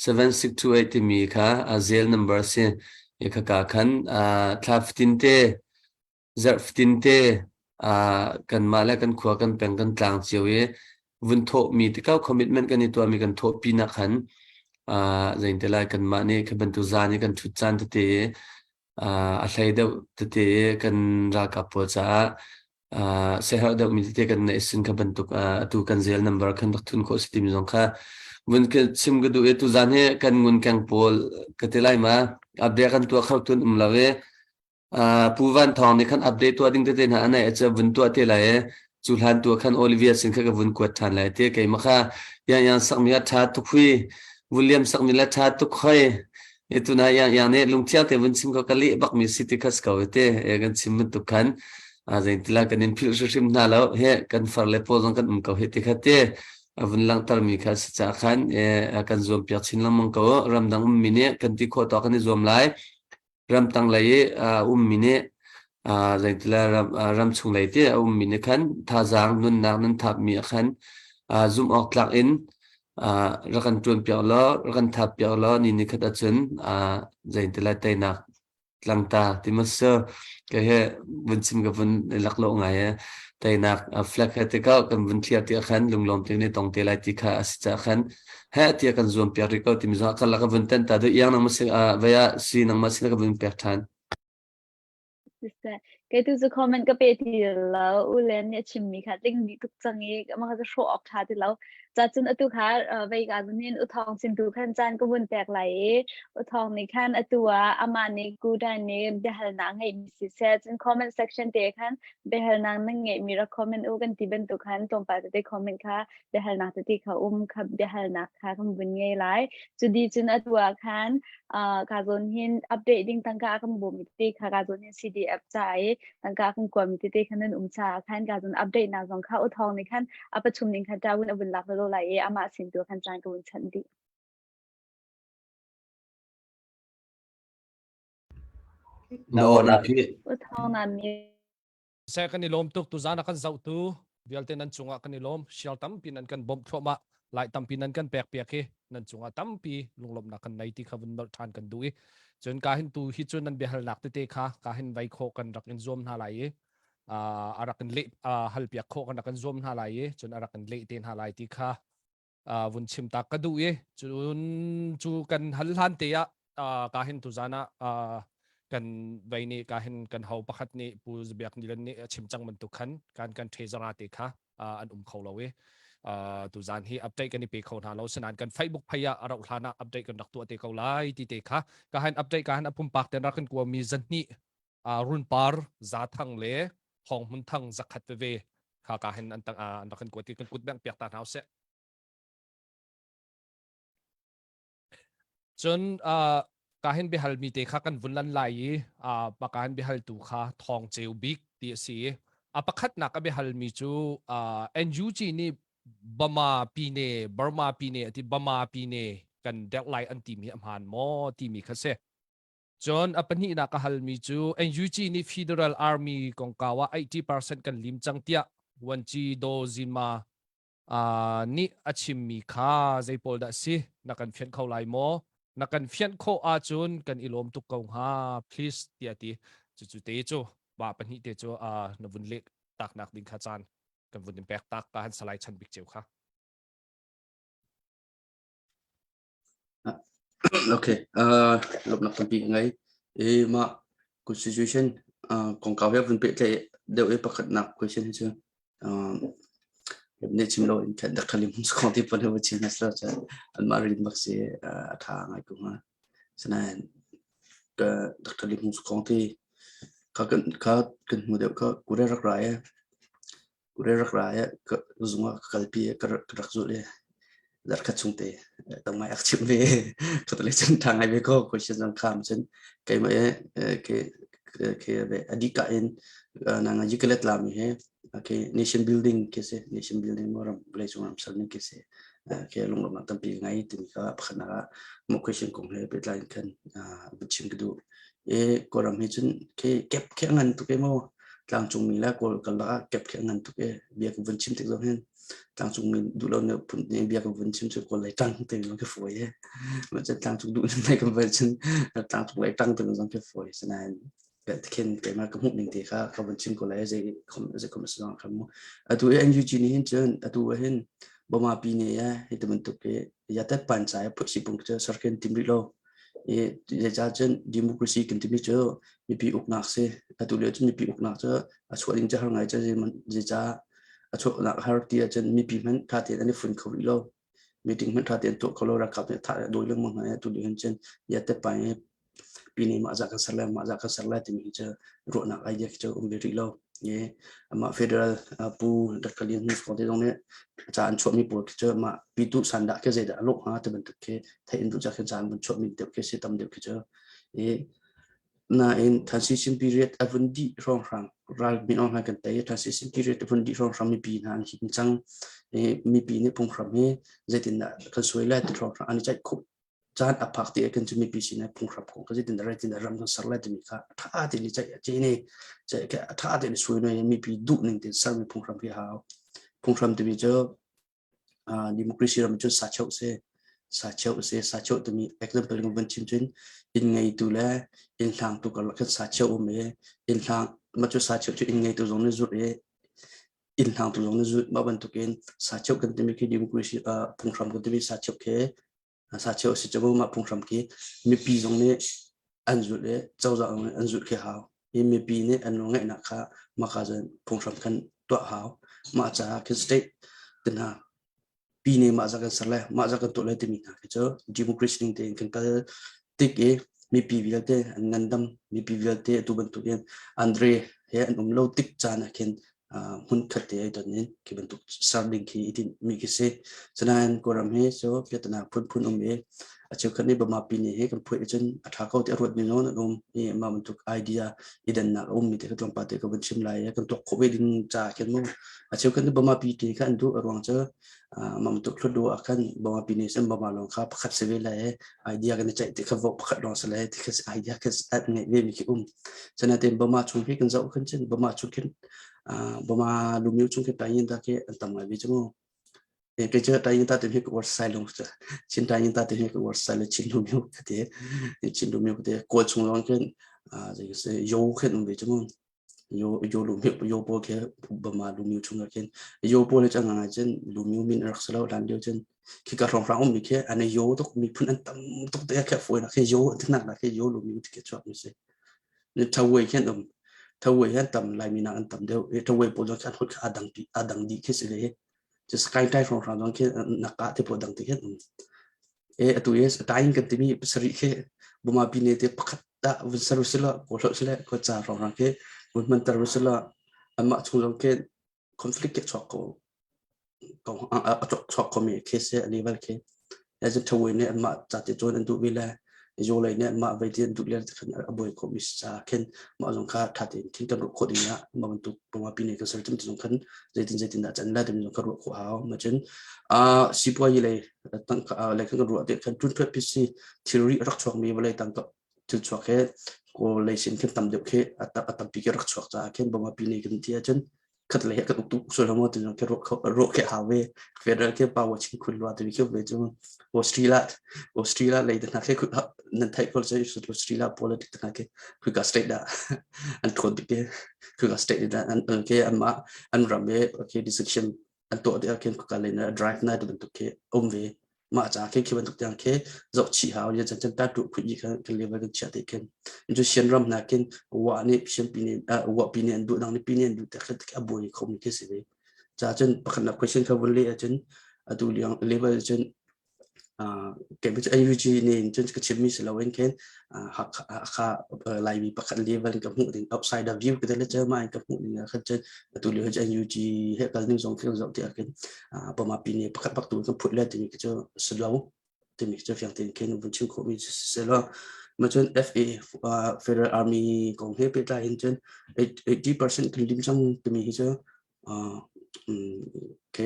7628 timi kha a zel number a si. I khaka khan thla fatin te zarh fatin te kanmah le kan khua kan peng kan tlang cio i vun thawhmi tikau commitment kan i tuahmi kan thawhpi nak khan zein te lai kanmah nih khi bantuk zan i kan ṭhut caan tete a hlei deuh tete kan ralkap pawl caah siaherh deuhmi tete kan neih sin kha bantuk atu kan zel number khan rak thun khawh si timi zong kha vun ka chim ka duh i tuzan hi kan ngun keng pawl ka ti lai ma update kan tuah kho tun um lo i Pu Van Thawng nih khan update tuah ding tete hna a neih a vun tuah te lai i cu hlan tu khan Olivia sin kha ka vun kuat ṭhan lai ti keimah kha yang yang sakmi a ṭha tuk hui William sakmi le ṭha tuk hoi e tuna yang yang nih lungthiang te vun chim ko ka leh bakmi si ti khas ko te e kan chim bantuk khan a zeintila kan in philh hrimhrim hna lo he kan far le pawl zong kan um ko he ti kha te a vun langhtermi kha si ca khan e kan zuam piak chin lengmang ko ramdang ummi nih kan ti khawh tawk kan i zuam lai ramtang lei i a ummi nih zeitila ram ram chung lei te a ummi nih khan thazaang nunnak nan thapmi ah khan zumh awk tlak in rak kan ṭuan piak law rak kan thap piak law ni ni khat ahcun zeitila teinak tlangta ti ma si ka he vun chim ka vun lak lo ngai e teinak flag he te ka kan vun thliar ti khan lunglawm te ne tong te lai ti kha a si ca khan he tiah kan zuam piak rih ko timi zong a karlak a vun tenh ta deuh iang nangmah sin vei ah si nangmah sin ka vun pek ṭhan. Siseh, kei tu cu comment ka pe ti lo. U Len nih a chimmi kha tling dih tuk cang i mah kha hrawh awk ṭha ti lo. Ca cun atu kha vei ka zun in U Thawng sin tu khan caan ka vun pek lai i U Thawng nih khan atu ah amah nih Kudan nih biahalnak ngeihmi siseh cun comment section te khan biahalnak nan ngeihmi rak comment u kan ti bantuk khan tlawmpal tete comment kha biahalnak tete kha um kha biahalnak kha kan vun ngei lai. Cudi cun atu ah khan uh, ka zawn hin update ding tangka a kan bawmi tete kha ka zawn hin CDF ca i tangka a kan kuami tete kha nan um caah khan ka zawn update nak zong kha uthawng nih khan a pachum ning khan tawin a vun lak lo lai i amah sin tu khan caan ka vun chanh dih. Na aw na phi. Uthawng na mi Seh kan i lawm tuk tuzaan a kan zohtu vialte nan cungah kan i lawm share tampi nan kan bawmh thluahmah lai tampi nan kan pek piak hi nan cungah tampi lunglawmhnak kan nei ti kha vun nolh ṭhan kan duh i cun ka hin tu hi cu nan biahalnak tete kha ka hin vai khawh kan rak in zuam hna lai i a rak in leh hal piak khawh kan rak in zuam hna lai i cun a rak in leh te hna lai ti kha vun chim tak ka duh i cun cu kan hal hlan te ah ka hin tuzan ah kan vei nih ka hin kan ho pakhat nih Pu Zabiak Nilan nih a chim cang bantuk khan kan kan thezara te kha an um kho lo i tuzan hi update kan i pe kho hna lo sinain kan Facebook phei ah a rauh hlan ah update kan rak tuah te ko lai ti te kha ka han update ka han a pumpak ten rak kan kua mi zahnih runpar zathang le thong hmun thang zakhat veve kha ka hin an tang an rak kan kuat i kan kut beng piak ta hna usih. Cun ka hin biahalmi te kha kan vun lan lai i ka hin biahaltu kha thawng ceu bik ti a si i a pakhatnak a biahalmi cu NUG nih Bama Pine Burma Pine ati Bama Pine kan deuh lai an timi a hmaan maw timi kha si. Cun a pahnihnak a halmi cu NUG nih Federal Army kongkau ah 80% kan lim cang tiah Wanci Daw Zinma uh, nih a chimmi kha zei pawl dah si na kan fianh kho lai maw? Na kan fianh khawh ahcun kan i lawm tuk ko hnga please tiah ti. Cucu te cu ba pahnih te cu na vun leh taknak ding kha caan kan vun in pek tak ka han salai chan bik ceu kha. Okay, lawmhnak tampi ka ngei. I mah constitution kongkau he vun pehtlaih deuh i pakhatnak question hi cu nih chim lo in khat dak khalim kong ti pon he chim nas lo cha anmah rin bak si a tha ngai ko hnga. Sinain ka Dr. Lim Hung Kong ti kha kan kha kan hmu deuh kha kure rak ra e kure rak ra e ka zung ah ka kalpi e ka rak zulh e zarkhat chung te tam ngai ak chim ve ka tale cun tha ngai ve ko question zong kham cun keimah e ke ke ve adika in na nga jikalet lami he okay nation building ke se nation building mo ram vawlei cung ram ser ning ke se ke lunglawmnak tampi ngai timi kha pakhatnak ah mo question kong he pehtlai in khan chim ka duh e kawlram hi cun ke kep khe ngan tuk e mo tlangcung mi le kawl kal ah kep khe ngan tuk e bia ka vun chim tik zong hin tlangcung mi duh lo ne phun ne bia ka vun chim cu kawl lei tang te zong ke fawi e ma cun tlangcung duh ne kan vun cun tlangcung lei tang te zong ke fawi sinain khin keimah ka hmuh ning te kha ka vun chim ko lai zei khom zei khom a kha mu atu i NUG nih hin cun atu ah hin Bama pi ne ya hi ti bantuk ke ya tet pan chai phut si pung cu sarken tim rih lo i zeicah cun democracy kan timi cu mipi uknak si atu lio cun mipi uknak cu a chuah ding cu har ngai cu zeicah a chuahnak har ti ahcun mipi hmanh tha tein an i fun kho rih lo meeting hmanh tha tein tuah kho lo ralkap nih thah dawi lengmang hna atu lio hin cun ya tet pai pi nih mah zah kan ser lai mah zah kan ser lai timi hi cu ruahnak idea khi cu um ve rih lo i amah federal pu Dr. Lian Hmung Kong te zong nih ca an chuahmi pawl khi cu mah pitu sandah khi zeidah a lawh hnga ti bantuk khi theih in duh ca khin ca an vun chuahmi deuh khi si tam deuh khi cu i nain transition period a vun dih hrawnghrang ral min aung hlaing kan tei transition period a vun dih hrawnghrang mipi hna an him cang i mipi nih phunghram hi zeitindah kan suai lai ti hrawnghrang an i ceih khawh caan a phak ti kan cu mipi sin ah phunghram kong ka zeitin dah tin ram kan ser lai timi kha a tha tein i ceih a ce ne ceih ke a tha tein sui noi mipi duh ning tein sermi phunghram hi hau phunghram timi cu democracy ram cu sa cheu se sa cheu se sa cheu timi example kan van chim cun inn ngeitu le inn hlangtu karlak khan sa cheu um i inn hlang ma cu sa cheu cu inn ngeitu zong nih zulh i inn hlangtu zong nih zulh mah bantukin sa cheu kan timi khi democracy phunghram kan timi sa cheu khi Sacheu a si cu mah phunghram khi mipi zong nih an zulh i cozah zong nih an zulh khi hau. Hi mipi nih an nawlngeihnak kha maka cun phunghram khan tuah hau. Mah caah khin state te hna pi nih mah zah kan ser le mah zah kan tuah lai timi hna khi cu democracy ning tein kan kal tik i mipi vialte an ngandam mipi vialte atu bantukin Andre he an um lo tik caan ah khin hmun khat te ai ton in khi bantuk ser ding khi i tinh mi khi si. Sinain Kawlram hi cu piatana phunphun um i a cheukhat nih Bama pi nih hi kan phuai cun a ṭha ko ti a ruat mi zong an um i mah bantuk idea i dannak a um mi te kha tlawmpal te ka vun chim lai i kan tuak khawh ve ding ca khin mu. A cheukhat nih Bama pi ti kha an duh a ruang cu mah bantuk hlutdo ah khan Bama pi nih cun Bama lawng kha pakhat si ve lai i idea kan i ceih ti kha vote pakhat lawng si lai ti kha idea kha an ngeih ve mi khi um. Sinain Bama chung khi kan zoh khan cun Bama chung khin Bama lumiu chung khi tayin ta khi an tam ngai ve cu mu. Kei cu tayin ta ti hi ka uar sai lo Chin tayin ta ti hi ka uar sai lo Chin lumiu ka ti. Chin lumiu ka ti. Kawl chung lawng khin yo khin um ve cu mu. Yo yo lumiu yo pawl khi Bama lumiu chung ah khin yo pawl hi cu ngai cun lumiu min rak si lo hlan lio cun khika hrawnghrang ummi khi an i yo tuk miphun an tam tuk te khi fawi nak khi yo an tinak nak khi yo lumiu ti khi chuak mi si. Thawei khi an um. Thawei hi an tam Laimi nak an tam deuh. I thawei pawl zong khi an holh kha aa dang aa dang dih khi si le cu Sky Tai hrawnghrang zong khi nakah te pawl dang te khi an um. E atu i taing kan timi pasarih khi Buma pine te pakhat dah vun ser usila kawl hloh sile kawl ca hrawnghrang khi vun hmanter usila anmah chung zong khi conflict ke chuak ko a chuak khomi case a level khi cun ṭhawi nih anmah ca te cawn an duh ve le zawlei nih anmah vei ti an duh le khan a buai khomi ca khin mah zong kha ṭha tein khin kan ruah khawh ding ah mah bantuk pawngpi nih kan ser cun zong khan zeitin zeitin dah can la timi zong kha ruah khawh hau ma cun sipuayi lei tangka lei khan kan ruah te khan ṭun ṭhuat pisi thilri rak chuak mi vawlei tangka thil chuak he kawl lei sin khin tam deuh khi a tampi khi rak chuak caah khin bawngpi nih kan ti ahcun. Khat lei kan uktu sual mo ti ke ro ro ke hawe federal ke power chin khun lua ti ke ve chu Australia Australia lei ta ke nan thai ko che Australia politics ta ke khu ka state da an thon ti ke khu ka state da an ke an ma an ram e okay decision an to te khin ka le na drive na tu bantuk ke um ve mah ca khi khi bantuk tiang khi zoh chih hau ya chan chan ta tu phu yi kha kan level kan chia te khin ju sian ram na kin wa ni sian pi ni wa pi ni an du dang ni pi ni an du te kha a boi khom khi si ve cha chun pakhat na question kha vun le chun atu liang level chun ke bi NUG ni chun ka chim mi si lo in khin kha laimi pakhat level ka hmuh ding outside the view ka le che mai ka hmuh ding kha chun atu lio NUG he kal ning zong khi zoh ti ah khin pama pi ni pakhat bak tu kan phut le timi cu si lo timi cu fiang tein khin vun chim khawh mi si lo ma cun FA Federal Army kong he pehtlai hin cun 80% kan lim cang timi hi cu ke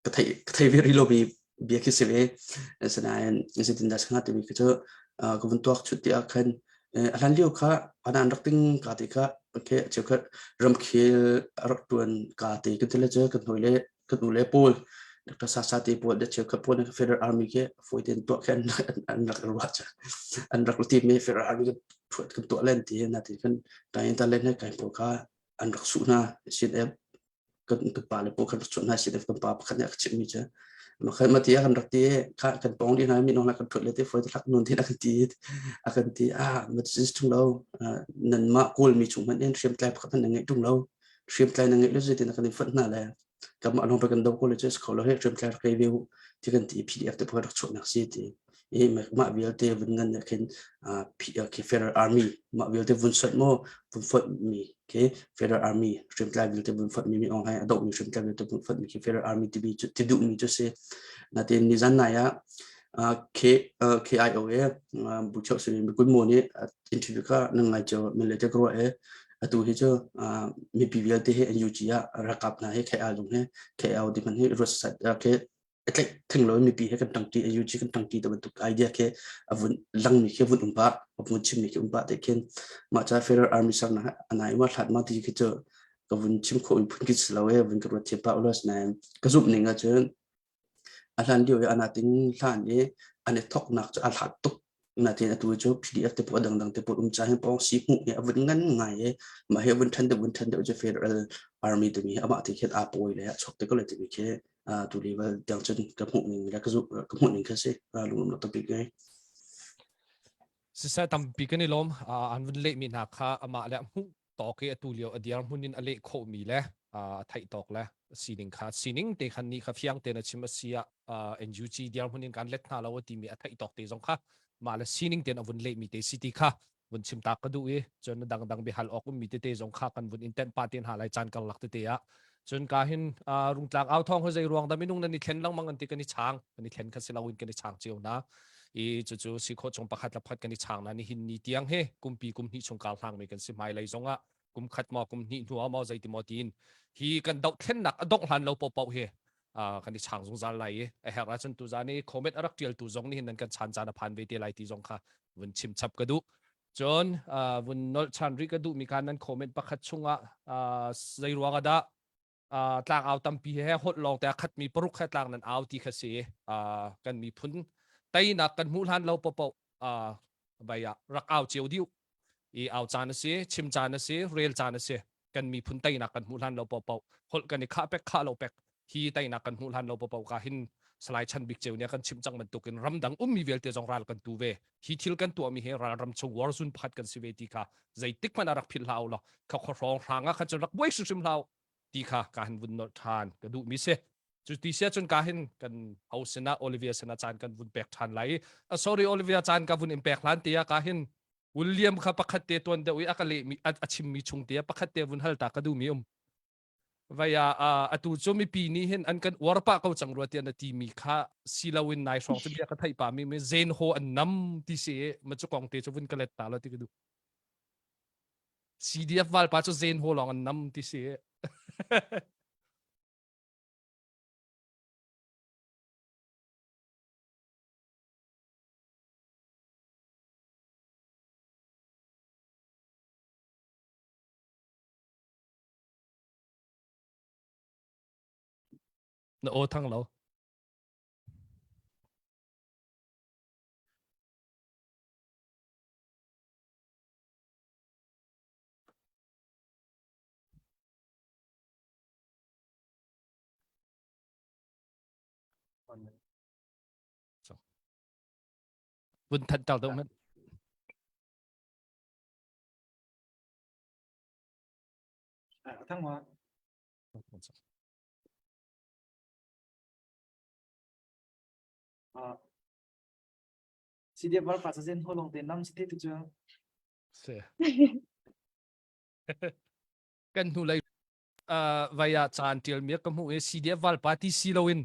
ka thei ka thei ve rih lomi bia khi si ve. Asinain zeitindah si hnga timi khi cu ka vun tuak chut ti ah khan a hlan lio kha an rak ting ka ti kha okay cheukhat ramkhel a rak tuan ka ti kan ti le cu kan hoi le kan u le pawl Dr. Sasa te pawl de cheukhat pawl Federal Army ke foi ten tuah khan an rak ruah cha an rak ti mi Federal Army ke kan tuah len ti na ti kan kai ta len kai pawl kha an rak su hna sin kan kan pa le pawl kan rak chuah hna si kan pa pakhat nih a ka chimhmi cu makhan mati a kan rak ti kha kan pong di hna mi nong la kan thut le te foi thlak nun thin a kan ti a kan ti a ma chin tung lo nan ma kawl mi chung man in hriam tlai pakhat nan ngai tung lo hriam tlai na ngai lo zai tin kan in fat hna le kam along pa kan do ko le chu ko lo he hriam tlai rak ve ti kan ti PDF te phoi rak chuah nak si ti i mah vialte vun ngan nih khin khi Federal Army mah vialte vun sot maw vun fonh mi khi Federal Army hriamtlai vialte vun fonh mi mi ong hai a doh mi hriamtlai vialte vun fonh mi khi Federal Army timi cu ti duh mi cu si natin nizan nai ah K KIO e bu cheu sin mi kun mo nih interview kha nang ngai cho min le te kro e atu hi cu mipi vialte he NUG ah rakap hna he KIO lung he KIO di man hi ruat sat ke a tlaih theng lo mipi he kan tangti a UG kan tangti te bantuk idea khi a vun langmi khi vun um pah a vun chimmi khi um pah te khin mah ca Federal Army ser na anai ma hlat ma ti khi cu ka vun chim kho phun ki si lo e vun ka ruat thiam pa ulas nain ka zumh ning ah cun a hlan lio i ana ting hlan i an i thoknak cu a hlat tuk natin atu cu PDF te pawl dangdang te pawl um ca hin pawng si hmuh hi a vun ngan ngai i mah hi vun ṭhan deuh vun ṭhan deuh cu Federal Army timi hi amah ti khin aa pawi le a chuak te ko le timi khi tu level tiang cun ka hmuh ning le ka zuh ka hmuh ning kha si lungum lo tampi ngai. Siseh tampi kan i lawm an vun lehmi hna kha amah le hmuh tawk i atu lio a dirhmun in a leh khawhmi le a theih tawk le sining kha sining te khan ni kha fiang tein a chim a si ah NUG dirhmun in kan let hna lo a timi a theih tawk te zong kha mah le sining tein a vun lehmi te si ti kha vun chim ta ka duh i cun dangdang biahal awk ummi tete zong kha kan vun in tenh pa te hna lai caan karlak tete ah cun ka hin rungtlang au thong ho zei ruang dah minung nan i thlen lengmang an ti kan i chang kan i thlen kha si loin kan i chang cio na i cucu si khawh chung pakhat le pakhat kan i chang na ni hin ni tiang he kumpi kum hnih chung kar hlang mi kan si hmai lei zong ah kum khat maw kum hnih hnu ah maw zeiti maw tiin hi kan dohthlennak a dongh hlan lo paohpaoh hi kan i chang zungzal lai i a herh ahcun tuzan i comment a rak ṭialtu zong nih hin nan kan chan caan a phan ve te lai ti zong kha vun chim chap ka duh. Cun vun nolh ṭhan rih ka duhmi kha nan comment pakhat chungah zei ruang ah dah tlang au tampi he holh lawng te a khatmi paruk he tlang nan au ti kha si kan miphun teinak kan hmuh hlan lo paohpaoh vai ah rak au cio dih i au caan a si chim caan a si rel caan a si kan miphun teinak kan hmuh hlan lo paohpaoh holh kan i khah pek khah lo pek hi teinak kan hmuh hlan lo paohpaoh ka hin Salai Chan Bik Ceu nih a kan chimh cang bantukin ramdang ummi vialte zong ral kan tu ve hi thil kan tuahmi hi ral ram chung war zone pakhat kan si ve ti kha zeitik hmanh ah rak philh hlah u law kha khua hrawng hrang ah khan cun rak buai hrimhrim hlah u ti kha ka han vun nolh ṭhan ka duhmi si cu ti sia cun ka hin kan ho sinah Olivia sinah caan kan vun pek ṭhan lai i sorry Olivia caan ka vun in pek hlan te ah ka hin William kha pakhat te tuan deuh i a ka lehmi a chimmi chung te ah pakhat te vun hal ta ka duhmi um vai ah atu cu mipi nih hin an kan uar pah ko cang rua tiah na timi kha si loin nai hrawng cu bia ka theih pa mi mi zen ho an nam ti si ma cu kong te cu vun ka let ta lo ti ka duh CDF valpa cu zen ho lawng an nam ti si. Na aw thang lo. Vun thanh tar deuh hmanh. Thang ma. CDF var pa zen ho long te nam si te tu chu. Se. Kan hnu lei vai ah caan tial mi ka hmu i CDF val pa ti si loin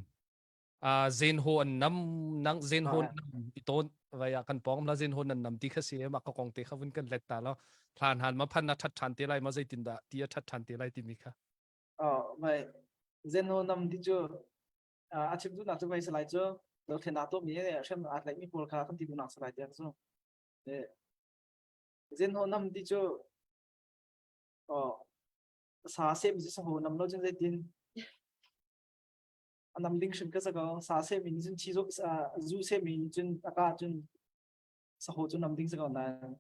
zen ho an nam nang zen ho nam i ton vai ah kan pong la zen ho nan nam ti kha si ma ka kong te kha vun kan let ta lo thlan han ma phan na that than te lai ma zeitin dah ti a that than te lai ti mi kha Oh mai zen ho nam ti chu a chim du nak chu vai salai chu do thlen to mi hrem at lai mi pawl kha kan ti du nak salai te chu zen ho nam ti chu oh sa sem si sa ho nam lo chen zeitin a nam ding hrim ka sa ko sa se mi cun chi zu zu se mi cun aka cun sa ho cu nam ding sa ko nain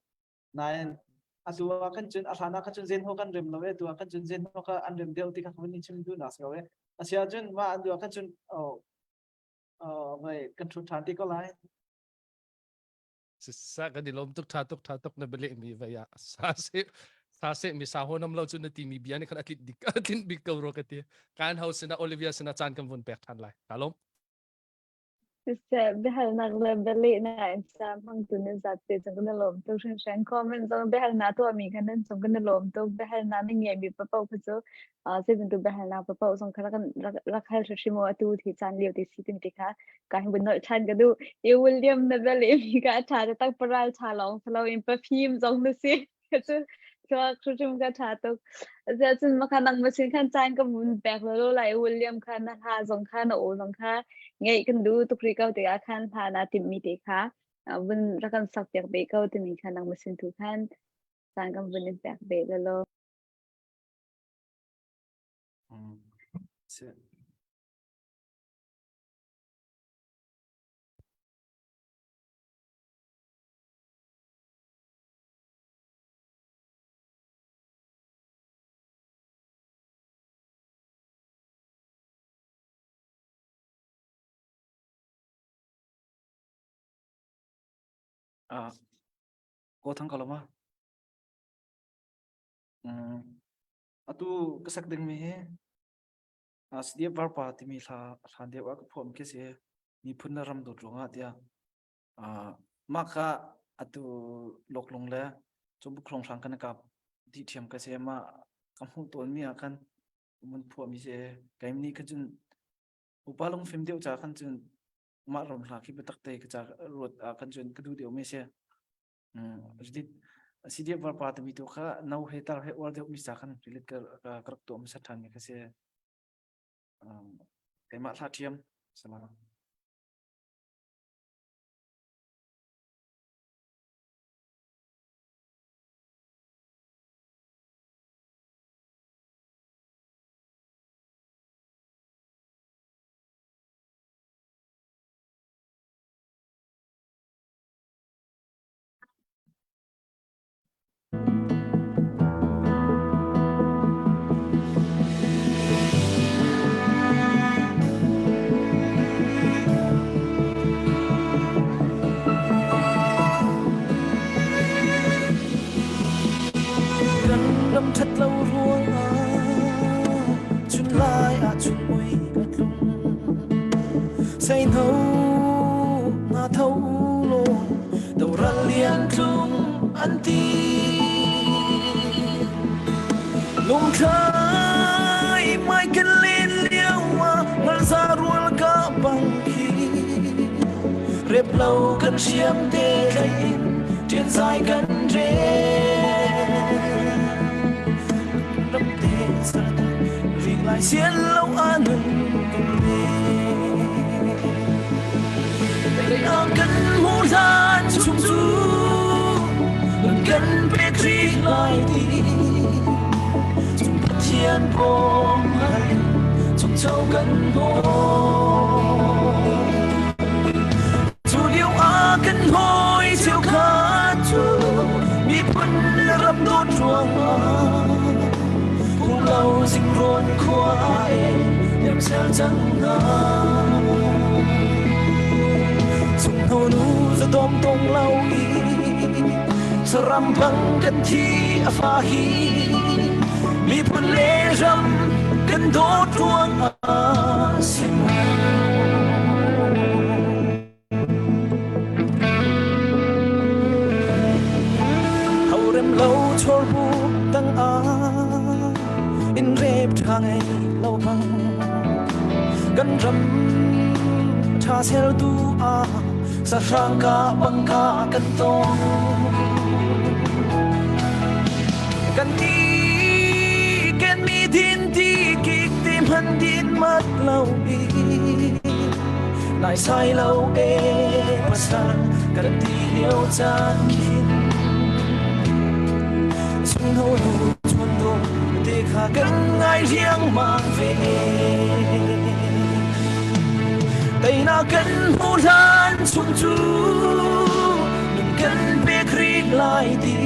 nain atu ah kan cun a hlan ah kan cun zen ho kan rem lo e tu ah kan cun zen ho ka an rem deuh ti kha kan chim du na sa ko e asia cun ma an du ah kan cun oh oh vai kan thu than ti ko lai Sa kan i lawm tuk tha tuk tha tuk na bale mi vai ah sa se sa se mi sa ho nam lo chu na ti mi bia ni khan atlit dik atlin bik ko ro ka ti kan ho sina Olivia sina chan kan vun pek than lai ka lom Siseh, biahalnak le bialehnak in sa hmangtu nan zapi cung kan i lawm tuk hringhran. Comment zong biahalnak tuahmi kha nan cung kan i lawm tuk. Biahalnak na ngeihmi paoh kha cu zei bantuk biahalnak paoh zong kha rak rak hal hrimhrim u atu thi caan lio te si timi te kha ka hin vun nolh ṭhan ka duh. I William na bialehmi kha a ṭha taktak paral ṭha lawng si loin pafim zong na si. Cu thluak hrimhrim ka ṭha tuk. Asiahcun makha nangmah sin khan caan ka vun pek lawlaw lai i William kha na hla zong kha na aw zong kha ngeih kan duh tuk rih ko tikah khan hla naa timhmi te kha vun rak kan sak piak ve ko timi kha nangmah sin tu khan caan kan vun in pek ve lawlaw. Mm. Si. Ah, ko thang ko lo ma? Mm. Atu ka sak ding mi hi Sadiap Varpa timi hla hlan deuh ah ka phuah mi khi si. Miphun le ram dawt ruangah tiah Mah kha atu loklung le cawbuk hrawnghrang kan i kap dih ṭhiam ka si. Mah ka hmuh tawnmi ah khan mun phuahmi si. Keim nih khan cun upa lungfim deuh ca khan cun mah ram hla khi biatak te ka ca ruat ah khan cun ka duh deuhmi si. CDF varpa timi tu kha no he tar he uar deuhmi ca khan rilit ka ka rak tuah hmasa ṭhanmi kha si. Keimah hla ṭhiam. Salam. Kan ram ṭhat lo ruangah chun lai ah chun mui ka tlung. Seino na tho law doral lian tlung an ti. Lungthlai mai kan len lio ah ngalza rual ka bang khi rep lo kan hriam te thlai in ṭian zai kan rel ram te sar rih lai sian lo anun kan le Teinak kan hmuh hlan chung cu nun kan pek rih lai ti. Cung Pathian bawm hal in chung cho kan haw. Cu lio ah kan hawi cheu kha cu miphun le ram dawt ruangah phung lo zingrawn khua in niamsel cang hna. Sunghno nu zadawm tong lo i saram bang kan thi a fa hi miphun le ram kan dawt ruangah si mu. Horem lo chor bu tang ah in rep tha ngei lo bang kan ram tha sel tu a sahrang ka bangka kan tong kan ti ken mi din ti kik ti man din mat lo i Nai sai lo e pasal kan ti lio caan khin Sungno nu chuan do te kha kan ngai riangmang ve Teinak kan hmu hlan chung cu nun kan pek rih lai ti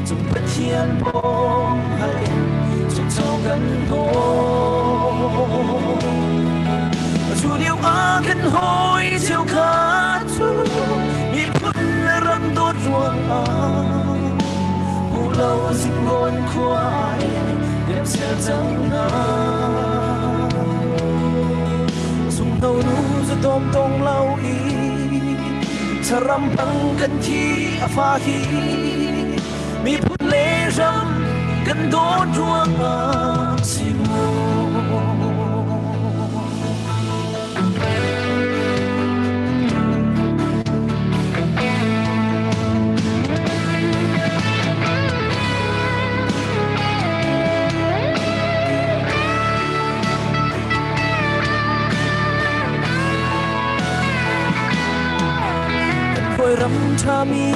Cung Pathian bawm hal in chungcho kan haw. Cu lio ah kan hawi cheu kha cu miphun le ram dawt ruangah Pulo zingawn khua in niamsel cang hna. Sungno nu zadawm tong lo i saram bang kan thi a fa hi miphun le ram kan dawt ruangah si mu. Kan khuairam ṭhami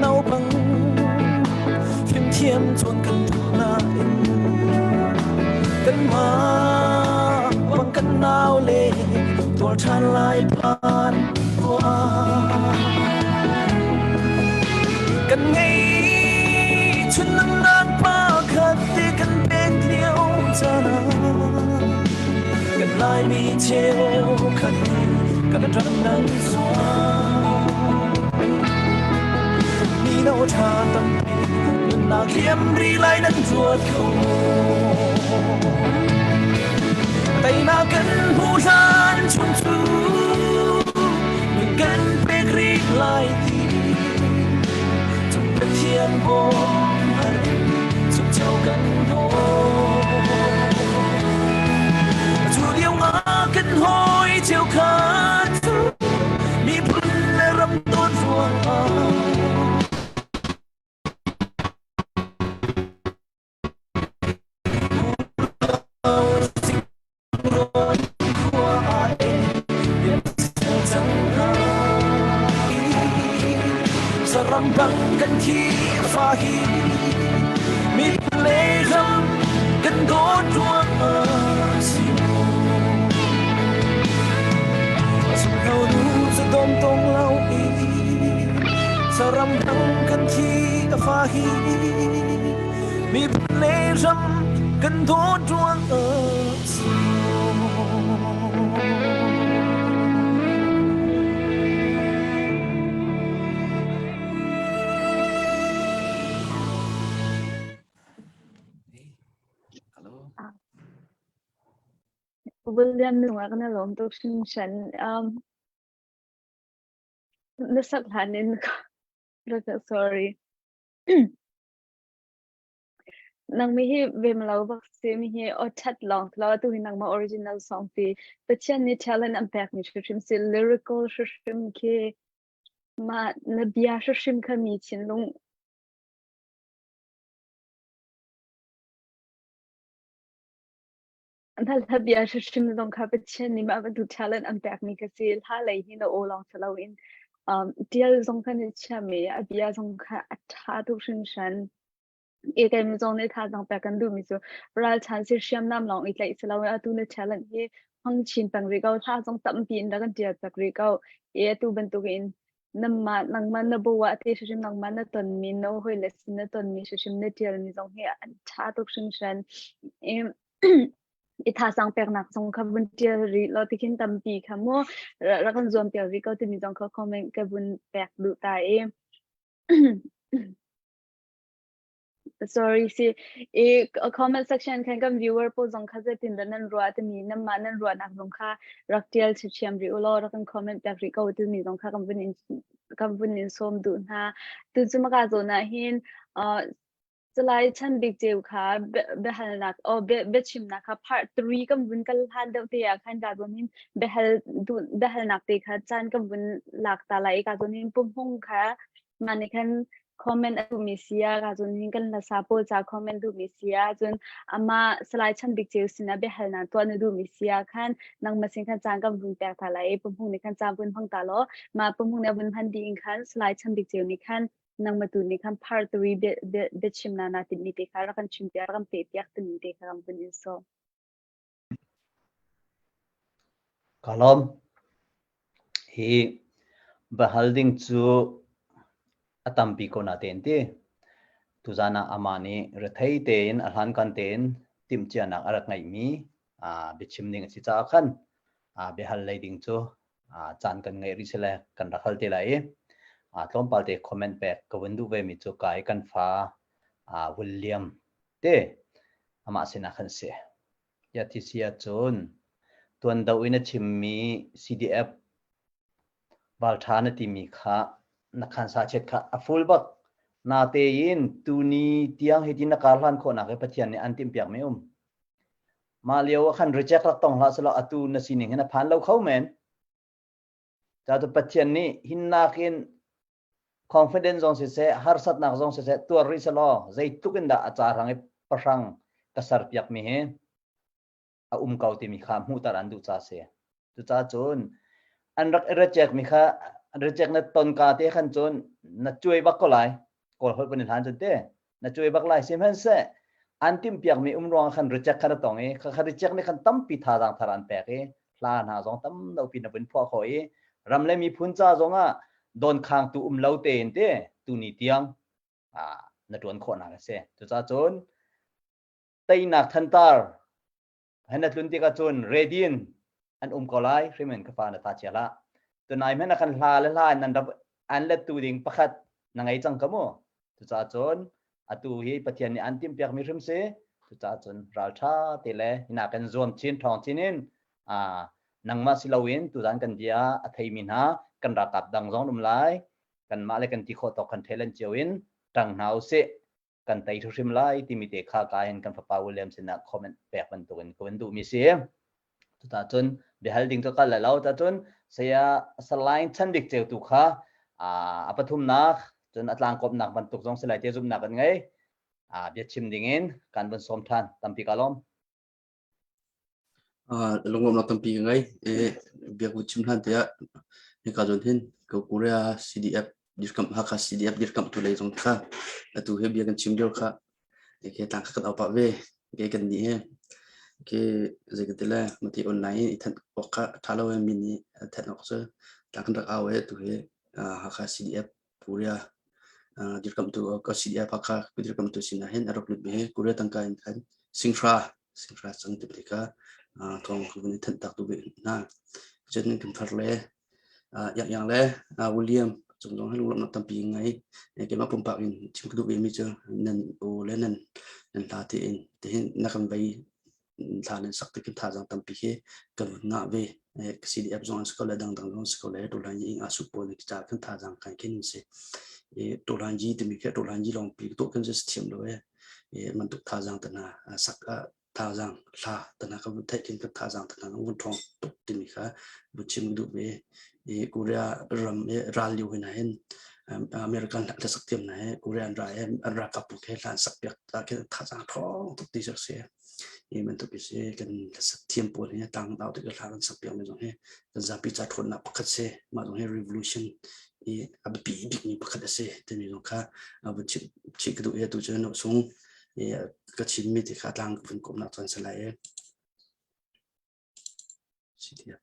naupang fimthiam cawn kan duh nain kanmah bang kan nau le tuar ṭhan lai phan khua kan ngei chun nangnak pa khat te kan pek lio caan kan Laimi cheu khat nih kan ram nan zuam. Mino ṭha tampi nunnak liam ri lai nan ruat kho. Teinak kan hmuh hlan chung cu nun kan pek rih lai ti. Cung Pathian bawm hal in chukcho kan haw. Cu lio ah kan hawi cheu kha cu miphun le ram dawt ruangah Saram bang kan thi fa hi miphun le ram kan dawt ruangah si mu. Sungno nu zadawm tong lo i saram bang kan thi fa hi miphun le ram kan dawt ruangah si mu. Hello. William nungak na lawm tuk hringhran. Um, na sak hlan in sorry. Nang mi hi vem lo bak si mi hi aw that long lo tu hi nangma original song pi Pathian nih talent an pek mi hrimhrim si lyrical hrimhrim khi ma na bia hrimhrim kha mi thinlung Na hla bia hrimhrim zong kha Pathian nih mah bantuk talent an pekmi kha si. Hla lei hi na aw lawng si loin um, tial zong kha na thiam i a bia zong kha a ṭha tuk hringhran. I keimah zong nih thazaang pek kan duhmi cu ralchan si hriamnam lawng i tlaih si loin atu na challenge hi hmang chin peng rih ko. Hla zong tampi in rak kan ṭial piak rih ko. I atu bantukin nangmah nangmah na bo ah te hrimhrim nangmah na tonmi na hawile sin na tonmi hrimhrim na ṭialmi zong hi an ṭha tuk hringhran. I i thazaang peknak zong kha vun ṭial rih law tikhin tampi kha mu rak kan zuam piak rih ko timi zong kha comment ka vun pek duh ta i. Sorry si i comment section khan kan viewer pawl zong kha zeitin dah nan ruah timi nanmah nan ruahnak zong kha rak ṭial thiam rih u law rak kan comment piak rih ko timi zong kha kan vun in kan vun in sawm duh hna. Tu cu maka zawn ah hin uh, Salai Chan Bik Ceu kha biahalnak o biachimnak kha part 3 kan vun kal hlan deuh te ah khan ka zawn hin biahal biahalnak te kha caan kan vun lak ta lai i ka zawn hin pumhung kha Mah nih khan comment a duhmi si ah ka cun hin kan hlasa pawl ca comment duhmi si ah cun amah Salai Chan Bik Ceu sinah biahalnak tuah na duhmi si ah khan nangmah sin khan caan kan vun pek ta lai i pumhung nih khan caan vun hmang ta law mah pumhung nih a vun hman dih in khan Salai Chan Bik Ceu nih khan nangmah tu nih khan part 3 bia bia biachimnak naa timhmi te kha rak kan chim piak rak kan peh piak timi te kha kan vun in sawm. Ka lawm. Hi biahal ding cu a tampi ko natein ti. Tuzaan ah amah nih rethei tein a hlankan tein timhcianak a rak ngeihmi biachim ding a si caah khan biahal lei ding cu caan kan ngeih rih sile kan rak hal te lai i tlawmpal te comment pek ka vun duh vemi cu kai kan fa William te amah sinah khan si. Yathisi ahcun tuan do in a chimmi CDF ralṭha na timi kha na khansa chiat kha a full bak. Natein tuni tiang hitin na kar hlan khawhnak hi Pathian nih an timhpiakmi um. Mah lio ah khan reject rak tong hlah selaw atu na sining hin a phan lo kho men. Ca Pathian nih hinnak in confidence zong siseh, harsatnak zong siseh tuar rih selaw zeitluk in dah a ca hrang i pahrang ka serpiakmi hi a um ko timi kha hmuhter an duh ca si. Cucaah cun an rak i reject mi kha reject na ton ka te khan cun na cuai bak ko lai. Kawl holh pun in hlan cun te na cuai bak lai sihmanhseh an timhpiakmi um ruangah khan reject khan a tong i kha reject nih khan tampi thazaang thar an pek i hla hna zong tam lopi na vun phuah khawh i ram le miphun ca zongah dawnkhaangtu um lo tein te tuni tiang na ṭuan khawhnak a si. Cucaah cun teinak thantar he na tlun tikah cun ready in an um ko lai hrim in ka fa na tha chia hlah. Tunai hmanh ah kan hla le hla in nan rak an lettu ding pakhat na ngei cang ka mu. Cucaah cun atu hi Pathian nih an timhpiakmi hrim si. Cucaah cun ralṭha te le hina kan zuam chin ṭhawng chin in nangmah si loin tuzan kan bia a theimi hna kan ralkap dang zong um lai. Kanmah le kan ti khawh tawk kan ṭhelen cio in ṭang hna usih. Kan tei hrim lai timi te kha ka hin kan fapa William sinah comment pek bantukin ka vun duhmi si. Cuta cun biahal ding cu kal lai lo. Cun saya Salai Chan Bik Ceu tu kha a pathumnak cun a tlangkawmnak bantuk zong si lai te zumhnak kan ngei. Bia chim ding in kan vun sawm than. Tampi ka lawm. Lunglawmhnak tampi ka ngei. Biak vun chim hlan tiah hika zawn hin ko Korea CDF dirkamh Hakha CDF dirkamhtu lei zong kha atu hi bia kan chim lio kha ke tlang kha kan au pah ve. Ke kan nih hi ke zei kan ti le mati online in i thanh awk kha ṭha lo mi nih thanh awk cu tlang kan rak au i atu hi Hakha CDF Korea dirkamhtu ka CDF Hakha dirkamhtu sinah hin a rak lut mi hi Korea tangka in khan singhra singhra cang ti kha thawng kan vun i thanh tak tu ve hna. Cun kan thar le Yang Yang le William cung zong hi lunglawmhnak tampi ngei. Keimah pumpak in chim ka duh vemi cu nan aw le nan nan hla tein tihin na kan vei thla nan sak tikin thazaang tampi hi kan vun ngah ve. CDF zong an si ko le dangdang zong si ko le Tulan yi ing asu pawl nih ca kan thazaang kan khin si. Tulan yi timi khi Tulan yi lawng pi tu kan si thiam lo e. Mantuk thazaang tana sak thazaang hla tana ka vun theih khin ka thazaang tana ka vun ṭhawng tuk timi kha vun chim duh ve i Korea ram i ral lio hina hin American hlasak thiam hna he Korean ra he an ralkap bu he hla an sak piak ta khi thazaang ṭhawng tuk ti sak si i bantuk si kan hlasak thiam pawl hi tang dau tik hla kan sak piak mi zong hi kan zapi ca ṭhawnnak pakhat si mah zong hi revolution. i a biapi bikmi pakhat a si timi zong kha vun chim chih ka duh i atu cu sung i ka chimmi ti kha tlang vun kawmnak caan si lai i. CDF.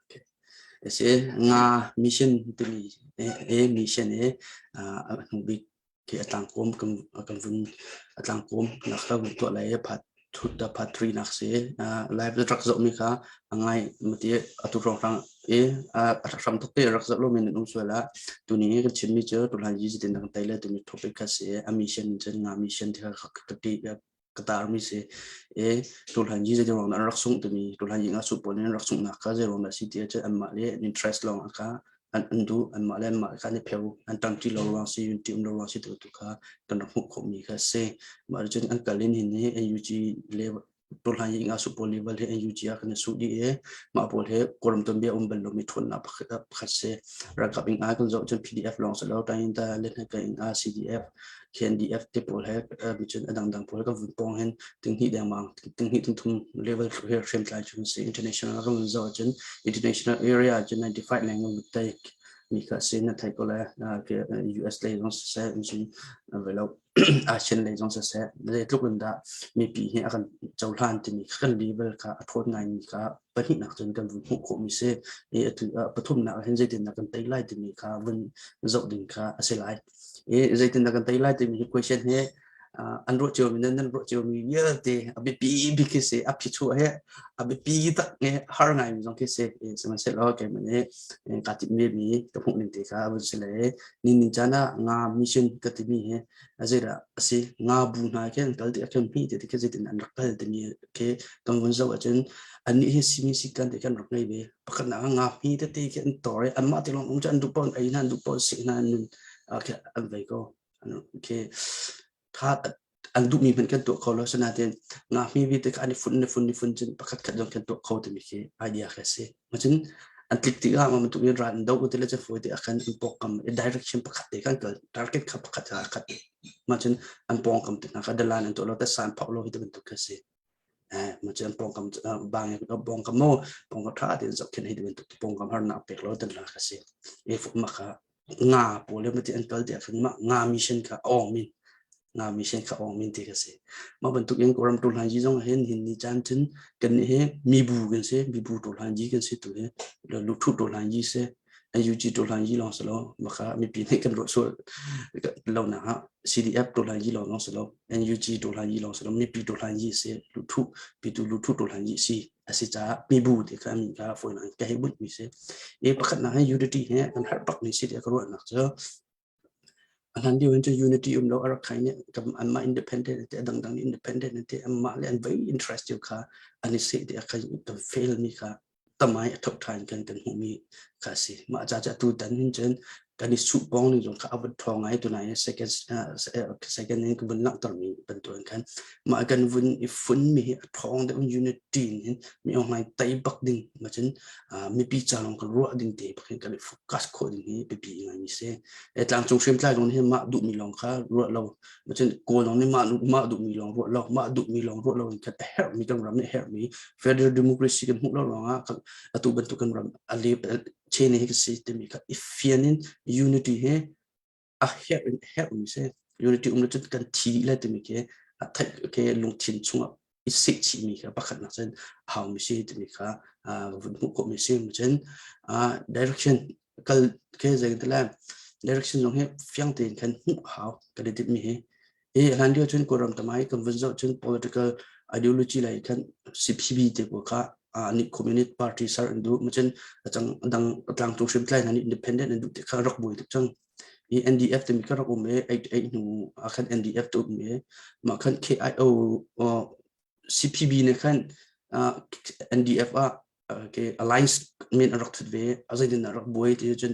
Okay. Si nga mission timi e mission e a hnu bik khi a tlangkawm kan kan vun a tlangkawm nak kha vun tuah lai part thut da part 3 nak si live rak zoh mi kha a ngai mati atu rong rang e a ram tuk te rak zoh lo men um suala tuni kan chim mi chu tulan yi tin dang tai le tumi topic kha si a mission chen nga mission ti kha ka ti ka tarmi si e tuhlan yi zei ruang dah an rak sungh timi tuhlan yi nga su pawl nih an rak sunghnak kha zei ruang dah si ti ahcun anmah le an interest lawng kha an an duh anmah le anmah kha an i pheu an ṭangṭi lo ruang si an ṭi um lo ruang si tu tu kha kan rak hmuh khawhmi kha si mah cun an kal in hin hi NUG le tuhlan yi nga su pawl level hi NUG ah kan i su dih i mah pawl hi Kawlram tuanbia um bal lomi ṭhawnnak pakhat si ralkap ing ah kan zoh cun PDF lawng si lo Tayinta le Hnakai ing ah CDF KNDF te pawl he cun a dangdang pawl kan vun pawng hin tinghnih dengmang tinghnih thumthum level he hriamtlai cu si international kan vun zoh ahcun international area cun 95 leng kan vun tai mi kha si na thei ko le US lei zong siseh cun velo ASEAN lei zong siseh zeitluk in dah mipi hi a kan cohlan timi kan level kha a thawt ngai mi kha pahnihnak cun kan vun hmuh khawh mi si i atu pathumnak ah hin zeitindah kan tei lai timi kha vun zoh ding kha a si lai I zeitindah kan tei lai timi hi question hi an ruah ciomi nan nan ruah ciomi vialte a biapi bik khi si a phichuah he a biapi tak nge har ngai mi zong khi si sihmanhsehlaw keimah nih kaa timh mi ka hmuh ning te kha a vun si le ni ning caan ah nga mission ka timi hi a zeidah a si nga bu hna khi an kal ti a khin hmi te khi zeitin an rak kal timi khi kan vun zoh ahcun annih hi simi si kan te kan rak ngei ve pakhatnak ah nga hmi tete khi an tor i anmah te lawng um cu an duh paoh ei hna an duh paoh sik hna an nun an vei ko khi tha an duhmi hmanh kan tuah kho lo sinain nga hmi vialte kha an i fun fun fun cun pakhat khat zong kan tuah kho timi khi idea khi a si macun an tlik tikah ma bantuk in ral an do te le cu fawi te ah khan an pawngkam direction pakhat te kan kal target kha pakhat kha khat macun an pawngkam te hna kha dalan an tuah lo tasa an phauh lo hi te bantuk khi a si macun pawngkam bang pawngkam mo pawngkam tha tein zohkhenh hi bantuk pawngkam harnak pek lo tan la kha si e fuk ma kha nga pawl le mati an kal ti ah mah nga mission kha awng min nga mission kha awng min ti ka si mah bantuk in Kawlram tu hlan ji zong hin hin ni caan cun kan nih hi mibu kan si mibu tu hlan ji kan si tu hi luthu tu hlan ji si NUG tu hlan ji lawng si lo maka mipi nih kan ruah sual lo nak ah CDF tu hlan ji lawng lawng si lo NUG tu hlan ji lawng si lo mipi tu hlan ji si luthu pitu luthu tu hlan ji si a si caah mibu ti kha mi kha fawinak ka hei bunh mi si i pakhatnak hi unity he kan herh bak mi si ti ka ruahnak cu a hlan lio in cu unity um lo a rak khai nih anmah independent te a dangdang independent te anmah le an vai interest cio kha an i seh ti a kha kan fail mi kha tamai a thok than kan kan hmuh mi kha si mah ca ca tu tan hin cun kan i suh pong ning zong kha a vun ṭhawng ngai tunai second second in ka vun langhter mi bantukin khan mah kan vun i fun mi hi a ṭhawng deuh unity in mi ong ngai tai bak ding ma cun mipi ca lawng kan ruah ding te bak hin kan i focus khawh ding hi biapi ngai mi si e tlangcung hriamtlai zong hi mah duh mi lawng kha ruah lo ma cun kawl lawng nih mah mah duh mi lawng ruah lo mah duh mi lawng ruah lo in khan a herh mi kan ram nih a herh mi federal democracy kan hmuh lo ruangah atu bantuk kan ram a chain hi ka si timi kha i fian in unity he a herh in herh mi si unity um cun kan thi dih lai timi khi a theih ke lungthin chungah i seh chih mi kha pakhat nak cun hau mi si timi kha vun hmuh khawh mi si cun direction kal ke zei te lai direction zong hi fiang tein khan hmuh hau kan i timh mi hi Hi hlan lio cun Kawlram tamai kan vun zoh cun political ideology lei khan CPB te pawl kha nih communist party ser an duh macun acang dang tlangcung hriamtlai hna nih independent an duh ti kha rak buai tuk cang. Hi NDF timi kha rak um i 88 hnu ah khan NDF te um i mah khan KIO CPB nih khan NDF ah ke alliance min an rak thut ve a zeitin dah rak buai ti cun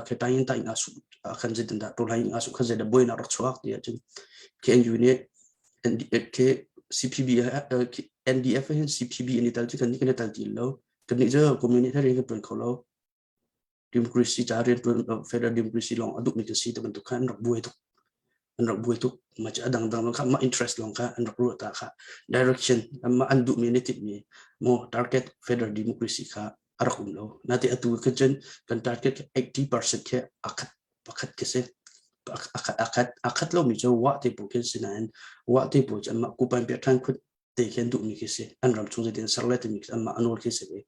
ke tain tain a su khan zeitin dah to lai a su khan zeidah buai na rak chuak ti cun KNU nih ke CPB NDF hin CPB an i tal cu kan nih kan i tal ti lo kan nih cu community rian kan tuan kho lo democracy ca rian tuan federal democracy lawng a duhmi kan si ti bantuk khan an rak buai tuk an rak buai tuk mah cu a dangdang kha mah interest lawng kha an rak ruah ta kha direction mah an duhmi an i timhmi mo target federal democracy kha a rak um lo. Nate atu khin cun kan target 80% khi akhat pakhat khi si. Akhat akhat akhat lomi cu wa te bu khin si nain wa te bu cu anmah kupan pek ṭhan khut te khi an duhmi khi si. An ram chung zeitin ser le timi khi anmah a nawl khi si ve.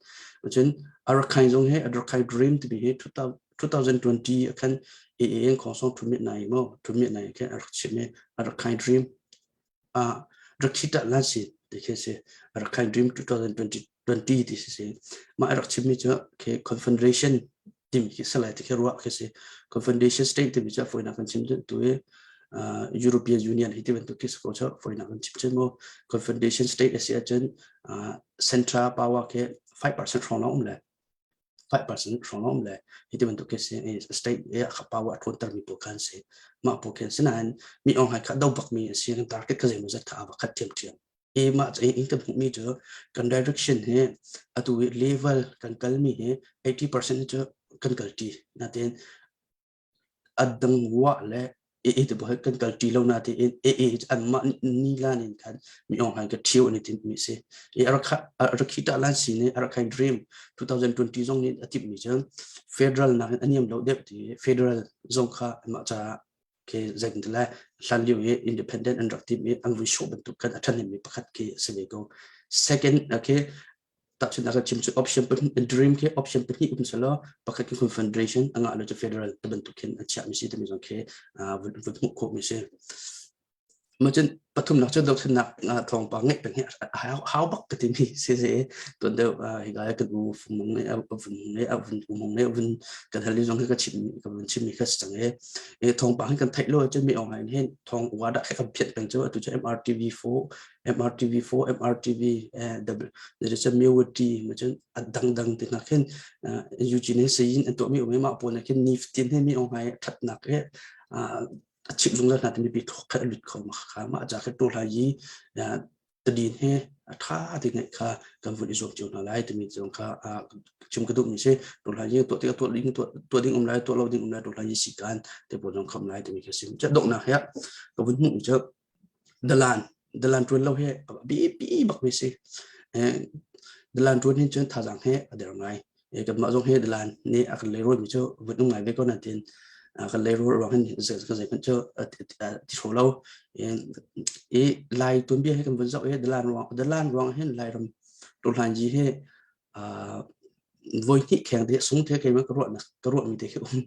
Cun Arakhine zong hi Arakhine Dream timi hi 2020 ah khan AAN Khongsong Thumit Nai mo Thumit Nai khin a rak chim i Arakhine Dream ah Rakhita Lansi ti khi si Rakhine Dream 2020 ti si si mah a rak chimmi cu khi Confederation timi khi salai ti khi ruah khi si Confederation State timi cu foinak kan chim tu i European Union hi ti bantuk khi si ko cu foinak kan chim cun mu Confederation State a si ahcun central power khi 5% hrawng lawng um le 5% hrawng um le hi ti bantuk khi si state i a power a ṭhawnter mi pawl kha an si mah pawl khi an si nain mi ong hai kha do bak mi a si kan target kha zeimaw zat kha a va khat ṭhiamṭhiam i mah in kan hmuh mi cu kan direction hi atu i level kan kal mi hi 80% cu kan kal ṭi natin a dang ruah le AA te bohe kan kal ṭi lo na tiin AA anmah nilan in khan mi ong han ka ṭhio an i tinh mi si. I Rakhita lan si nih Rakhine Dream 2020 zong nih a timh mi cu federal nakin a niam lo deuh ti federal zong kha anmah caah ke zeitin le hlan lio i independent an rak tim i an vui sawh bantuk kan a ṭhahnem mi pakhat khi a si ve ko. Second, okay, tahchunhnak ah chim cu option pahnih dream khi option pahnih um selaw pakhat khi confederation a ngah lo cu federal te bantuk khin an chiah mi si timi zong khi vun hmuh khawh mi si. Ma cun pathumnak cu dothlennak thawngpang ngeih peng hi hau bak ka timi si si tuan deuh hika kan u fumung ne vun ne vun umung ne vun kan hal zong hi ka chim ka vun chim mi kha si cang e e thawngpang hi kan theih lo cun mi online hin thawng wa dah kan phiat peng cu atu cu MRTV 4 MRTV4, MRTV, WT macun a dangdang te hna khin Eugene he sayin an tuahmi um i mah pawl nih khin nifatin he mi ong hai thatnak he a chimh zungzal hna timi pi thawk khat a lut kho ma kha mah ca kha tu hlai yi tadin he a tha ti ngai kha kan vun i zuam cio hna lai timi zong kha chim ka duh mi si tu hlai yi tuah tik tuah ding tuah ding um lai tuah lo ding um lai tu hlai yi si kan te pawl zong kham lai timi kha sim cha donghnak he ka vun hmuh mi cu Dalan dalan ṭuan lo hi a biapi bak mi si. Dalan ṭuan hin cun thazaang he a der ngai. Kanmah zong hi dalan nih a kan leirawi mi cu vun um ngai ve ko nain kan leirawi ruang hin ka zeihmanh cu ti hraw lo. I Lai tuanbia hi kan vun zoh i dalan ruang dalan ruang hin Lairam Tuhlangyi hi voi hnih kheng te sung the keimah ka ruahnak ka ruahmi te khi um.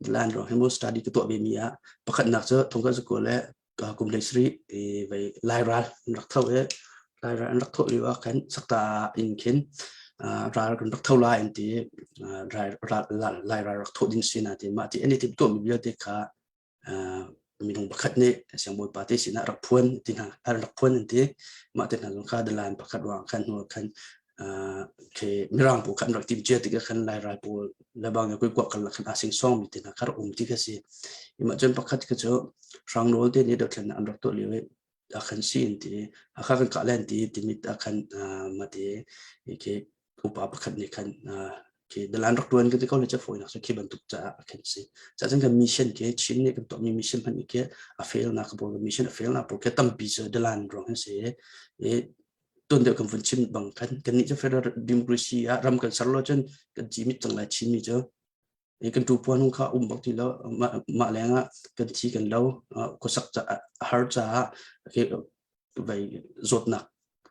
Dalan ruang hi mo study ka tuah ve mi ah pakhatnak cu thongkhat zakua le kum hlei sarih vei Lairal an rak tho i Lairal an rak thawh lio ah khan sakta in khin ral kan rak tho lai an ti Lairal rak thawh ding si na ti mah ti an i timh tuahmi vialte kha minung pakhat nih siangbawipa te sinah rak phuan ti hna rak phuan an ti mah te hna zong kha dalan pakhat ruang khan hnu khan khi mirang pawl khan rak tim cia tikah khan Lairal pawl lebang i kuak kal khan aa sing mi te hna kha rak um ti kha si mah cun pakhat kha cu Hrangnawl te nih dothlennak an rak tuah lio i a khan si in ti a kha kan kah len ti timi a khan ma ti khi upa pakhat nih khan khi dalan rak tuan ka ti ko le cha fawinak cu khi bantuk caah a khan si ca cun kan mission ke Chin nih kan tuahmi mission hmanh khi a fail nak pawl mission a fail nak pawl khi tampi cu dalan ruang hin si i tuan deuh kan vun chim bang khan kannih cu federal democracy ah ram kan ser lo cun kan ci mit cang lai Chinmi cu kan ṭupuan hung kha um bak ti lo mah lengah kan thi kan lo khuasak caah har caah vei zawtnak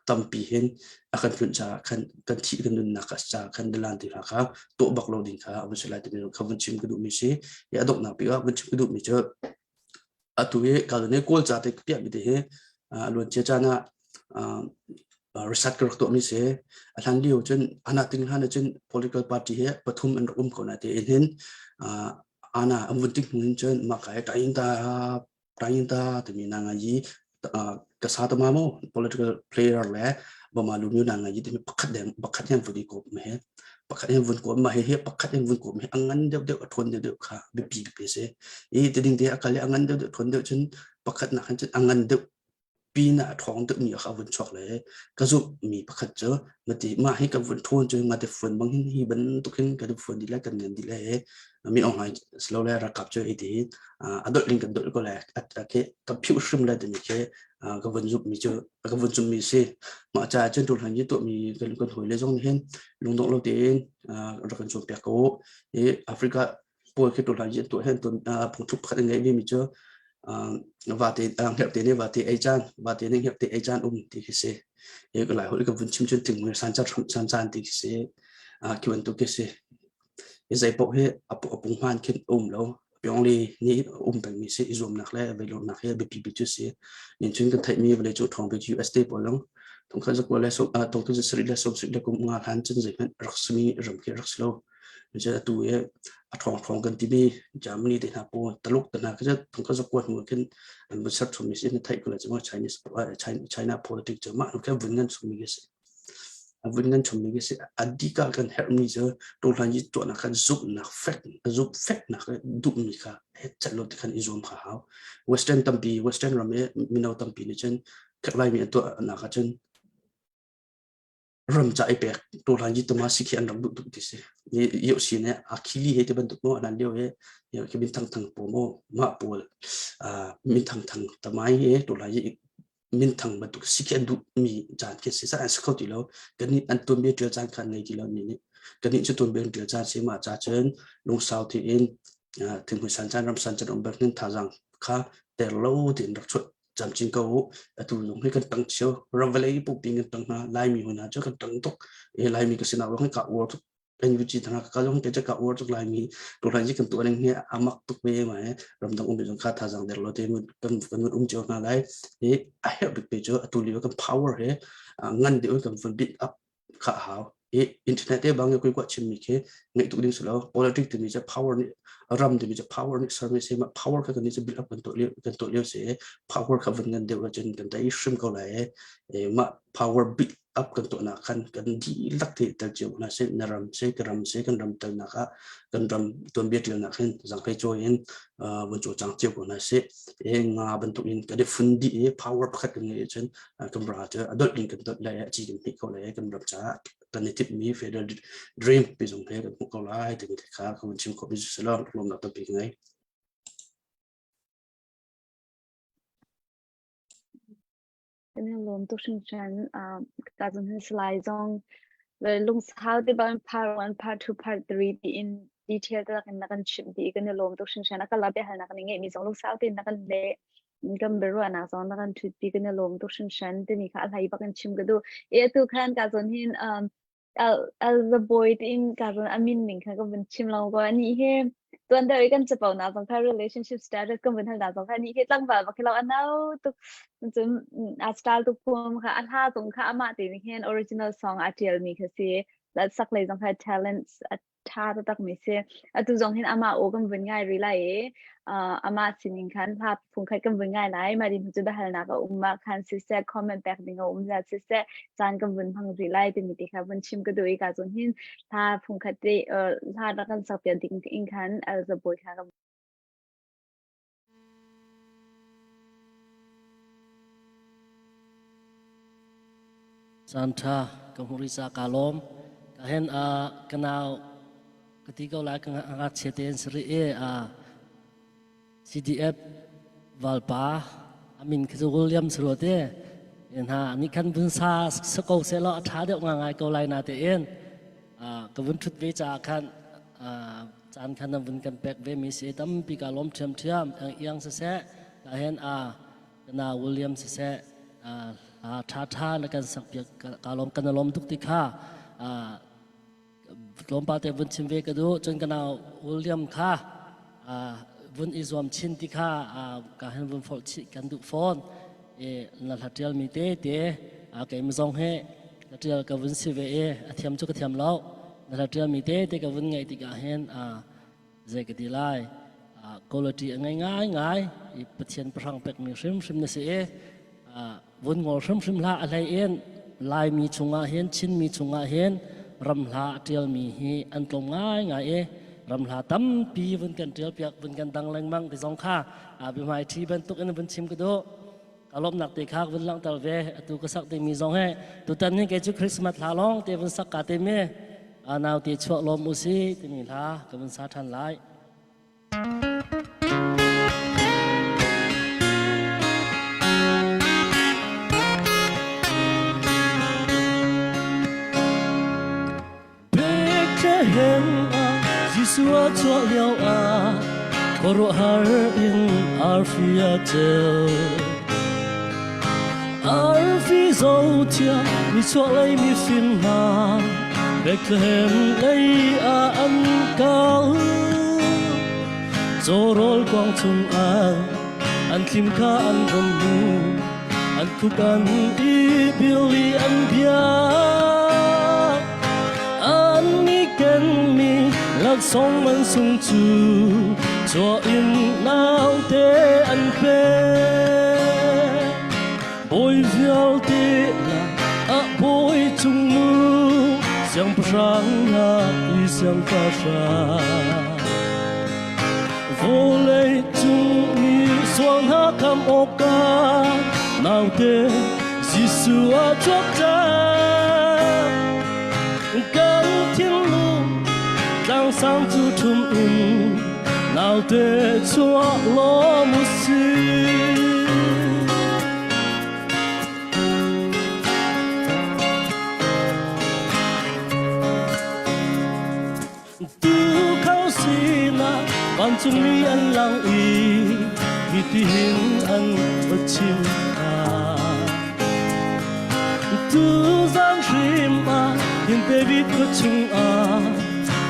tampi hin a kan tlunh caah khan kan thih kan nunnak a caah khan dalan ti hna kha tuah bak lo ding kha a vun si lai timi kha vun chim ka duhmi si i a donghnak bik ah vun chim ka duhmi cu Atu hi ka Kawl ca te ka piahmi te hi a luancia caan ah research ka rak tuahmi si. A hlan lio cun ana ting hlan cun political party hi pathum an rak um ko na tein hin ana an vun tik hnu hin cun mah ka hi ta ta timi na ngai i ka sa ta ma mo political player le bama lu myu na ngai timi pakhat deng pakhat hen vun i kop me he pakhat hen vun kop ma he he pakhat hen vun kop me a ngan deuh deuh a thon deuh deuh kha biapi biapi si i ti ding te a kal i a ngan deuh deuh thon deuh cun pakhat nak hin cun a ngan deuh. Pin ah a ṭhawng deuhmi kha a vun chuak le ka zumhmi pakhat cu mati mah hi kan vun ṭhawn cu ngate fuan bang hin hi bantuk hin kan fuan dih le kan ngan dih le mi ong hai silo le ralkap cu hi ti a dolh ding kan dolh ko le kan phiuh hrim le timi khi ka vun zumhmi cu ka vun zumhmi si. Mah caah cun ṭulhlan hi tuahmi kan kan hawi le zong nih hin lungdongh lo tein rak kan cawnpiak ko u. Hi Africa pawl khi ṭulhlan hi an tuah hin phungthluk pakhat an ngeih mi cu vate hngerhte nih vate ei caan vate nih hngerhte ei caan um ti khi si. Hi ka lai holh ka vun chim cun thingmui san caan san caan ti khi si. Khi bantuk khi si. Hi zei paoh hi a punghman khin a um lo. Pyongyang nih um pengmi si i zuamnak le veilawmnak hi biapi bik cu si. Nincun kan theihmi vawleicung ṭhawng bik US te pawl zong thongkhat zakua le thongkhat sarih le sawmsarih le kum nga hlan cun zeihmanh rak simi ram khi rak si lo. Cun atu i a ṭhawng ṭhawng kan timi Germany te hna pawl Taluk te hna khi thongkhat zakua hnu khin an vun ser chommi si na theih ko lai cu Chinese China politics cu mah kha vun ngan chungmi khi si. A vun ngan chungmi khi si. A dika kan herhmi cu ṭawhlan i tuahnak khan zumhnak fek zumh feknak le duhmi kha hetchat lo ti khan i zuam kha hau. Western tampi Western ram i mino tampi nih cun kherhlaimi an tuahnak ah cun ram ca i pek ṭawhlan yi tama si khi an rak duh tuk ti si. Yo si ne a khili he ti bantuk mo anan lio he khi min thang thang pawl mo mah pawl min thang thang tamai he ṭawhlan yi minthang bantuk si khi an duhmi caan khi si an si kho ti lo kannih an tuanbia ṭial caan kha an ngei ti lo ni nih kannih cu tuanbia an ṭial caan si mah ca cun lungsau tein thinghmui san caan ram san caan um bel hin thazaang kha ter lo tein rak chuah camcin ko u atu zong hi kan tang cio ram vawlei pumpi kan tang hna laimi hna cu kan tang tuk e laimi ka sinak ruang hi ka uar tuk NUG thana ka zong te ka uar tuk lai mi tu hlan ji kan tu ning hi amak tuk ve ma ramdang um zong kha thazang der lo te mun kan kan um cio hna lai hi a herh bik pe chu atu lio kan power he ngan deuh kan fun bit up kha hau i internet te bang koi kwa chim mi khi ngai tuk ding su lo politics ti mi cha power ni ram ti mi cha power ni service ma power kha kan ni cha build up kan to lio kan to lio se power kha van ngan deuh cun kan dai hrim ko lai e ma power build up kan tuahnak khan kan dihlak te tel cio hna seh na ram seh ka ram seh kan ram telnak ah kan ram tuanbia ṭialnak hin zanghlei cawi in vun cawlcang cio ko hna seh e nga bantuk in kan i fun dih i power pakhat kan ngeih ahcun kan ra cu a dolh in kan dolh lai a ci kan hmih ko lai kan ram caah kan i timhmi federal dream pi zong he kan hmuh ko lai timi te kha ka vun chim khawh mi si lo lawmnak tampi ka ngei. Kan i lawm tuk hringhran. Ka zong hin Salai zong lungsau te bang part 1, part 2, part 3 tiin detail tak in na kan chimh dih i kan i lawm tuk hringhran. A kala biahalnak na ngeihmi zong lungsau tein na kan leh. Kan biaruahnak zong na kan ṭhutpi kan i lawm tuk hringhran timi kha a hlei bak in chim ka duh. I atu khan ka zawn hin El El the boy tiin ka zawn a min ning kha ka vun chim lo ko. Anih hi tuan deuh i kan capo na zong kha relationship status kan vun hal na zong kha anih hi tlangval bak hi lo a no tuk. Cun a style tuk phum kha a hla zong kha amah te nih hin original song a ṭial mi kha si. Sak lei zong kha talents a ṭha taktakmi si. Atu zong hin amah aw kan vun ngai rih lai i uh, amah sining khan hla phungkhat kan vun ngai lai. Mah din cu biahalnak a um ah khan siseh, comment pek ding a um za siseh, caan kan vun hmang rih lai timi ti kha vun chim ka duh i ka cun hin hla phungkhat te uh, hla rak kan sak piak ding in khan Elza Bawi kha ka Caan ṭha ka hmuh rih caah kaa lawm. Ka hen ah ka nau ka ti ko lai ka ngakchia te an si rih i CDF valpa a min khi cu William si rua te hna nih khan vun sa sa ko seh law a ṭha deuh ngai ko lai na tein ka vun ṭhut ve caah khan caan khan na vun kan pek ve mi si tampi ka lawm ṭhiamṭhiam iang siseh ka hen a kana William siseh ṭha ṭha na kan sak piak ka lawm kan lawm tuk ti kha tlawmpal te vun chim ve ka duh cun kana William kha vun i zuam chin ti kha ka hen vun forh chih kan duh fawn i na hla ṭial mi te te keimah zong he ka ṭial ka vun si ve i a thiam cu ka thiam lo na hla ṭial mi te te ka vun ngaih tikah hin zei ka ti lai quality a ngei ngai ngai i Pathian pahrang pekmi hrimhrim na si i vun ngol hrimhrim hlah a hlei in Laimi chungah hin Chinmi chungah hin ramhla a ṭialmi hi an tlawm ngai ngai i ramhla tampi vun kan ṭial piak vun kan dang lengmang ti zong kha biahmai ṭhi bantuk in vun chim ka duh. Ka lawmhnak te kha vun langhter ve. Atu ka sak dingmi zong he tutan ni kei cu Christmas hla lawng te vun sak ka te me nau te chuah lawm u si timi hla ka vun sa ṭhan lai. Bethlehem ah Jesuh a chuah lio ah khuaruahhar in arfi a ceu. Arfi zothia mi chuahlei mifim hna Bethlehem lei ah an kal. Cawrawl kuang chungah an thlim kha an von hmu. An khuk an i bil i an biak. An i kenmi laksawng man sung cu chuah in naute an pek. Bawi vialte ah bawi cungnu siangpahrang hna i siangpahrang. Vawlei cung mi sual hna kham awkah naute Jesuh a chuak cang. Kan thinlung tlangsang cu ṭhum in naute chuah lawm u sih. Tuukhal sinah vancungmi an lang i hitihin an va chim hna. Tuzan hrim ah hin David khua chungah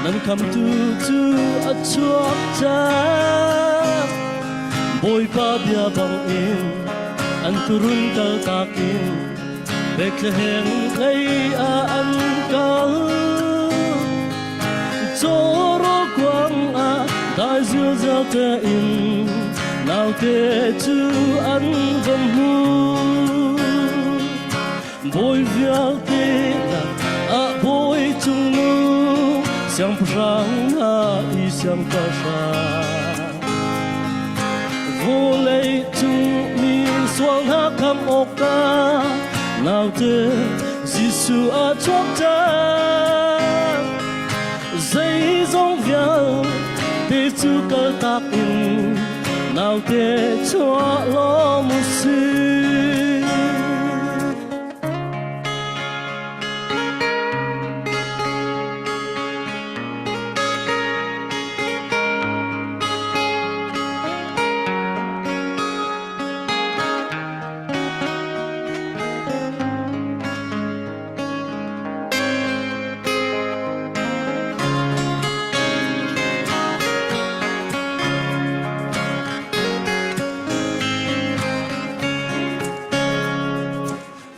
nan khamtu cu a chuak cang. Bawipa bia bangin an turun kaltak in Bethlehem lei ah an kal. Cawraw kuang ah dai zilzel tein naute cu an va hmu. Bawi vialte ah bawi cungnu siangpahrang hna i siangpahrang. Vawlei cung mi sual hna kham awkah naute Jesuh a chuak cang. Zeizong vialte cu kaltak in naute chuah lawm u sih.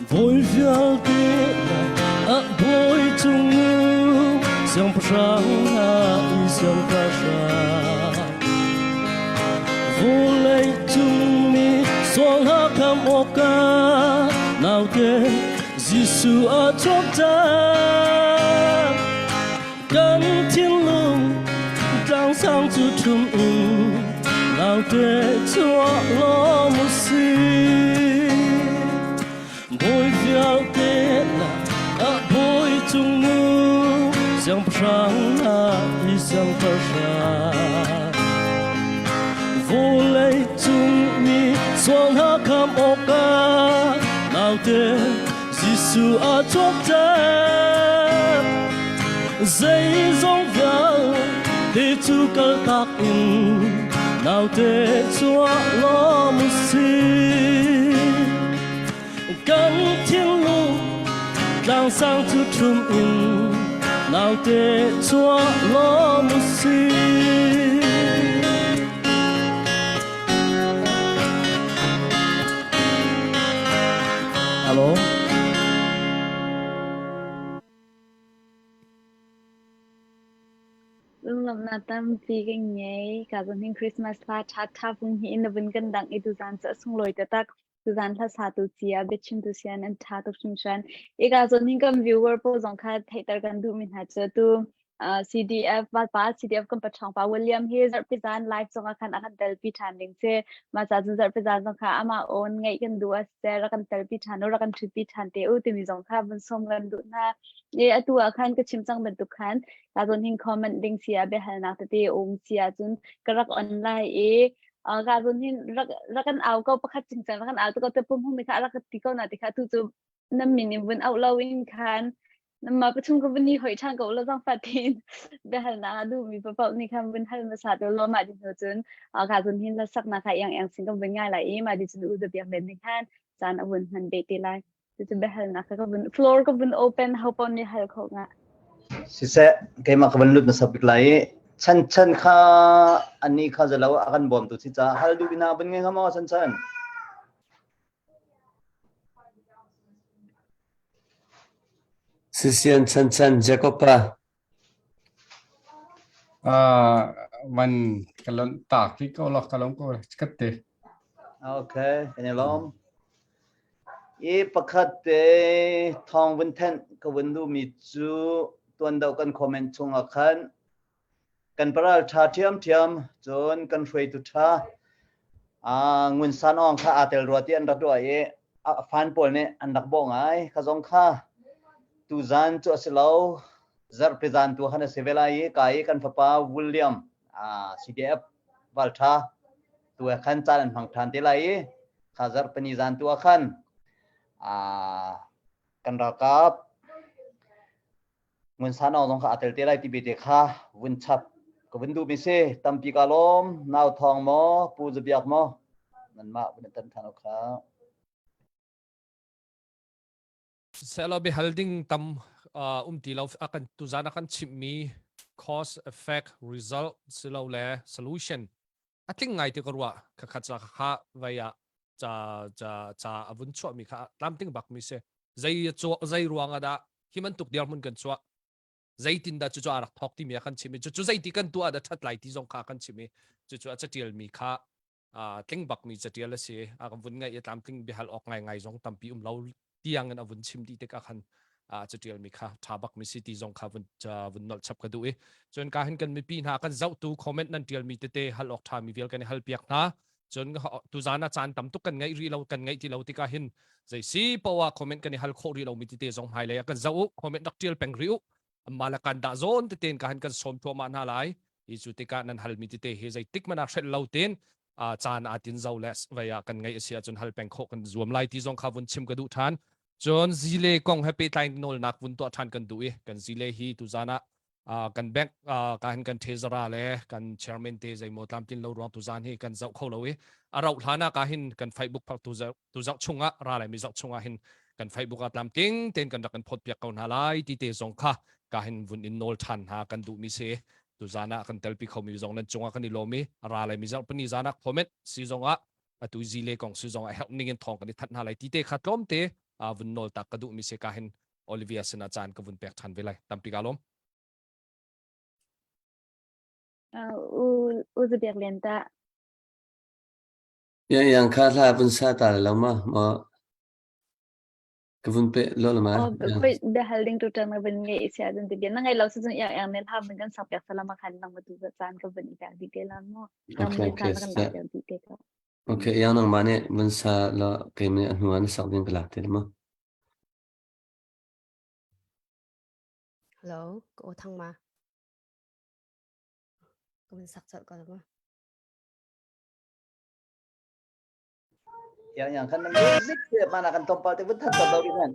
Bawi vialte a bawi cung siangpahrang hna i siangpahrang Vawlei cung mi sual hna kham awkah naute Jesuh a chuak cang. Kan thinlung tlangsang cu ṭhum in naute chuah lawm u sih. Bawi vialte a bawi cungnu siangpahrang hna i siangpahrang. Vawlei cung mi sual hna kham awkah naute Jesuh a chuak cang. Zeizong vialte cu kaltak in naute chuah lawm u sih. Kan thinlung tlangsang cu ṭhum in naute chuah lawm u sih. Alo. Lunglawmhnak tampi kan ngei. Ka zong hin Christmas hla ṭha ṭha phung hi in na vun kan dangh i tuzaan cu a sunglawi taktak. Tuzaan hla satu cia biachimtu sian an ṭha tuk hringhran. Ika zawn hin kan viewer pawl zong kha theihter kan duhmi hna cu tu. CDF pa CDF kan paṭhawng pa William hi zarhpi zan live zong ah khan a kan telpi ṭhan ding si. Mah ca cun zarhpi zan zong kha amah awn ngeih kan duh a si rak kan telpi ṭhan u rak kan ṭhutpi ṭhan te u timi zong kha vun sawm kan duh hna. E atu ah khan ka chim cang bantuk khan ka zawn hin comment ding si ah biahalnak tete um si ahcun ka rak on lai i ka zawn hin rak rak kan au ko pakhat cingcang rak kan au ko te pum hung mi kha rak ti ko na ti kha tu cu nan min in vun auh lo in khan mah pathum ka vun ni hoi ṭhan ko lo zang fatin biahalnak a duhmi paoh nih khan vun hal hmasa te law mah di hnu cun ka zun hin hlasaknak kha iang iang sin kan vun ngai lai i mah di cun u biak len nih khan caan a vun hman beh te lai cucu biahalnak ka vun floor ka vun open ho paoh nih hal kho nga Siseh keimah ka van lut hmasa bik lai i chan chan kha ani kha zalo a kan bawmtu si ca hal duh ina vun ngei hnga maw chan chan Sisian chanchan Jacob pa. Van ka lon tak ri ko lo ka lom ko chikat te. Okay, kan i lawm. I pakhat te thawng vun thenh ka vun duhmi cu tuan deuh kan comment chungah khan Kan paral ṭha ṭhiamṭhiam, cun kan hruaitu ṭha Ngun San Aung kha aa tel rua ti an rak ruah i a fan pawl nih an rak bawh ngai. Kha zong kha tuzan cu a si lo, zarhpi zan tu khan a si ve lai i ka i kan fapa William CDF valṭha tu he khan caan an hmang ṭhan te lai i kha zarhpini zan tu ah khan kan ralkap Ngun San Aung zong kha aa tel te lai ti bete kha vun chap ka vun duhmi si. Tampi ka lawm. Nau Thawng maw, Pu Zabiak maw, nanmah vun tan than kha. Selaw biahal ding tam um ti lo a kan tuzan a kan chimhmi cause effect result silole solution a tling ngai ti ka ruah khakhat ca kha vai ah ca ca ca a vun chuahmi kha tlamtling bak mi si zei zei ruang ah dah hi bantuk dirhmun kan chuah zeitin dah cucu a rak thawk timi a kan chim i cucu zeiti kan tuah dah ṭhat lai ti zong kha kan chim i cucu a catial mi kha tling bak mi catial a si a kan vun ngaih i tlamtling biahal awk ngai ngai zong tampi um lo tiang in a vun chim dih tikah khan catial mi kha ṭha bak mi si ti zong kha vun vun nolh chap ka duh i cun ka hin kan mipi hna kan zohtu comment nan tial mi tete hal awk ṭha mi vial kan i hal piak hna cun tuzan ah caan tam tuk kan ngeih rih lo kan ngeih ti lo tikah hin zei si poah comment kan i hal khawh rih lo mi tete zong hmailei ah kan zoh u comment rak tial peng rih u amma la kan dah zawn teten ka han kan sawm thluahmah hna lai hi cu tikah nan hal mi tete hi zeitik man ah hrelh lo ten caan aa tin zo le vei ah kan ngeih a si ahcun hal peng khawh kan zuam lai ti zong kha vun chim ka duh ṭhan cun zile kong he pehtlai nawlnak vun tuah ṭhan kan duh i kan zile hi tuzan ah kan bank ka hin kan treasurer le kan chairman te zeimaw tlamtlin lo ruang tuzan hi kan zoh kho lo i a rauh hlan ah ka hin kan Facebook phak tu tu zoh chungah ra lai mi zoh chungah hin kan Facebook ah tlamtling ten kan rak kan phot piak ko hna lai ti te zong kha ka hin vun in nawl ṭhan hna kan duh mi si tuzan ah kan telpi khomi zong nan cungah kan i lawm i a ra lai mi zarhpini zan ah comment si zong ah atu zile kong si zong ah herh ning in thawng kan i that hna lai ti te kha tlawm te vun nawl tak ka duh mi si ka hin Olivia sinah caan ka vun pek ṭhan ve lai tampi ka lawm U u zabiak lian ta Yang yang kha hla vun sa ta lo ma ma Ka vun peh lo ma. Oh, biahal ding tu ṭang na vun ngei sia cun ti bia na ngei lo si cun iang iang ne hla vun kan sak piak salam khan nang ma tu caan ka vun i pek dih te la mu. Okay, okay. Okay, iang nang ma nih vun sa la keimi a hnu ah na sak ding ka lak te ma. Hello, ka aw thang ma. Ka vun sak colh ko la ma. Yang yang kan music te mana kan tompal te vun than to lo man.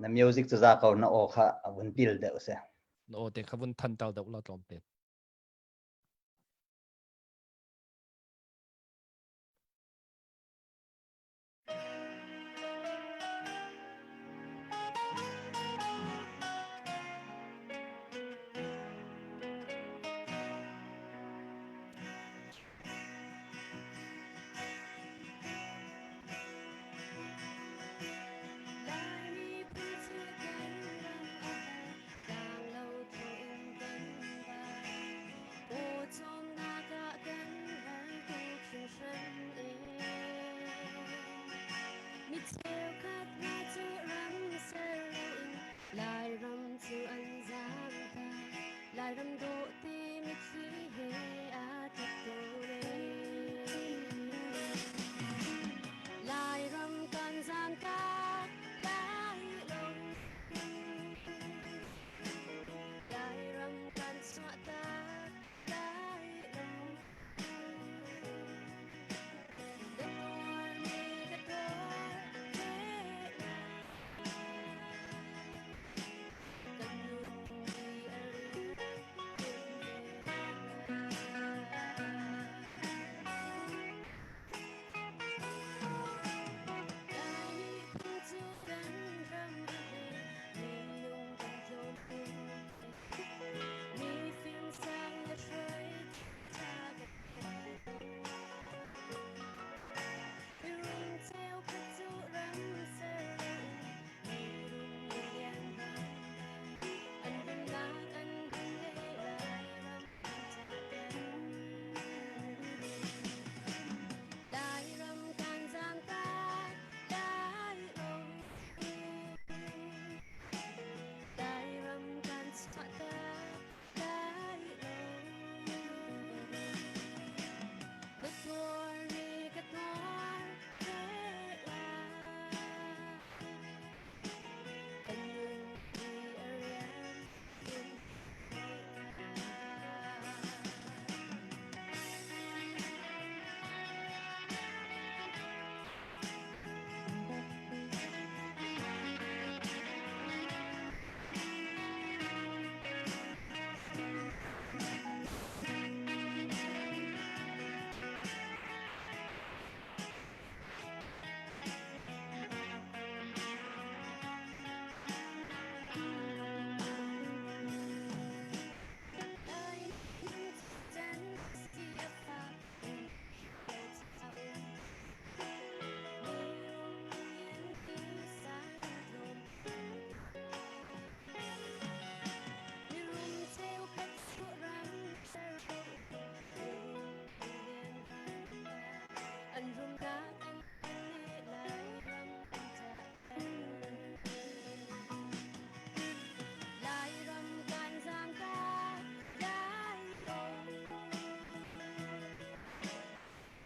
Na music cu za ko na aw kha a vun pil deuh si. Na aw te kha vun than tal deuh la tlawm te. Lairam cu an zaam ta Lairam dawh te mitthli he aa ṭap tawn ee. Lairam kan zaam tak lai lo Lairam kan chuah tak lai lo Na tuar mi ka tuar te lai Kan nun hi a ri Laimi phun cu kan ram a he minung kan tlawm Mi fim sang le hruai tha Mirum cheukhat cu ram ser loin mirum milian hna an rumnak an rum le Lairam an cahter. Lairam kan zaamtak lai lo. Lairam kan chuahtak lai lo. Ka tuar mi ka tuar te lai. Kan nun hi a rian in te lai. An rumnak an Lairam an Lairam kan zaam tak lai lo.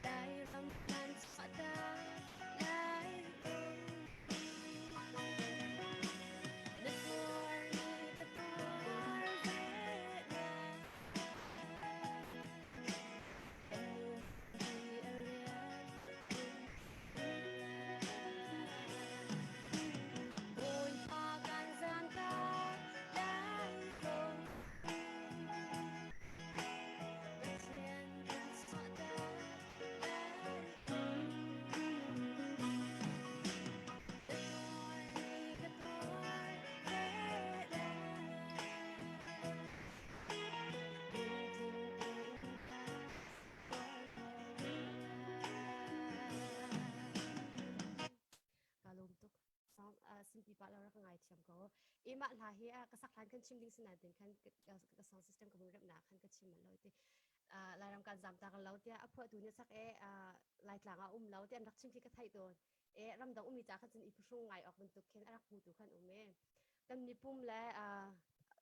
Lairam kan chuah tak lai lo. Na tuar mi ka tuar ve lai. Kan nun hi a rian Bawipa kan zaam tak lai lo. Pathian kan chuah tak lai lo. Na tuar mi ka tuar ve lai. Lungtling tein ka tuar ko lai. Ka lawm tuk. Song simpi pa lo rak ngai thiam ko. I mah hla hi ka sak hlan kan chim ding sinan tin khan ka sound system ka mun rep na khan ka chim man lo ti. Lairam kan zam ta lo tia a phuah tu ni sak e Laitlang ah um lo ti an rak chim khi ka theih tawn. E ramdang umi ca khan cun i phuhrung ngai ok bantuk khin a rak hmu tu khan um e. Kan mipum le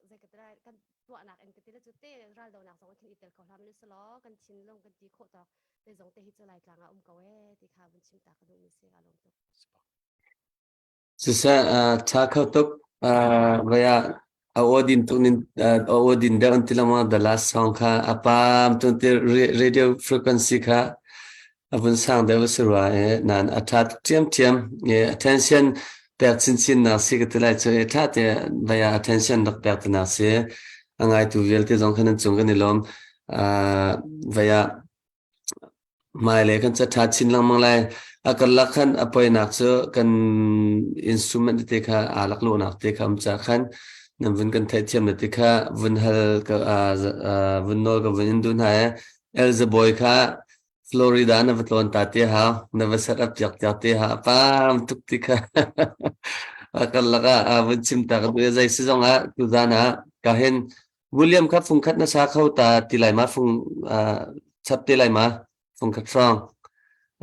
zei ka tira kan tuahnak in ka ti le cu te raldonak zong khin i tel kho hlah man selaw kan thinlung kan ti khawh tawk te zong te hi cu Laitlang ah um ko e ti kha vun chim ta ka duh mi si ka lawm tuk. Siseh ṭha kho tuk vai ah a aw din tuk nin a aw din deuh an ti lengmang the last song kha a pam tun ti radio frequency kha a vun sang deuh a si rua i nain a ṭha tuk ṭhiamṭhiam i attention. pek chinchin nak si ka ti lai cu e tha te vaya attention rak pek te nak si a ngaitu vialte zong khan an cung kan i lawm vaya hmailei kan ca ṭha chin lengmang lai. A karlak khan a poinak cu kan instrument tete kha aa laklawhnak te kha um caah khan nan vun kan theihthiam le ti kha vun hal ka vun nawl ka vun in duh hna i Elzabawi kha Florida na va tlawn ta te hau na va set up piak piak te ha pam tuk ti kha a karlak ah vun chim ta ka duh zei si zong ah tuzan ah ka hin William kha fungkhat na sa kho ta ti lai ma fung chap te lai ma fungkhat hrawng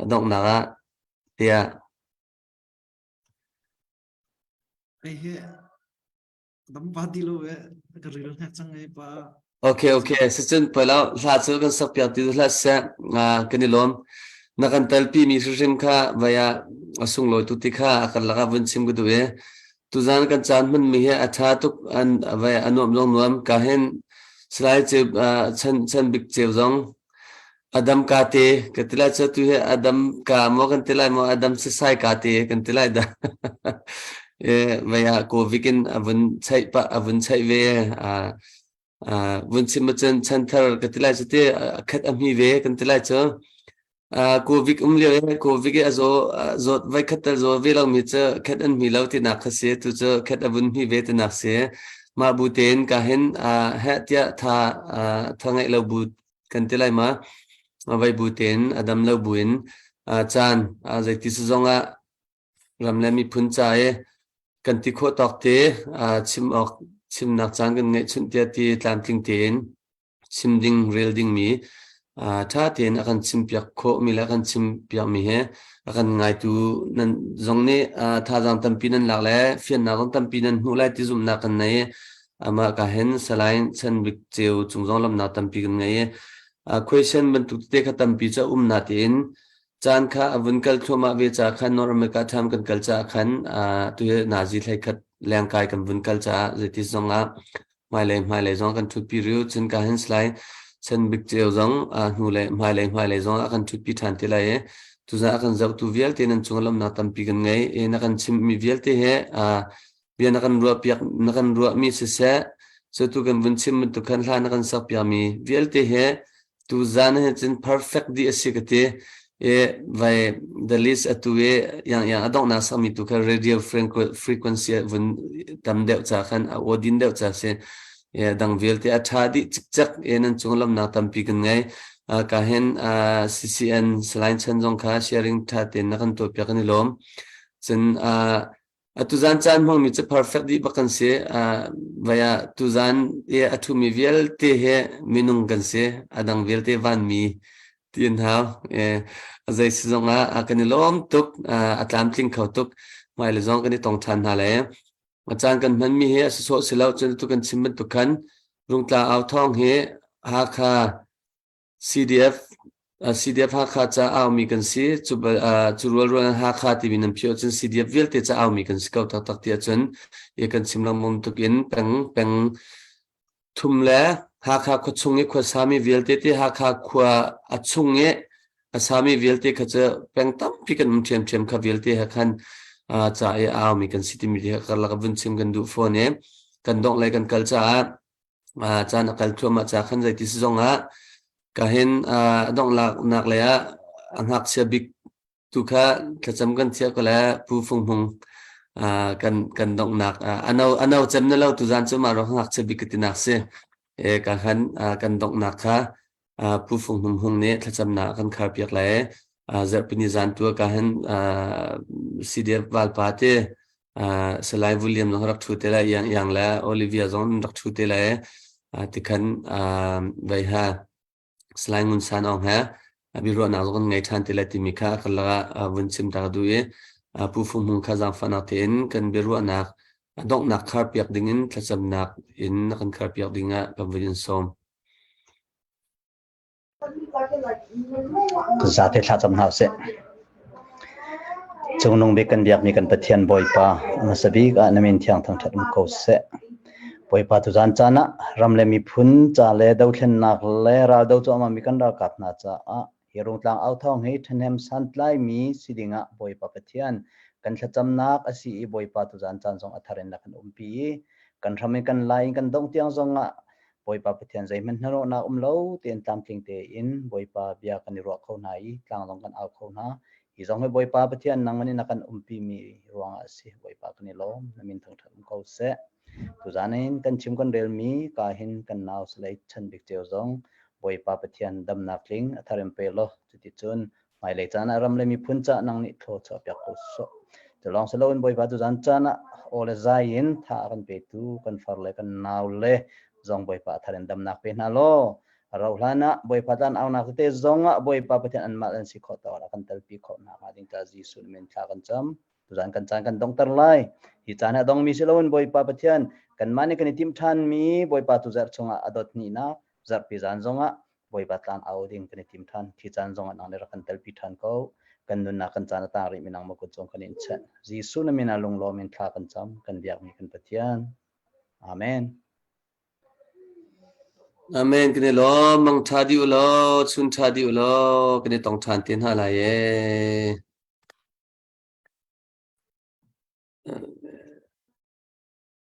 a donghnak ah tiah Hei hi dam pa ti lo e ka ril hnek cang e pa. Okay okay sicun poi lo hla cu kan sak piak ti hla seh kan i lawm na kan telpi mi hrimhrim kha vaya a sunglawi tu ti kha a kan lakah vun chim ka duh i Tuzan kan caan hmanmi hi a ṭha tuk an vai a nuam zong nuam ka hin Salai Ceu chan chan bik ceu zong Adam ka te ka ti lai cu tu hi Adam ka maw kan ti lai maw Adam sasai ka te kan ti lai dah e vai ah covid in a vun chaih pa a vun chaih ve a vun chim ahcun chanthar ka ti lai cu ti a khat a hmi ve kan ti lai cu covid um lio i covid i a zaw zawt voi khat tal zaw ve lomi cu khat an hmi lo tinak kha si tu cu khat a vun hmi ve tinak si mah bu tein ka hin heh tiah tha tha ngeih lo bu kan ti lai ma vai bu tein a dam lo bu in caan zeiti si zong ah ram le miphun ca i kan ti khawh tawk te chim awk chimnak caan kan ngeih chunh tiah ti tlamtling tein chim ding rel ding mi ṭha tein a kan chimpiak khawh mi le a kan chimpiak mi he a kan ngaitu nan zong nih thazaang tampi nan lak le fiannak zong tampi nan hmuh lai ti zumhnak kan nei amah ka hin Salai Chan Bik Ceu cung zong lamnak tampi kan ngei i question bantuk tete kha tampi ca um na tiin Caan kha a vun kal thluahmah ve caah khan North America ṭham kan kal caah khan uh, tu hi nazi thlei khat lengkai kan vun kal caah zeiti zong ah hmailei hmailei zong kan ṭhutpi riu cun ka hin slai chan bik ceu zong uh, hnu le hmailei hmailei zong ah kan ṭhutpi ṭhan te lai i tuzan a kan zohtu vialte nan cung lamnak tampi kan ngei i na kan chimmi vialte he uh, bia na kan ruah piak na kan ruahmi siseh cu tu kan vun chim bantuk khan hla na kan sak piakmi vialte he tu zan he cun perfect di a si ka ti e vai the list atu e yang yang adong na sakmi tu kha radio frequency vun tam deuh cha khan a odin deuh cha si e dang vialte a tha di cikcek e nan chung lamnak tampi kan ngei ka hen CCN saline chan zong kha sharing tha ten na kan to piak kan i lawm cun Atuzan caan hmangmi cu perfect dih bak kan si. Vai ah tuzan i a ṭhumi vialte he minung kan si. A dang vialte vanmi ti an hau. A zei si zong ah kan i lawm tuk. A tlamtling kho tuk. Hmailei zong kan i tong ṭhan hna lai. A caan kan hmanmi hi a sawsawh si lo. Cun atu kan chim bantuk khan Rungtla au thawng hi Hakha CDF CDF Hakha ca aumi kan si. Cu cu rualrual in Hakha timi nan phih ahcun CDF vialte ca aumi kan si ko taktak ti ahcun i kan chim lengmang tuk in peng peng thum le Hakha khua chung i khua sami vialte ti Hakha khua a chung i a sami vialte kha cu peng tampi kan um ṭhiamṭhiam kha vialte he khan ca i aumi kan si timi hi karlak ah vun chim kan duh fawn i kan dongh lei kan kal caah caan a kal thluahmah ca khan zeiti si zong ah ka hin a donglaknak lei ah a ngakchia bik tu kha thlacam kan thiah ko le Pu Fung Hmung kan kan donghnak ano ano cem na lo tu zan cu mah ro ngakchia bik ka tinak si e ka han kan donghnak kha Pu Fung Hmung Hung nih thlacamnak kan khar piak lai zarhpini zan tu ka hin CDF valpa te Salai William zong rak ṭhu te lai Iang Iang le Olivia zong rak ṭhu te lai tikhan vei ha Salai Ngun San Aung he biaruahnak zong kan ngei ṭhan te lai timi kha karlak ah vun chim ta ka duh i Pu Fung Hmung kha zaangfahnak tein kan biaruahnak donghnak kharpiak dingin thlacamnak in na kan kharpiak dingah kan vun in sawm. Zate thlacam hna usih. Cungnung bik kan biakmi kan Pathian Bawipa, a hmasa bik ah na min thiang thangṭhat um ko seh. Bawipa tuzan caan ah ram le miphun ca le dothlennak le raldo cuahmah mi kan ralkap hna caah hi rungtlang au thawng hi ṭhahnem santlaimi si dingah Bawipa Pathian. Kan thlacamnak a si i Bawipa tuzan caan zong a thar in na kan umpi i kan hram in kan lai in kan dongh tiang zong ah Bawipa Pathian zeihmanh hnahnawhnak um lo tein tlamtling tein Bawipa bia kan i ruah kho hna i tlang zong kan au kho hna. Hi zong hi Bawipa Pathian nangman in na kan umpi mi ruangah a si. Bawipa kan i lawm. Na min thangṭhat um ko seh. Tuzan in kan chim kan relmi ka hin kan nau Salai Chan Bik Ceu zong Bawipa Pathian damnak tling a thar in pe law cuticun hmailei caan ah ram le miphun ca nang nih thlaw chuah piak ko sawh. Cu lawng si loin Bawipa tuzan caan ah aw le zai in tha a kan petu kan far le kan nau le zong Bawipa a thar in damnak pe hna law rau hlan ah Bawipa tlan aunak tete zong ah Bawipa Pathian anmah an si khawh tawk ah kan telpi khawh hna hnga ding ca Jesuh min thla kan cam. Tuzan kan caan kan donghter lai. Hi caan hi a dongmi si loin Bawipa Pathian kanmah nih kan i timh ṭhanmi Bawipa tu zarh chungah a dot hnihnak zarhpi zan zongah Bawipa tlang au ding kan i tim ṭhan. Khi caan zongah nang nih rak kan telpi ṭhan ko. Kan nunnak kan caan a tang rih mi nangmah kut cung kan in chanh. Jesuh na min ah lunglawm in thla kan cam. Kan biakmi kan Pathian. Amen. Amen. Kan i lawm. Mang ṭha dih u law, chun ṭha dih u law, kan i tong ṭhan te hna lai ee.